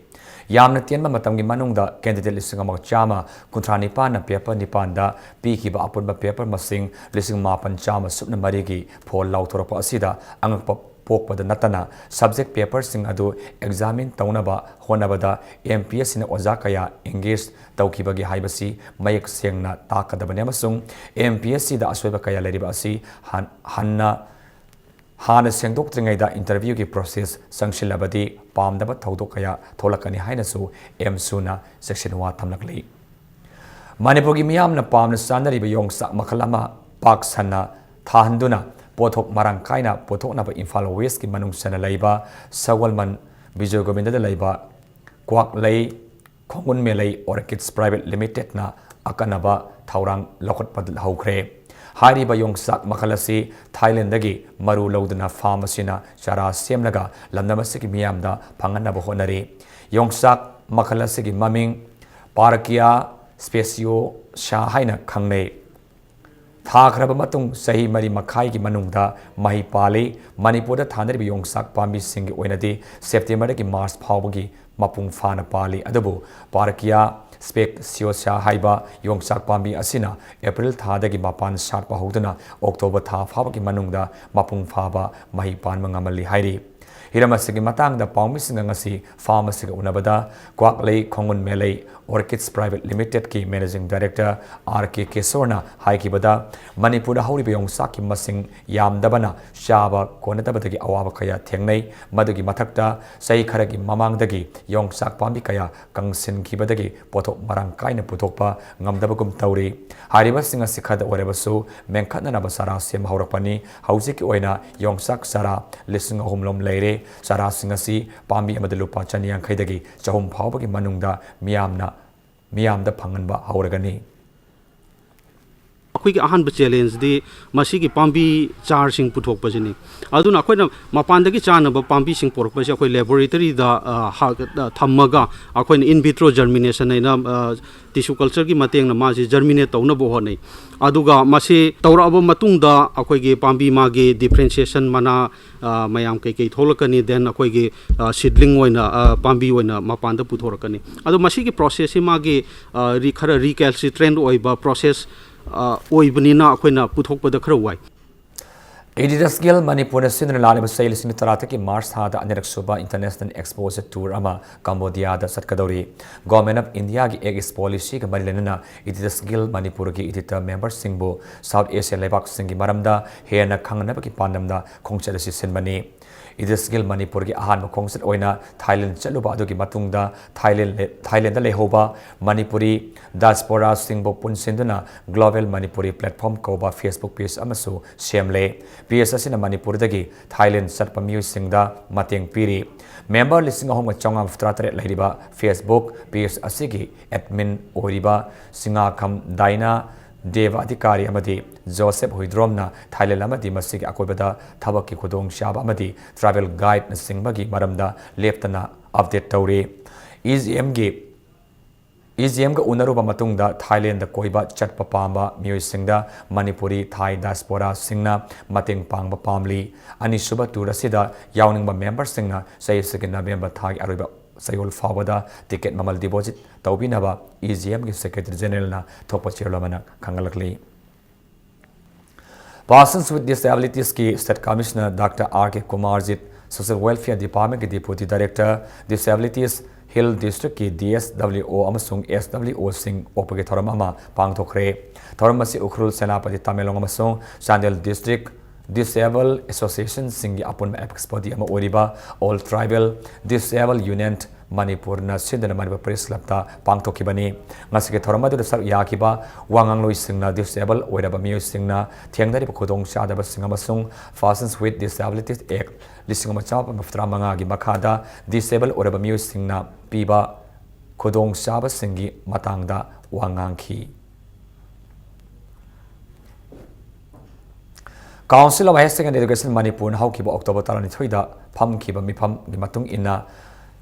ꯌꯥꯝꯅ ꯇꯦꯟꯕ ꯃꯇꯝꯒꯤ ꯃꯅꯨꯡꯗ candidate ꯂꯤꯁꯤꯡ ꯑꯃ ꯆꯥꯝꯃ ꯀꯨꯟꯊ꯭ꯔꯥ ꯅꯤꯄꯥꯟꯅ paper ꯅꯤꯄꯥꯟꯗ ꯄꯤꯈꯤꯕ ꯑꯄꯨꯟꯕ paper ꯃꯁꯤꯡ ꯂꯤꯁꯤꯡ ꯃꯥꯄꯟ ꯆꯥꯝꯃ ꯁꯨꯞꯅ ꯃꯔꯤꯒꯤ ꯐꯣꯜ ꯂꯥꯎꯊꯣꯔꯛꯄ ꯑꯁꯤꯗ ꯑꯉꯛꯄ ꯄꯣꯛꯄꯗ ꯅꯠꯇꯅ, subject paperꯁꯤꯡ ꯑꯗꯨ examine ꯇꯧꯅꯕ ꯍꯣꯠꯅꯕꯗ MPSCꯅ ꯑꯣꯖꯥ ꯀꯌꯥ engage ꯇꯧꯈꯤꯕꯒꯦ ꯍꯥꯏꯕꯁꯤ ꯃꯌꯦꯛ ꯁꯦꯡꯅ ꯇꯥꯛꯀꯗꯕꯅꯤ ꯑꯃꯁꯨꯡ MPSCꯗ ꯑꯁꯣꯏꯕ ꯀꯌꯥ ꯂꯩꯔꯤꯕ ꯑꯁꯤ ꯍꯟ-, ꯍꯟꯅ ꯍꯥꯟꯅ ꯁꯦꯡꯗꯣꯛꯇ꯭ꯔꯤꯉꯩꯗ interview ꯒꯤ process ꯆꯪꯁꯤꯜꯂꯕꯗꯤ ꯄꯥꯝꯗꯕ ꯊꯧꯗꯣꯛ ꯀꯌꯥ ꯊꯣꯛꯂꯛꯀꯅꯤ ꯍꯥꯏꯅꯁꯨ ꯑꯦꯝ ꯁꯨꯅ ꯆꯦꯛꯁꯤꯟ ꯋꯥ ꯊꯝꯂꯛꯂꯤ꯫ ꯃꯅꯤꯄꯨꯔꯒꯤ ꯃꯤꯌꯥꯝꯅ ꯄꯥꯝꯅ ꯆꯥꯅꯔꯤꯕ ꯌꯣꯡꯆꯥꯛ ꯃꯈꯜ ꯑꯃ ꯄꯥꯛ ꯁꯟꯅ ꯊꯥꯍꯟꯗꯨꯅ ꯄꯣꯠꯊꯣꯛ ꯃꯔꯥꯡ ꯀꯥꯏꯅ ꯄꯨꯊꯣꯛꯅꯕ ꯏꯝꯐꯥꯜ West ꯀꯤ ꯃꯅꯨꯡ ꯆꯟꯅ ꯂꯩꯕ ꯁꯒꯣꯜꯕꯟ ꯕꯤꯖꯣꯏ ꯒꯣꯕꯤꯟꯗꯗ ꯂꯩꯕ ꯀ꯭ꯋꯥꯛꯂꯩ ꯈꯣꯡꯒꯨꯟ ꯃꯦꯂꯩ Orchids Private Limited ꯅ ꯑꯀꯟꯅꯕ ꯊꯧꯔꯥꯡ ꯂꯧꯈꯠꯄ ꯍꯧꯈ꯭ꯔꯦ꯫ ꯍꯥꯏꯔꯤꯕ ꯌꯣꯡꯆꯥꯛ ꯃꯈꯜ ꯑꯁꯤ ꯊꯥꯏꯂꯦꯟꯗꯒꯤ ꯃꯔꯨ ꯂꯧꯗꯨꯅ farm ꯑꯁꯤꯅ ꯆꯥꯔꯥ ꯁꯦꯝꯂꯒ ꯂꯝꯗꯝ ꯑꯁꯤꯒꯤ ꯃꯤꯌꯥꯝꯗ ꯐꯪꯍꯟꯅꯕ ꯍꯣꯠꯅꯔꯤ꯫ ꯌꯣꯡꯆꯥꯛ ꯃꯈꯜ ꯑꯁꯤꯒꯤ ꯃꯃꯤꯡ Parkia speciosa ꯍꯥꯏꯅ ꯈꯪꯅꯩ꯫ ꯊꯥꯈ꯭ꯔꯕ ꯃꯇꯨꯡ ꯆꯍꯤ ꯃꯔꯤ ꯃꯈꯥꯏꯒꯤ ꯃꯅꯨꯡꯗ ꯃꯍꯩ ꯄꯥꯜꯂꯤ꯫ ꯃꯅꯤꯄꯨꯔꯗ ꯊꯥꯅꯔꯤꯕ ꯌꯣꯡꯆꯥꯛ ꯄꯥꯝꯕꯤꯁꯤꯡꯒꯤ ꯑꯣꯏꯅꯗꯤ September ꯗꯒꯤ March ꯐꯥꯎꯕꯒꯤ ꯃꯄꯨꯡ ꯐꯥꯅ ꯄꯥꯜꯂꯤ꯫ ꯑꯗꯨꯕꯨ Parkia speciosa ꯍꯥꯏꯕ ꯌꯣꯡꯆꯥꯛ ꯄꯥꯝꯕꯤ ꯑꯁꯤꯅ April ꯊꯥꯗꯒꯤ ꯃꯄꯥꯟ ꯁꯥꯠꯄ ꯍꯧꯗꯨꯅ October ꯊꯥ ꯐꯥꯎꯕꯒꯤ ꯃꯅꯨꯡꯗ ꯃꯄꯨꯡ ꯐꯥꯕ ꯃꯍꯩ ꯄꯥꯟꯕ ꯉꯝꯍꯜꯂꯤ ꯍꯥꯏꯔꯤ꯫ ꯍꯤꯔꯝ ꯑꯁꯤꯒꯤ ꯃꯇꯥꯡꯗ ꯄꯥꯎꯃꯤꯁꯤꯡꯒ ꯉꯁꯤ farm ꯑꯁꯤꯒ ꯎꯅꯕꯗ ꯀ꯭ꯋꯥꯛꯂꯩ ꯈꯣꯡꯒꯨꯟ ꯃꯦꯂꯩ Orchids Private Limited ꯀꯤ Managing Director ꯑꯥꯔ ꯀꯦ ꯀꯦꯁꯣꯔꯅ ꯍꯥꯏꯈꯤꯕꯗ, ꯃꯅꯤꯄꯨꯔꯗ ꯍꯧꯔꯤꯕ ꯌꯣꯡꯆꯥꯛꯀꯤ ꯃꯁꯤꯡ ꯌꯥꯝꯗꯕꯅ ꯆꯥꯕ ꯀꯣꯟꯅꯗꯕꯗꯒꯤ ꯑꯋꯥꯕ ꯀꯌꯥ ꯊꯦꯡꯅꯩ꯫ ꯃꯗꯨꯒꯤ ꯃꯊꯛꯇ ꯆꯍꯤ ꯈꯔꯒꯤ ꯃꯃꯥꯡꯗꯒꯤ ꯌꯣꯡꯆꯥꯛ ꯄꯥꯝꯕꯤ ꯀꯌꯥ ꯀꯪꯁꯤꯟꯈꯤꯕꯗꯒꯤ ꯄꯣꯠꯊꯣꯛ ꯃꯔꯥꯡ ꯀꯥꯏꯅ ꯄꯨꯊꯣꯛꯄ ꯉꯝꯗꯕꯒꯨꯝ ꯇꯧꯔꯤ꯫ ꯍꯥꯏꯔꯤꯕꯁꯤꯡ ꯑꯁꯤ ꯈꯔꯗ ꯑꯣꯏꯔꯕꯁꯨ ꯃꯦꯟꯈꯠꯅꯅꯕ ꯆꯥꯔꯥ ꯁꯦꯝꯕ ꯍꯧꯔꯛꯄꯅꯤ꯫ ꯍꯧꯖꯤꯛꯀꯤ ꯑꯣꯏꯅ ꯌꯣꯡꯆꯥꯛ ꯆꯥꯔꯥ ꯂꯤꯁꯤꯡ ꯑꯍꯨꯝ ꯂꯣꯝ ꯂꯩꯔꯦ꯫ ꯆꯥꯔꯥꯁꯤꯡ ꯑꯁꯤ ꯄꯥꯝꯕꯤ ꯑꯃꯗ ꯂꯨꯄꯥ ꯆꯅꯤ ꯌꯥꯡꯈꯩꯗꯒꯤ ꯆꯍꯨꯝ ꯐꯥꯎꯕꯒꯤ ꯃꯅꯨꯡꯗ ꯃꯤꯌꯥꯝꯅ, ꯃꯤꯌꯥꯝꯗ ꯐꯪꯍꯟꯕ ꯍꯧꯔꯒꯅꯤ꯫ ꯑꯩꯈꯣꯏꯒꯤ ꯑꯍꯥꯟꯕ challengeꯗꯤ ꯃꯁꯤꯒꯤ ꯄꯥꯝꯕꯤ ꯆꯥꯔꯁꯤꯡ ꯄꯨꯊꯣꯛꯄꯁꯤꯅꯤ꯫ ꯑꯗꯨꯅ ꯑꯩꯈꯣꯏꯅ ꯃꯄꯥꯟꯗꯒꯤ ꯆꯥꯅꯕ ꯄꯥꯝꯕꯤꯁꯤꯡ ꯄꯨꯔꯛꯄꯁꯦ ꯑꯩꯈꯣꯏ laboratoryꯗ, ꯑ, ꯍꯥ-, ꯑ, ꯊꯝꯃꯒ ꯑꯩꯈꯣꯏꯅ in vitro germination ꯍꯥꯏꯅ, ꯑ, tissue cultureꯒꯤ ꯃꯇꯦꯡꯅ ꯃꯥꯁꯤ germinate ꯇꯧꯅꯕ ꯍꯣꯠꯅꯩ꯫ ꯑꯗꯨꯒ ꯃꯁꯤ ꯇꯧꯔꯛꯑꯕ ꯃꯇꯨꯡꯗ ꯑꯩꯈꯣꯏꯒꯤ ꯄꯥꯝꯕꯤ ꯃꯥꯒꯤ differentiation ꯃꯅꯥ, ꯑ, ꯃꯌꯥꯝ ꯀꯩꯀꯩ ꯊꯣꯛꯂꯛꯀꯅꯤ, then ꯑꯩꯈꯣꯏꯒꯤ, ꯑ, seedling ꯑꯣꯏꯅ, ꯑ, ꯄꯥꯝꯕꯤ ꯑꯣꯏꯅ ꯃꯄꯥꯟꯗ ꯄꯨꯊꯣꯔꯛꯀꯅꯤ꯫ ꯑꯗꯣ ꯃꯁꯤꯒꯤ processꯁꯤ ꯃꯥꯒꯤ, ꯑ, ꯔꯤ-, ꯈꯔ recalcitrant ꯑꯣꯏꯕ process, ꯑ, ꯑꯣꯏꯕꯅꯤꯅ ꯑꯩꯈꯣꯏꯅ ꯄꯨꯊꯣꯛꯄꯗ ꯈꯔ ꯋꯥꯏ꯫ Editor's Guild ꯃꯅꯤꯄꯨꯔꯅ ꯁꯤꯟꯗꯨꯅ ꯂꯥꯛꯂꯤꯕ ꯆꯍꯤ ꯂꯤꯁꯤꯡ ꯇꯔꯥꯇꯔꯦꯠꯀꯤ ꯃꯥꯔꯆ ꯊꯥꯗ ꯑꯅꯤꯔꯛ ꯁꯨꯕ International Exposure Tour ꯑꯃ ꯀꯝꯕꯣꯗꯤꯌꯥꯗ ꯆꯠꯀꯗꯧꯔꯤ꯫ Government of Indiaꯒꯤ Act East Policyꯒ ꯃꯔꯤ ꯂꯩꯅꯅ Editors Guild ꯃꯅꯤꯄꯨꯔꯒꯤ editor memberꯁꯤꯡꯕꯨ South Asian ꯂꯩꯕꯥꯛꯁꯤꯡꯒꯤ ꯃꯔꯝꯗ ꯍꯦꯟꯅ ꯈꯪꯅꯅꯕꯒꯤ ꯄꯥꯟꯗꯝꯗ ꯈꯣꯡꯆꯠ ꯑꯁꯤ ꯁꯤꯟꯕꯅꯤ꯫ Editors Guild ꯃꯅꯤꯄꯨꯔꯒꯤ ꯑꯍꯥꯟꯕ ꯈꯣꯡꯆꯠ ꯑꯣꯏꯅ ꯊꯥꯏꯂꯦꯟ ꯆꯠꯂꯨꯕ ꯑꯗꯨꯒꯤ ꯃꯇꯨꯡꯗ ꯊꯥꯏꯂꯦꯟ, ꯊꯥꯏꯂꯦꯟꯗ ꯂꯩꯍꯧꯕ ꯃꯅꯤꯄꯨꯔꯤ diasporaꯁꯤꯡꯕꯨ ꯄꯨꯟꯁꯤꯟꯗꯨꯅ Global Manipuri Platform ꯀꯧꯕ Facebook page ꯑꯃꯁꯨ ꯁꯦꯝꯂꯦ꯫ Page ꯑꯁꯤꯅ ꯃꯅꯤꯄꯨꯔꯗꯒꯤ ꯊꯥꯏꯂꯦꯟ ꯆꯠꯄ ꯃꯤꯑꯣꯏꯁꯤꯡꯗ ꯃꯇꯦꯡ ꯄꯤꯔꯤ꯫ Member ꯂꯤꯁꯤꯡ ꯑꯍꯨꯝꯒ ꯆꯥꯝꯃꯉꯥ ꯃꯔꯤꯐꯨꯇꯔꯥ ꯇꯔꯦꯠ ꯂꯩꯔꯤꯕ Facebook page ꯑꯁꯤꯒꯤ admin ꯑꯣꯏꯔꯤꯕ ꯁꯤꯡꯉꯥꯈꯝ ꯗꯥꯏꯅꯥ, ꯗꯦꯕ ꯑꯙꯤꯀꯥꯔꯤ ꯑꯃꯗꯤ ꯖꯣꯁꯦꯐ ꯍꯨꯏꯗ꯭ꯔꯣꯝꯅ ꯊꯥꯏꯂꯦꯟ ꯑꯃꯗꯤ ꯃꯁꯤꯒꯤ ꯑꯀꯣꯏꯕꯗ ꯊꯕꯛꯀꯤ ꯈꯨꯗꯣꯡꯆꯥꯕ ꯑꯃꯗꯤ travel guideꯅꯆꯤꯡꯕꯒꯤ ꯃꯔꯝꯗ ꯂꯦꯞꯇꯅ update ꯇꯧꯔꯤ꯫ EGMꯒꯤ, EGMꯒ ꯎꯅꯔꯨꯕ ꯃꯇꯨꯡꯗ ꯊꯥꯏꯂꯦꯟꯗ ꯀꯣꯏꯕ ꯆꯠꯄ ꯄꯥꯝꯕ ꯃꯤꯑꯣꯏꯁꯤꯡꯗ ꯃꯅꯤꯄꯨꯔꯤ ꯊꯥꯏ diasporaꯁꯤꯡꯅ ꯃꯇꯦꯡ ꯄꯥꯡꯕ ꯄꯥꯝꯂꯤ꯫ ꯑꯅꯤꯁꯨꯕ tour ꯑꯁꯤꯗ ꯌꯥꯎꯅꯤꯡꯕ memberꯁꯤꯡꯅ ꯆꯍꯤ ꯑꯁꯤꯒꯤ ꯅꯕꯦꯝꯕꯔ ꯊꯥꯒꯤ ꯑꯔꯣꯏꯕ ꯆꯌꯣꯜ ꯐꯥꯎꯕꯗ ticket ꯃꯃꯜ deposit ꯇꯧꯕꯤꯅꯕ EGMꯒꯤ Secretary Generalꯅ ꯊꯣꯛꯄ ꯆꯦꯔꯣꯜ ꯑꯃꯅ ꯈꯪꯍꯜꯂꯛꯂꯤ꯫ Persons with Disabilitiesꯀꯤ State Commissioner Doctor R K Kumarjit, Social Welfare Departmentꯀꯤ Deputy Director, Disabilities Hill Districtꯀꯤ DSWO ꯑꯃꯁꯨꯡ SWOꯁꯤꯡ ꯑꯣꯛꯄꯒꯤ ꯊꯧꯔꯝ ꯑꯃ ꯄꯥꯡꯊꯣꯛꯈ꯭ꯔꯦ꯫ ꯊꯧꯔꯝ ꯑꯁꯤ ꯎꯈ꯭ꯔꯨꯜ, ꯁꯦꯅꯥꯄꯇꯤ, ꯇꯃꯦꯡꯂꯣꯡ ꯑꯃꯁꯨꯡ ꯆꯥꯟꯗꯦꯜ district Disable Associationꯁꯤꯡꯒꯤ ꯑꯄꯨꯟꯕ apex body ꯑꯃ ꯑꯣꯏꯔꯤꯕ All Tribal Disable Union ꯃꯅꯤꯄꯨꯔꯅ ꯁꯤꯟꯗꯨꯅ ꯃꯅꯤꯄꯨꯔ Press Clubꯇ ꯄꯥꯡꯊꯣꯛꯈꯤꯕꯅꯤ꯫ ꯉꯁꯤꯒꯤ ꯊꯧꯔꯝ ꯑꯗꯨꯗ ꯁꯔꯨꯛ ꯌꯥꯈꯤꯕ ꯋꯥ ꯉꯥꯡꯂꯣꯏꯁꯤꯡꯅ disable ꯑꯣꯏꯔꯕ ꯃꯤꯑꯣꯏꯁꯤꯡꯅ ꯊꯦꯡꯅꯔꯤꯕ ꯈꯨꯗꯣꯡꯆꯥꯗꯕꯁꯤꯡ ꯑꯃꯁꯨꯡ Persons with Disabilities Act ꯂꯤꯁꯤꯡ ꯑꯃ ꯆꯥꯃꯥꯄꯟ ꯃꯔꯤꯐꯨꯇꯔꯥ ꯃꯉꯥꯒꯤ ꯃꯈꯥꯗ disable ꯑꯣꯏꯔꯕ ꯃꯤꯑꯣꯏꯁꯤꯡꯅ ꯄꯤꯕ ꯈꯨꯗꯣꯡꯆꯥꯕꯁꯤꯡꯒꯤ ꯃꯇꯥꯡꯗ ꯋꯥ ꯉꯥꯡꯈꯤ꯫ Council of Higher Secondary Education ꯃꯅꯤꯄꯨꯔꯅ ꯍꯧꯈꯤꯕ October ꯇꯔꯥꯅꯤꯊꯣꯏꯗ ꯐꯝꯈꯤꯕ ꯃꯤꯐꯝꯒꯤ ꯃꯇꯨꯡ ꯏꯟꯅ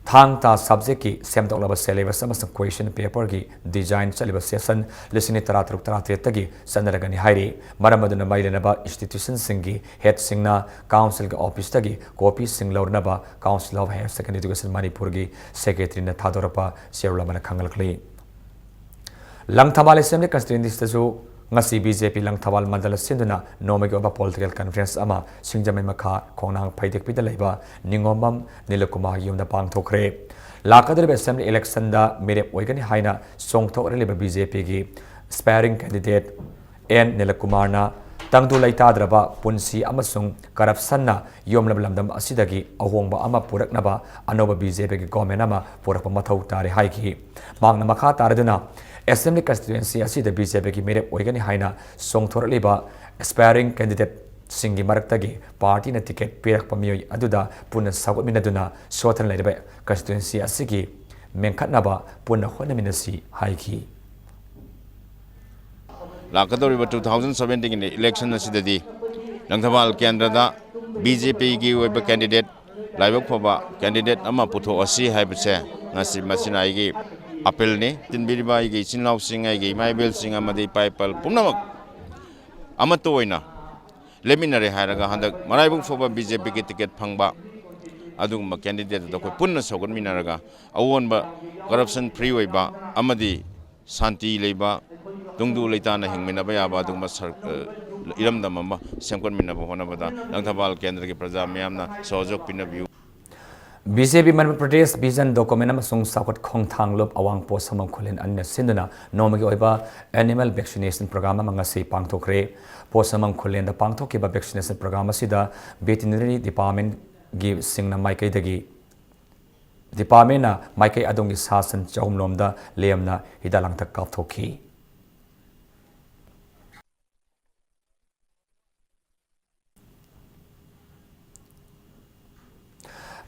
ꯊꯥꯡ ꯇꯥ subjectꯀꯤ ꯁꯦꯝꯗꯣꯛꯂꯕ syllabus ꯑꯃꯁꯨꯡ question paperꯒꯤ design ꯆꯠꯂꯤꯕ session ꯂꯤꯁꯤꯡ ꯑꯅꯤ ꯇꯔꯥꯇꯔꯨꯛ ꯇꯔꯥꯇꯔꯦꯠꯇꯒꯤ ꯆꯠꯅꯔꯒꯅꯤ ꯍꯥꯏꯔꯤ꯫ ꯃꯔꯝ ꯑꯗꯨꯅ ꯃꯔꯤ ꯂꯩꯅꯕ institutionꯁꯤꯡꯒꯤ headꯁꯤꯡꯅ councilꯒꯤ officeꯇꯒꯤ copyꯁꯤꯡ ꯂꯧꯔꯅꯕ Council of Higher Secondary Education ꯃꯅꯤꯄꯨꯔꯒꯤ secretaryꯅ ꯊꯥꯗꯣꯔꯛꯄ ꯆꯦꯔꯣꯜ ꯑꯃꯅ ꯈꯪꯍꯜꯂꯛꯂꯤ꯫ ꯂꯪꯊꯕꯥꯜ Assembly constituencyꯗꯁꯨ ꯉꯁꯤ ꯕꯤ ꯖꯦ ꯄꯤ ꯂꯪꯊꯕꯥꯜ ꯃꯟꯗꯜ ꯁꯤꯟꯗꯨꯅ ꯅꯣꯡꯃꯒꯤ ꯑꯣꯏꯕ political conference ꯑꯃ ꯁꯤꯡꯖꯃꯩ ꯃꯈꯥ ꯈꯣꯡꯅꯥꯡ ꯐꯩꯗꯦꯛꯄꯤꯗ ꯂꯩꯕ ꯅꯤꯉꯣꯝꯕꯝ ꯅꯤꯂꯀꯨꯃꯥꯔꯒꯤ ꯌꯨꯝꯗ ꯄꯥꯡꯊꯣꯛꯈ꯭ꯔꯦ꯫ ꯂꯥꯛꯀꯗꯧꯔꯤꯕ assembly election ꯗ ꯃꯤꯔꯦꯞ ꯑꯣꯏꯒꯅꯤ ꯍꯥꯏꯅ ꯆꯣꯡꯊꯣꯛꯂꯤꯕ ꯕꯤ ꯖꯦ ꯄꯤꯒꯤ aspiring candidate ꯑꯦꯟ ꯅꯤꯂꯀꯨꯃꯥꯔꯅ ꯇꯪꯗꯨ ꯂꯩꯇꯥꯗ꯭ꯔꯕ ꯄꯨꯟꯁꯤ ꯑꯃꯁꯨꯡ corruption ꯅ ꯌꯣꯝꯂꯕ ꯂꯝꯗꯝ ꯑꯁꯤꯗꯒꯤ ꯑꯍꯣꯡꯕ ꯑꯃ ꯄꯨꯔꯛꯅꯕ ꯑꯅꯧꯕ ꯕꯤ ꯖꯦ ꯄꯤꯒꯤ government ꯑꯃ ꯄꯨꯔꯛꯄ ꯃꯊꯧ ꯇꯥꯔꯦ ꯍꯥꯏꯈꯤ꯫ ꯃꯍꯥꯛꯅ ꯃꯈꯥ ꯇꯥꯔꯗꯨꯅ, assembly constituency ꯑꯁꯤꯗ ꯕꯤ ꯖꯦ ꯄꯤꯒꯤ ꯃꯤꯔꯦꯞ ꯑꯣꯏꯒꯅꯤ ꯍꯥꯏꯅ ꯆꯣꯡꯊꯣꯔꯛꯂꯤꯕ aspiring candidate ꯁꯤꯡꯒꯤ ꯃꯔꯛꯇꯒꯤ party ꯅ ticket ꯄꯤꯔꯛꯄ ꯃꯤꯑꯣꯏ ꯑꯗꯨꯗ ꯄꯨꯟꯅ ꯁꯧꯒꯠꯃꯤꯟꯅꯗꯨꯅ ꯁꯣꯠꯊꯅ ꯂꯩꯔꯤꯕ constituency ꯑꯁꯤꯒꯤ ꯃꯦꯟꯈꯠꯅꯕ ꯄꯨꯟꯅ ꯍꯣꯠꯅꯃꯤꯟꯅꯁꯤ ꯍꯥꯏꯈꯤ꯫ ꯂꯥꯛꯀꯗꯧꯔꯤꯕ two thousand seventeen ꯒꯤ election ꯑꯁꯤꯗꯗꯤ ꯂꯪꯊꯕꯥꯜ ꯀꯦꯟꯗ꯭ꯔꯗ ꯕꯤ ꯖꯦ ꯄꯤꯒꯤ ꯑꯣꯏꯕ candidate, ꯂꯥꯏꯕꯛ ꯐꯕ candidate ꯑꯃ ꯄꯨꯊꯣꯛꯑꯁꯤ ꯍꯥꯏꯕꯁꯦ ꯉꯁꯤ, ꯃꯁꯤꯅ ꯑꯩꯒꯤ appeal ꯅꯤ꯫ ꯇꯤꯟꯕꯤꯔꯤꯕ ꯑꯩꯒꯤ ꯏꯆꯤꯟ ꯏꯅꯥꯎꯁꯤꯡ, ꯑꯩꯒꯤ ꯏꯃꯥ ꯏꯕꯦꯜꯁꯤꯡ ꯑꯃꯗꯤ ꯏꯄꯥ ꯏꯄꯜ ꯄꯨꯝꯅꯃꯛ ꯑꯃꯠꯇ ꯑꯣꯏꯅ ꯂꯦꯞꯃꯤꯟꯅꯔꯦ ꯍꯥꯏꯔꯒ ꯍꯟꯗꯛ ꯃꯔꯥꯏꯕꯛ ꯐꯕ ꯕꯤ ꯖꯦ ꯄꯤꯒꯤ ticket ꯐꯪꯕ ꯑꯗꯨꯒꯨꯝꯕ candidate ꯑꯗꯨ ꯑꯩꯈꯣꯏ ꯄꯨꯟꯅ ꯁꯧꯒꯠꯃꯤꯟꯅꯔꯒ ꯑꯑꯣꯟꯕ, corruption free ꯑꯣꯏꯕ ꯑꯃꯗꯤ ꯁꯥꯟꯇꯤ ꯂꯩꯕ, ꯇꯨꯡꯗꯨ ꯂꯩꯇꯥꯅ ꯍꯤꯡꯃꯤꯟꯅꯕ ꯌꯥꯕ ꯑꯗꯨꯒꯨꯝꯕ ꯁꯔ-, ꯑ, ꯏꯔꯝꯗꯝ ꯑꯃ ꯁꯦꯝꯒꯠꯃꯤꯟꯅꯕ ꯍꯣꯠꯅꯕꯗ ꯂꯪꯊꯕꯥꯜ ꯀꯦꯟꯗ꯭ꯔꯒꯤ ꯄ꯭ꯔꯖꯥ ꯃꯤꯌꯥꯝꯅ ꯁꯍꯌꯣꯒ ꯄꯤꯅꯕꯤꯌꯨ꯫ ꯕꯤ ꯖꯦ ꯄꯤ ꯃꯅꯤꯄꯨꯔ ꯄ꯭ꯔꯗꯦꯁ ꯚꯤꯖꯟ ꯗꯣꯀꯨꯃꯦꯟ ꯑꯃꯁꯨꯡ ꯆꯥꯎꯈꯠ ꯈꯣꯡꯊꯥꯡꯂꯣꯞ ꯑꯋꯥꯡ ꯄꯣꯠꯁꯪꯕꯝ ꯈꯨꯂꯦꯟ ꯑꯅꯤꯅ ꯁꯤꯟꯗꯨꯅ ꯅꯣꯡꯃꯒꯤ ꯑꯣꯏꯕ animal vaccination program ꯑꯃ ꯉꯁꯤ ꯄꯥꯡꯊꯣꯛꯈ꯭ꯔꯦ꯫ ꯄꯣꯠꯁꯪꯕꯝ ꯈꯨꯂꯦꯟꯗ ꯄꯥꯡꯊꯣꯛꯈꯤꯕ vaccination program ꯑꯁꯤꯗ veterinary department ꯒꯤ ꯁꯤꯡꯅ ꯃꯥꯏꯀꯩꯗꯒꯤ, department ꯅ ꯃꯥꯏꯀꯩ ꯑꯗꯣꯝꯒꯤ ꯁꯥ ꯁꯟ ꯆꯍꯨꯝ ꯂꯣꯝꯗ ꯂꯦꯝꯅ ꯍꯤꯗꯥꯛ ꯂꯥꯡꯊꯛ ꯀꯥꯞꯊꯣꯛꯈꯤ꯫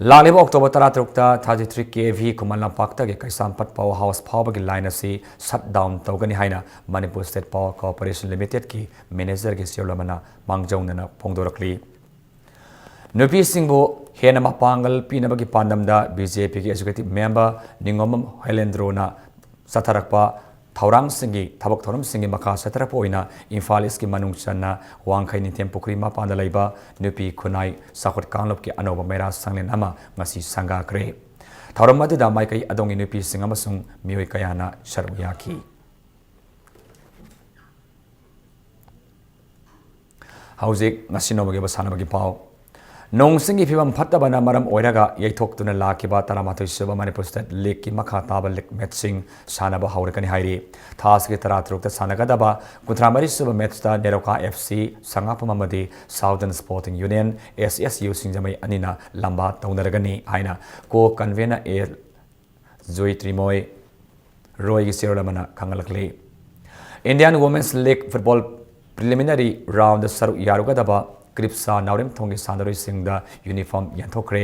ꯂꯥꯛꯂꯤꯕ October ꯇꯔꯥꯇꯔꯨꯛꯇ thirty three K V ꯈꯨꯃꯟ ꯂꯝꯄꯥꯛꯇꯒꯤ ꯀꯩꯁꯥꯝꯄꯥꯠ power house ꯐꯥꯎꯕꯒꯤ line ꯑꯁꯤ shut down ꯇꯧꯒꯅꯤ ꯍꯥꯏꯅ Manipur State Power Corporation Limited ꯀꯤ manager ꯒꯤ ꯁꯤꯑꯣ ꯑꯃꯅ ꯃꯥꯡꯖꯧꯅꯅ ꯐꯣꯡꯗꯣꯔꯛꯂꯤ꯫ ꯅꯨꯄꯤꯁꯤꯡꯕꯨ ꯍꯦꯟꯅ ꯃꯄꯥꯡꯒꯜ ꯄꯤꯅꯕꯒꯤ ꯄꯥꯟꯗꯝꯗ ꯕꯤ ꯖꯦ ꯄꯤꯒꯤ executive member ꯅꯤꯉꯣꯝꯕꯝ ꯍꯩꯂꯦꯟꯗ꯭ꯔꯣꯅ ꯆꯠꯊꯔꯛꯄ ꯊꯧꯔꯥꯡꯁꯤꯡꯒꯤ, ꯊꯕꯛ ꯊꯧꯔꯝꯁꯤꯡꯒꯤ ꯃꯈꯥ ꯆꯠꯊꯔꯛꯄ ꯑꯣꯏꯅ ꯏꯝꯐꯥꯜ ꯏꯁꯀꯤ ꯃꯅꯨꯡ ꯆꯟꯅ ꯋꯥꯡꯈꯩ ꯅꯤꯡꯊꯦꯝ ꯄꯨꯈ꯭ꯔꯤ ꯃꯄꯥꯟꯗ ꯂꯩꯕ ꯅꯨꯄꯤ ꯈꯨꯟꯅꯥꯏ ꯆꯥꯎꯈꯠ ꯀꯥꯡꯂꯨꯞꯀꯤ ꯑꯅꯧꯕ ꯃꯩꯔꯥ ꯁꯪꯂꯦꯟ ꯑꯃ ꯉꯁꯤ ꯁꯪꯒꯥꯈ꯭ꯔꯦ꯫ ꯊꯧꯔꯝ ꯑꯗꯨꯗ ꯃꯥꯏꯀꯩ ꯑꯗꯣꯝꯒꯤ ꯅꯨꯄꯤꯁꯤꯡ ꯑꯃꯁꯨꯡ ꯃꯤꯑꯣꯏ ꯀꯌꯥꯅ ꯁꯔꯨꯛ ꯌꯥꯈꯤ꯫ ꯍꯧꯖꯤꯛ ꯉꯁꯤ ꯅꯣꯡꯃꯒꯤ ꯑꯣꯏꯕ ꯁꯥꯟꯅꯕꯒꯤ ꯄꯥꯎ꯫ ꯅꯣꯡ ꯆꯤꯡꯒꯤ ꯐꯤꯕꯝ ꯐꯠꯇꯕꯅ ꯃꯔꯝ ꯑꯣꯏꯔꯒ ꯌꯩꯊꯣꯛꯇꯨꯅ ꯂꯥꯛꯈꯤꯕ ꯇꯔꯥꯃꯥꯊꯣꯏ ꯁꯨꯕ ꯃꯅꯤꯄꯨꯔ ꯁ꯭ꯇꯦꯠ ꯂꯤꯒꯀꯤ ꯃꯈꯥ ꯇꯥꯕ ꯂꯤꯒ ꯃꯦꯠꯆꯁꯤꯡ ꯁꯥꯟꯅꯕ ꯍꯧꯔꯒꯅꯤ ꯍꯥꯏꯔꯤ꯫ ꯊꯥ ꯑꯁꯤꯒꯤ ꯇꯔꯥꯇꯔꯨꯛꯇ ꯁꯥꯟꯅꯒꯗꯕ ꯀꯨꯟꯊ꯭ꯔꯥꯃꯔꯤ ꯁꯨꯕ ꯃꯦꯠꯆꯇ ꯅꯦꯔꯣꯀꯥ ꯑꯦꯐ ꯁꯤ ꯁꯉꯥꯛꯄꯝ ꯑꯃꯗꯤ ꯁꯥꯎꯗꯔꯟ ꯁ꯭ꯄꯣꯔꯇꯤꯡ ꯌꯨꯅꯤꯌꯟ, ꯑꯦꯁ ꯑꯦꯁ ꯌꯨ, ꯁꯤꯡꯖꯃꯩ ꯑꯅꯤꯅ ꯂꯝꯕꯥ ꯇꯧꯅꯔꯒꯅꯤ ꯍꯥꯏꯅ ꯀꯣ ꯀꯟꯚꯦꯅꯔ ꯑꯦ ꯖꯣꯏꯇ꯭ꯔꯤꯃꯣꯏ ꯔꯣꯏꯒꯤ ꯆꯦꯔꯣꯜ ꯑꯃꯅ ꯈꯪꯍꯜꯂꯛꯂꯤ꯫ Indian Women's League Football Preliminary Roundꯗ ꯁꯔꯨꯛ ꯌꯥꯔꯨꯒꯗꯕ ꯀ꯭ꯔꯤꯞꯁꯥ ꯅꯥꯎꯔꯦꯝꯊꯣꯡꯒꯤ ꯁꯥꯟꯅꯔꯣꯏꯁꯤꯡꯗ ꯌꯨꯅꯤꯐꯣꯔꯝ ꯌꯦꯟꯊꯣꯛꯈ꯭ꯔꯦ꯫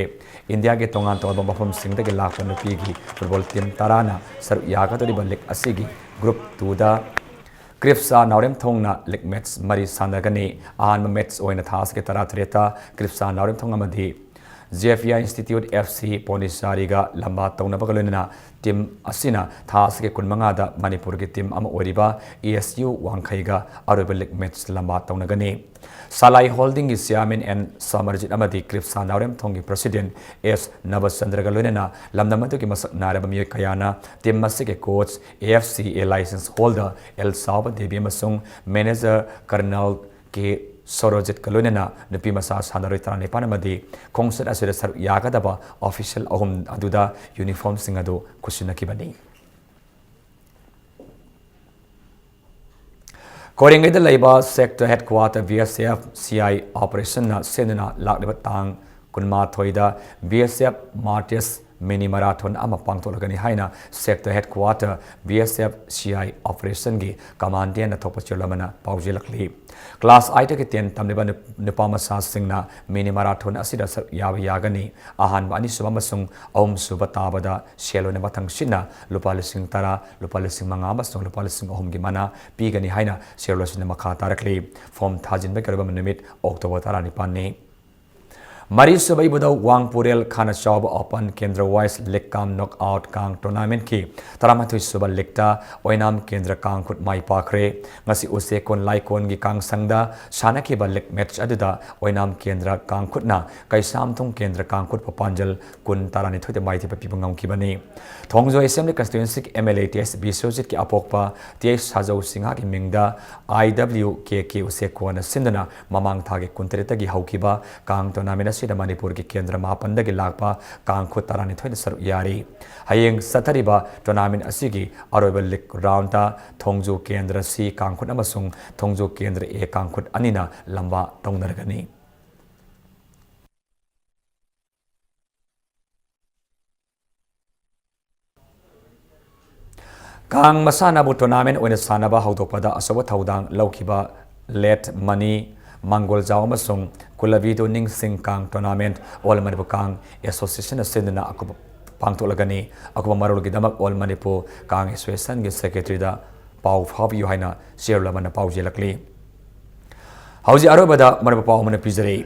ꯏꯟꯗꯤꯌꯥꯒꯤ ꯇꯣꯉꯥꯟ ꯇꯣꯉꯥꯟꯕ ꯃꯐꯝꯁꯤꯡꯗꯒꯤ ꯂꯥꯛꯄ ꯅꯨꯄꯤꯒꯤ ꯐꯨꯠꯕꯣꯜ ꯇꯤꯝ ꯇꯔꯥꯅ ꯁꯔꯨꯛ ꯌꯥꯒꯗꯧꯔꯤꯕ ꯂꯤꯒ ꯑꯁꯤꯒꯤ ꯒ꯭ꯔꯨꯞ ꯇꯨꯗ ꯀ꯭ꯔꯤꯞꯁꯥ ꯅꯥꯎꯔꯦꯝꯊꯣꯡꯅ ꯂꯤꯒ ꯃꯦꯠꯆ ꯃꯔꯤ ꯁꯥꯟꯅꯒꯅꯤ꯫ ꯑꯍꯥꯟꯕ ꯃꯦꯠꯆ ꯑꯣꯏꯅ ꯊꯥ ꯑꯁꯤꯒꯤ ꯇꯔꯥꯇꯔꯦꯠꯇ ꯀ꯭ꯔꯤꯞꯁꯥ ꯅꯥꯎꯔꯦꯝꯊꯣꯡ ꯑꯃꯗꯤ ꯖꯦꯐꯤꯌꯥ ꯏꯟꯁꯇꯤꯇ꯭ꯌꯨꯠ ꯑꯦꯐ ꯁꯤ ꯄꯣꯟꯗꯤꯆꯥꯔꯤꯒ ꯂꯝꯕꯥ ꯇꯧꯅꯕꯒ ꯂꯣꯏꯅꯅ ꯇꯤꯝ ꯑꯁꯤꯅ ꯊꯥ ꯑꯁꯤꯒꯤ ꯀꯨꯟꯃꯉꯥꯗ ꯃꯅꯤꯄꯨꯔꯒꯤ ꯇꯤꯝ ꯑꯃ ꯑꯣꯏꯔꯤꯕ ꯑꯦ ꯑꯦꯁ ꯌꯨ ꯋꯥꯡꯈꯩꯒ ꯑꯔꯣꯏꯕ ꯂꯤꯒ ꯃꯦꯠꯆ ꯂꯝꯕꯥ ꯇꯧꯅꯒꯅꯤ꯫ ꯁꯂꯥꯏ ꯍꯣꯜꯗꯤꯡꯒꯤ ꯆꯤꯌꯥꯔꯃꯦꯟ ꯑꯦꯟ ꯁꯃꯔꯖꯤꯠ ꯑꯃꯗꯤ ꯀ꯭ꯔꯤꯞꯁꯥ ꯅꯥꯎꯔꯦꯝꯊꯣꯡꯒꯤ ꯄ꯭ꯔꯁꯤꯗꯦꯟ ꯑꯦꯁ ꯅꯕꯆꯟꯗ꯭ꯔꯒ ꯂꯣꯏꯅꯅ ꯂꯝꯗꯝ ꯑꯗꯨꯒꯤ ꯃꯁꯛ ꯅꯥꯏꯔꯕ ꯃꯤꯑꯣꯏ ꯀꯌꯥꯅ ꯇꯤꯝ ꯑꯁꯤꯒꯤ coach, A F C A licence holder L ꯆꯥꯎꯕ ꯗꯦꯕꯤ ꯑꯃꯁꯨꯡ ꯃꯦꯅꯦꯖꯔ ꯀꯔꯅꯜ ꯀꯦ ꯁꯣꯔꯣꯖꯤꯠꯀ ꯂꯣꯏꯅꯅ ꯅꯨꯄꯤ ꯃꯆꯥ ꯁꯥꯟꯅꯔꯣꯏ ꯇꯔꯥꯅꯤꯄꯥꯟ ꯑꯃꯗꯤ ꯈꯣꯡꯆꯠ ꯑꯁꯤꯗ ꯁꯔꯨꯛ ꯌꯥꯒꯗꯕ ꯑꯣꯐꯤꯁꯤꯌꯦꯜ ꯑꯍꯨꯝ ꯑꯗꯨꯗ ꯌꯨꯅꯤꯐꯣꯔꯝꯁꯤꯡ ꯑꯗꯨ ꯈꯨꯠꯁꯤꯟꯅꯈꯤꯕꯅꯤ꯫ ꯀꯣꯏꯔꯦꯡꯒꯩꯗ ꯂꯩꯕ sector headquarter B S F C I ꯑꯣꯄꯔꯦꯁꯟꯅ ꯁꯦꯝꯗꯨꯅ ꯂꯥꯛꯂꯤꯕ ꯇꯥꯡ ꯀꯨꯟꯃꯥꯊꯣꯏꯗ B S F martyrs mini marathon ꯑꯃ ꯄꯥꯡꯊꯣꯛꯂꯒꯅꯤ ꯍꯥꯏꯅ sector headquarter B S F C I ꯑꯣꯄꯔꯦꯁꯟꯒꯤ ꯀꯃꯥꯟꯗꯦꯟꯅ ꯊꯣꯛꯄ ꯆꯦꯔꯣꯜ ꯑꯃꯅ ꯄꯥꯎꯖꯦꯜꯂꯛꯂꯤ꯫ ꯀ꯭ꯂꯥꯁ ꯑꯥꯏꯠꯇꯒꯤ ꯇꯦꯟ ꯇꯝꯂꯤꯕ ꯅꯨꯞ-, ꯅꯨꯄꯥ ꯃꯆꯥꯁꯤꯡꯅ ꯃꯤꯅꯤ ꯃꯔꯥꯊꯣꯟ ꯑꯁꯤꯗ ꯁꯔꯨꯛ ꯌꯥꯕ ꯌꯥꯒꯅꯤ꯫ ꯑꯍꯥꯟꯕ, ꯑꯅꯤꯁꯨꯕ ꯑꯃꯁꯨꯡ ꯑꯍꯨꯝꯁꯨꯕ ꯇꯥꯕꯗ ꯁꯦꯜ ꯑꯣꯏꯅ ꯃꯊꯪꯁꯤꯠꯅ ꯂꯨꯄꯥ ꯂꯤꯁꯤꯡ ꯇꯔꯥ, ꯂꯨꯄꯥ ꯂꯤꯁꯤꯡ ꯃꯉꯥ ꯑꯃꯁꯨꯡ ꯂꯨꯄꯥ ꯂꯤꯁꯤꯡ ꯑꯍꯨꯝꯒꯤ ꯃꯅꯥ ꯄꯤꯒꯅꯤ ꯍꯥꯏꯅ ꯆꯦꯔꯣꯜ ꯑꯁꯤꯅ ꯃꯈꯥ ꯇꯥꯔꯛꯂꯤ꯫ ꯐꯣꯔꯝ ꯊꯥꯖꯤꯟꯕꯒꯤ ꯑꯔꯣꯏꯕ ꯅꯨꯃꯤꯠ ꯑꯣꯛꯇꯣꯕꯔ ꯇꯔꯥꯅꯤꯄꯥꯟꯅꯤ꯫ ꯃꯔꯤꯁꯨꯕ ꯏꯕꯨꯙꯧ ꯋꯥꯡꯄꯨꯔꯦꯜ ꯈꯥꯅꯆꯥꯎꯕ Open Kendra Wise League cum Knockout ꯀꯥꯡ tournamentꯀꯤ ꯇꯔꯥꯃꯥꯊꯣꯏ ꯁꯨꯕ leaguꯇ ꯑꯣꯏꯅꯥꯝ ꯀꯦꯟꯗ꯭ꯔ ꯀꯥꯡꯈꯨꯠ ꯃꯥꯏ ꯄꯥꯛꯈ꯭ꯔꯦ꯫ ꯉꯁꯤ ꯎꯆꯦꯛꯀꯣꯟ ꯂꯥꯏꯀꯣꯟꯒꯤ ꯀꯥꯡꯁꯪꯗ ꯁꯥꯟꯅꯈꯤꯕ league match ꯑꯗꯨꯗ ꯑꯣꯏꯅꯥꯝ ꯀꯦꯟꯗ꯭ꯔ ꯀꯥꯡꯈꯨꯠꯅ ꯀꯩꯁꯥꯝꯊꯣꯡ ꯀꯦꯟꯗ꯭ꯔ ꯀꯥꯡꯈꯨꯠꯄꯨ ꯄꯥꯟꯖꯜ ꯀꯨꯟ, ꯇꯔꯥꯅꯤꯊꯣꯏꯗ ꯃꯥꯏꯊꯤꯕ ꯄꯤꯕ ꯉꯝꯈꯤꯕꯅꯤ꯫ ꯊꯣꯡꯖꯣ Assembly Constituencyꯒꯤ MLA ꯇꯤ ꯑꯩꯆ ꯕꯤꯁ꯭ꯋꯖꯤꯠꯀꯤ ꯑꯄꯣꯛꯄ ꯇꯤ ꯑꯩꯆ ꯁꯥꯖꯧ ꯁꯤꯡꯍꯒꯤ ꯃꯤꯡꯗ IWKK ꯎꯆꯦꯛꯀꯣꯟꯅ ꯁꯤꯟꯗꯨꯅ ꯃꯃꯥꯡ ꯊꯥꯒꯤ ꯀꯨꯟꯇꯔꯦꯠꯇꯒꯤ ꯍꯧꯈꯤꯕ ꯀꯥꯡ tournament ꯑꯁꯤꯗ ꯃꯅꯤꯄꯨꯔꯒꯤ ꯀꯦꯟꯗ꯭ꯔ ꯃꯥꯄꯟꯗꯒꯤ ꯂꯥꯛꯄ ꯀꯥꯡꯈꯨꯠ ꯇꯔꯥꯅꯤꯊꯣꯏꯅ ꯁꯔꯨꯛ ꯌꯥꯔꯤ꯫ ꯍꯌꯦꯡ ꯆꯠꯊꯔꯤꯕ tournament ꯑꯁꯤꯒꯤ ꯑꯔꯣꯏꯕ league roundꯇ ꯊꯣꯡꯖꯨ ꯀꯦꯟꯗ꯭ꯔ C ꯀꯥꯡꯈꯨꯠ ꯑꯃꯁꯨꯡ ꯊꯣꯡꯖꯨ ꯀꯦꯟꯗ꯭ꯔ A ꯀꯥꯡꯈꯨꯠ ꯑꯅꯤꯅ ꯂꯝꯕꯥ ꯇꯧꯅꯔꯒꯅꯤ꯫ ꯀꯥꯡ ꯃꯁꯥꯟꯅꯕꯨ tournament ꯑꯣꯏꯅ ꯁꯥꯟꯅꯕ ꯍꯧꯗꯣꯛꯄꯗ ꯑꯆꯧꯕ ꯊꯧꯗꯥꯡ ꯂꯧꯈꯤꯕ late ꯃꯅꯤ ꯃꯪꯒꯣꯜꯖꯥꯎ ꯑꯃꯁꯨꯡ ꯀꯨꯂꯕꯤꯗꯨ ꯅꯤꯡꯁꯤꯡ ꯀꯥꯡ tournament All Manipur ꯀꯥꯡ Associationꯅ ꯁꯤꯟꯗꯨꯅ ꯑꯀꯨꯞꯄ ꯄꯥꯡꯊꯣꯛꯂꯒꯅꯤ꯫ ꯑꯀꯨꯞꯄ ꯃꯔꯣꯜꯒꯤꯗꯃꯛ All Manipur ꯀꯥꯡ Associationꯒꯤ secretaryꯗ ꯄꯥꯎ ꯐꯥꯎꯕꯤꯌꯨ ꯍꯥꯏꯅ chairman ꯑꯃꯅ ꯄꯥꯎꯖꯦꯜꯂꯛꯂꯤ꯫ ꯍꯧꯖꯤꯛ ꯑꯔꯣꯏꯕꯗ ꯃꯔꯨꯞ ꯄꯥꯎ ꯑꯃꯅ ꯄꯤꯖꯔꯤ꯫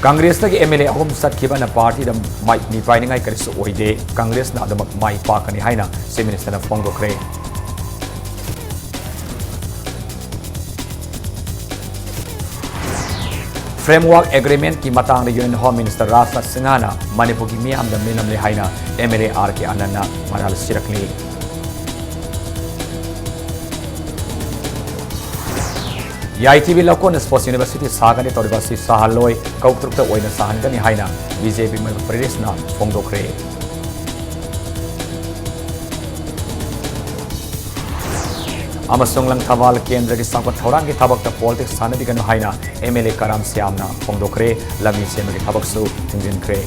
ꯀꯪꯒ꯭ꯔꯦꯁꯇꯒꯤ MLA ꯑꯍꯨꯝ ꯆꯠꯈꯤꯕꯅ partyꯗ ꯃꯥꯏ ꯃꯤꯄꯥꯏꯅꯤꯡꯉꯥꯏ ꯀꯔꯤꯁꯨ ꯑꯣꯏꯗꯦ, ꯀꯪꯒ꯭ꯔꯦꯁꯅ ꯑꯗꯨꯃꯛ ꯃꯥꯏ ꯄꯥꯛꯀꯅꯤ ꯍꯥꯏꯅ Chief Ministerꯅ ꯐꯣꯡꯗꯣꯛꯈ꯭ꯔꯦ꯫ Framework Agreementꯀꯤ ꯃꯇꯥꯡꯗ Union Home Minister ꯔꯥꯖꯅꯥꯊ ꯁꯤꯡꯍꯅ ꯃꯅꯤꯄꯨꯔꯒꯤ ꯃꯤꯌꯥꯝꯗ ꯃꯤꯅꯝꯂꯦ ꯍꯥꯏꯅ MLA R K Anandꯅ ꯃꯔꯥꯜ ꯁꯤꯔꯛꯂꯤ꯫ ꯌꯥꯏꯊꯤꯕꯤ ꯂꯧꯀꯣꯟ Sports University ꯁꯥꯒꯅꯤ ꯇꯧꯔꯤꯕ ꯑꯁꯤ ꯁꯥꯍꯜꯂꯣꯏ, ꯀꯧꯇ꯭ꯔꯨꯛꯇ ꯑꯣꯏꯅ ꯁꯥꯍꯟꯒꯅꯤ ꯍꯥꯏꯅ BJP ꯃꯅꯤꯄꯨꯔ ꯄ꯭ꯔꯗꯦꯁꯅ ꯐꯣꯡꯗꯣꯛꯈ꯭ꯔꯦ꯫ ꯑꯃꯁꯨꯡ ꯂꯪꯊꯕꯥꯜ ꯀꯦꯟꯗ꯭ꯔꯒꯤ ꯆꯥꯎꯈꯠ ꯊꯧꯔꯥꯡꯒꯤ ꯊꯕꯛꯇ politics ꯁꯥꯟꯅꯕꯤꯒꯅꯨ ꯍꯥꯏꯅ MLA ꯀꯔꯥꯝ ꯁ꯭ꯌꯥꯝꯅ ꯐꯣꯡꯗꯣꯛꯈ꯭ꯔꯦ꯫ ꯂꯝꯕꯤ ꯁꯦꯝꯕꯒꯤ ꯊꯕꯛꯁꯨ ꯊꯤꯡꯖꯤꯟꯈ꯭ꯔꯦ꯫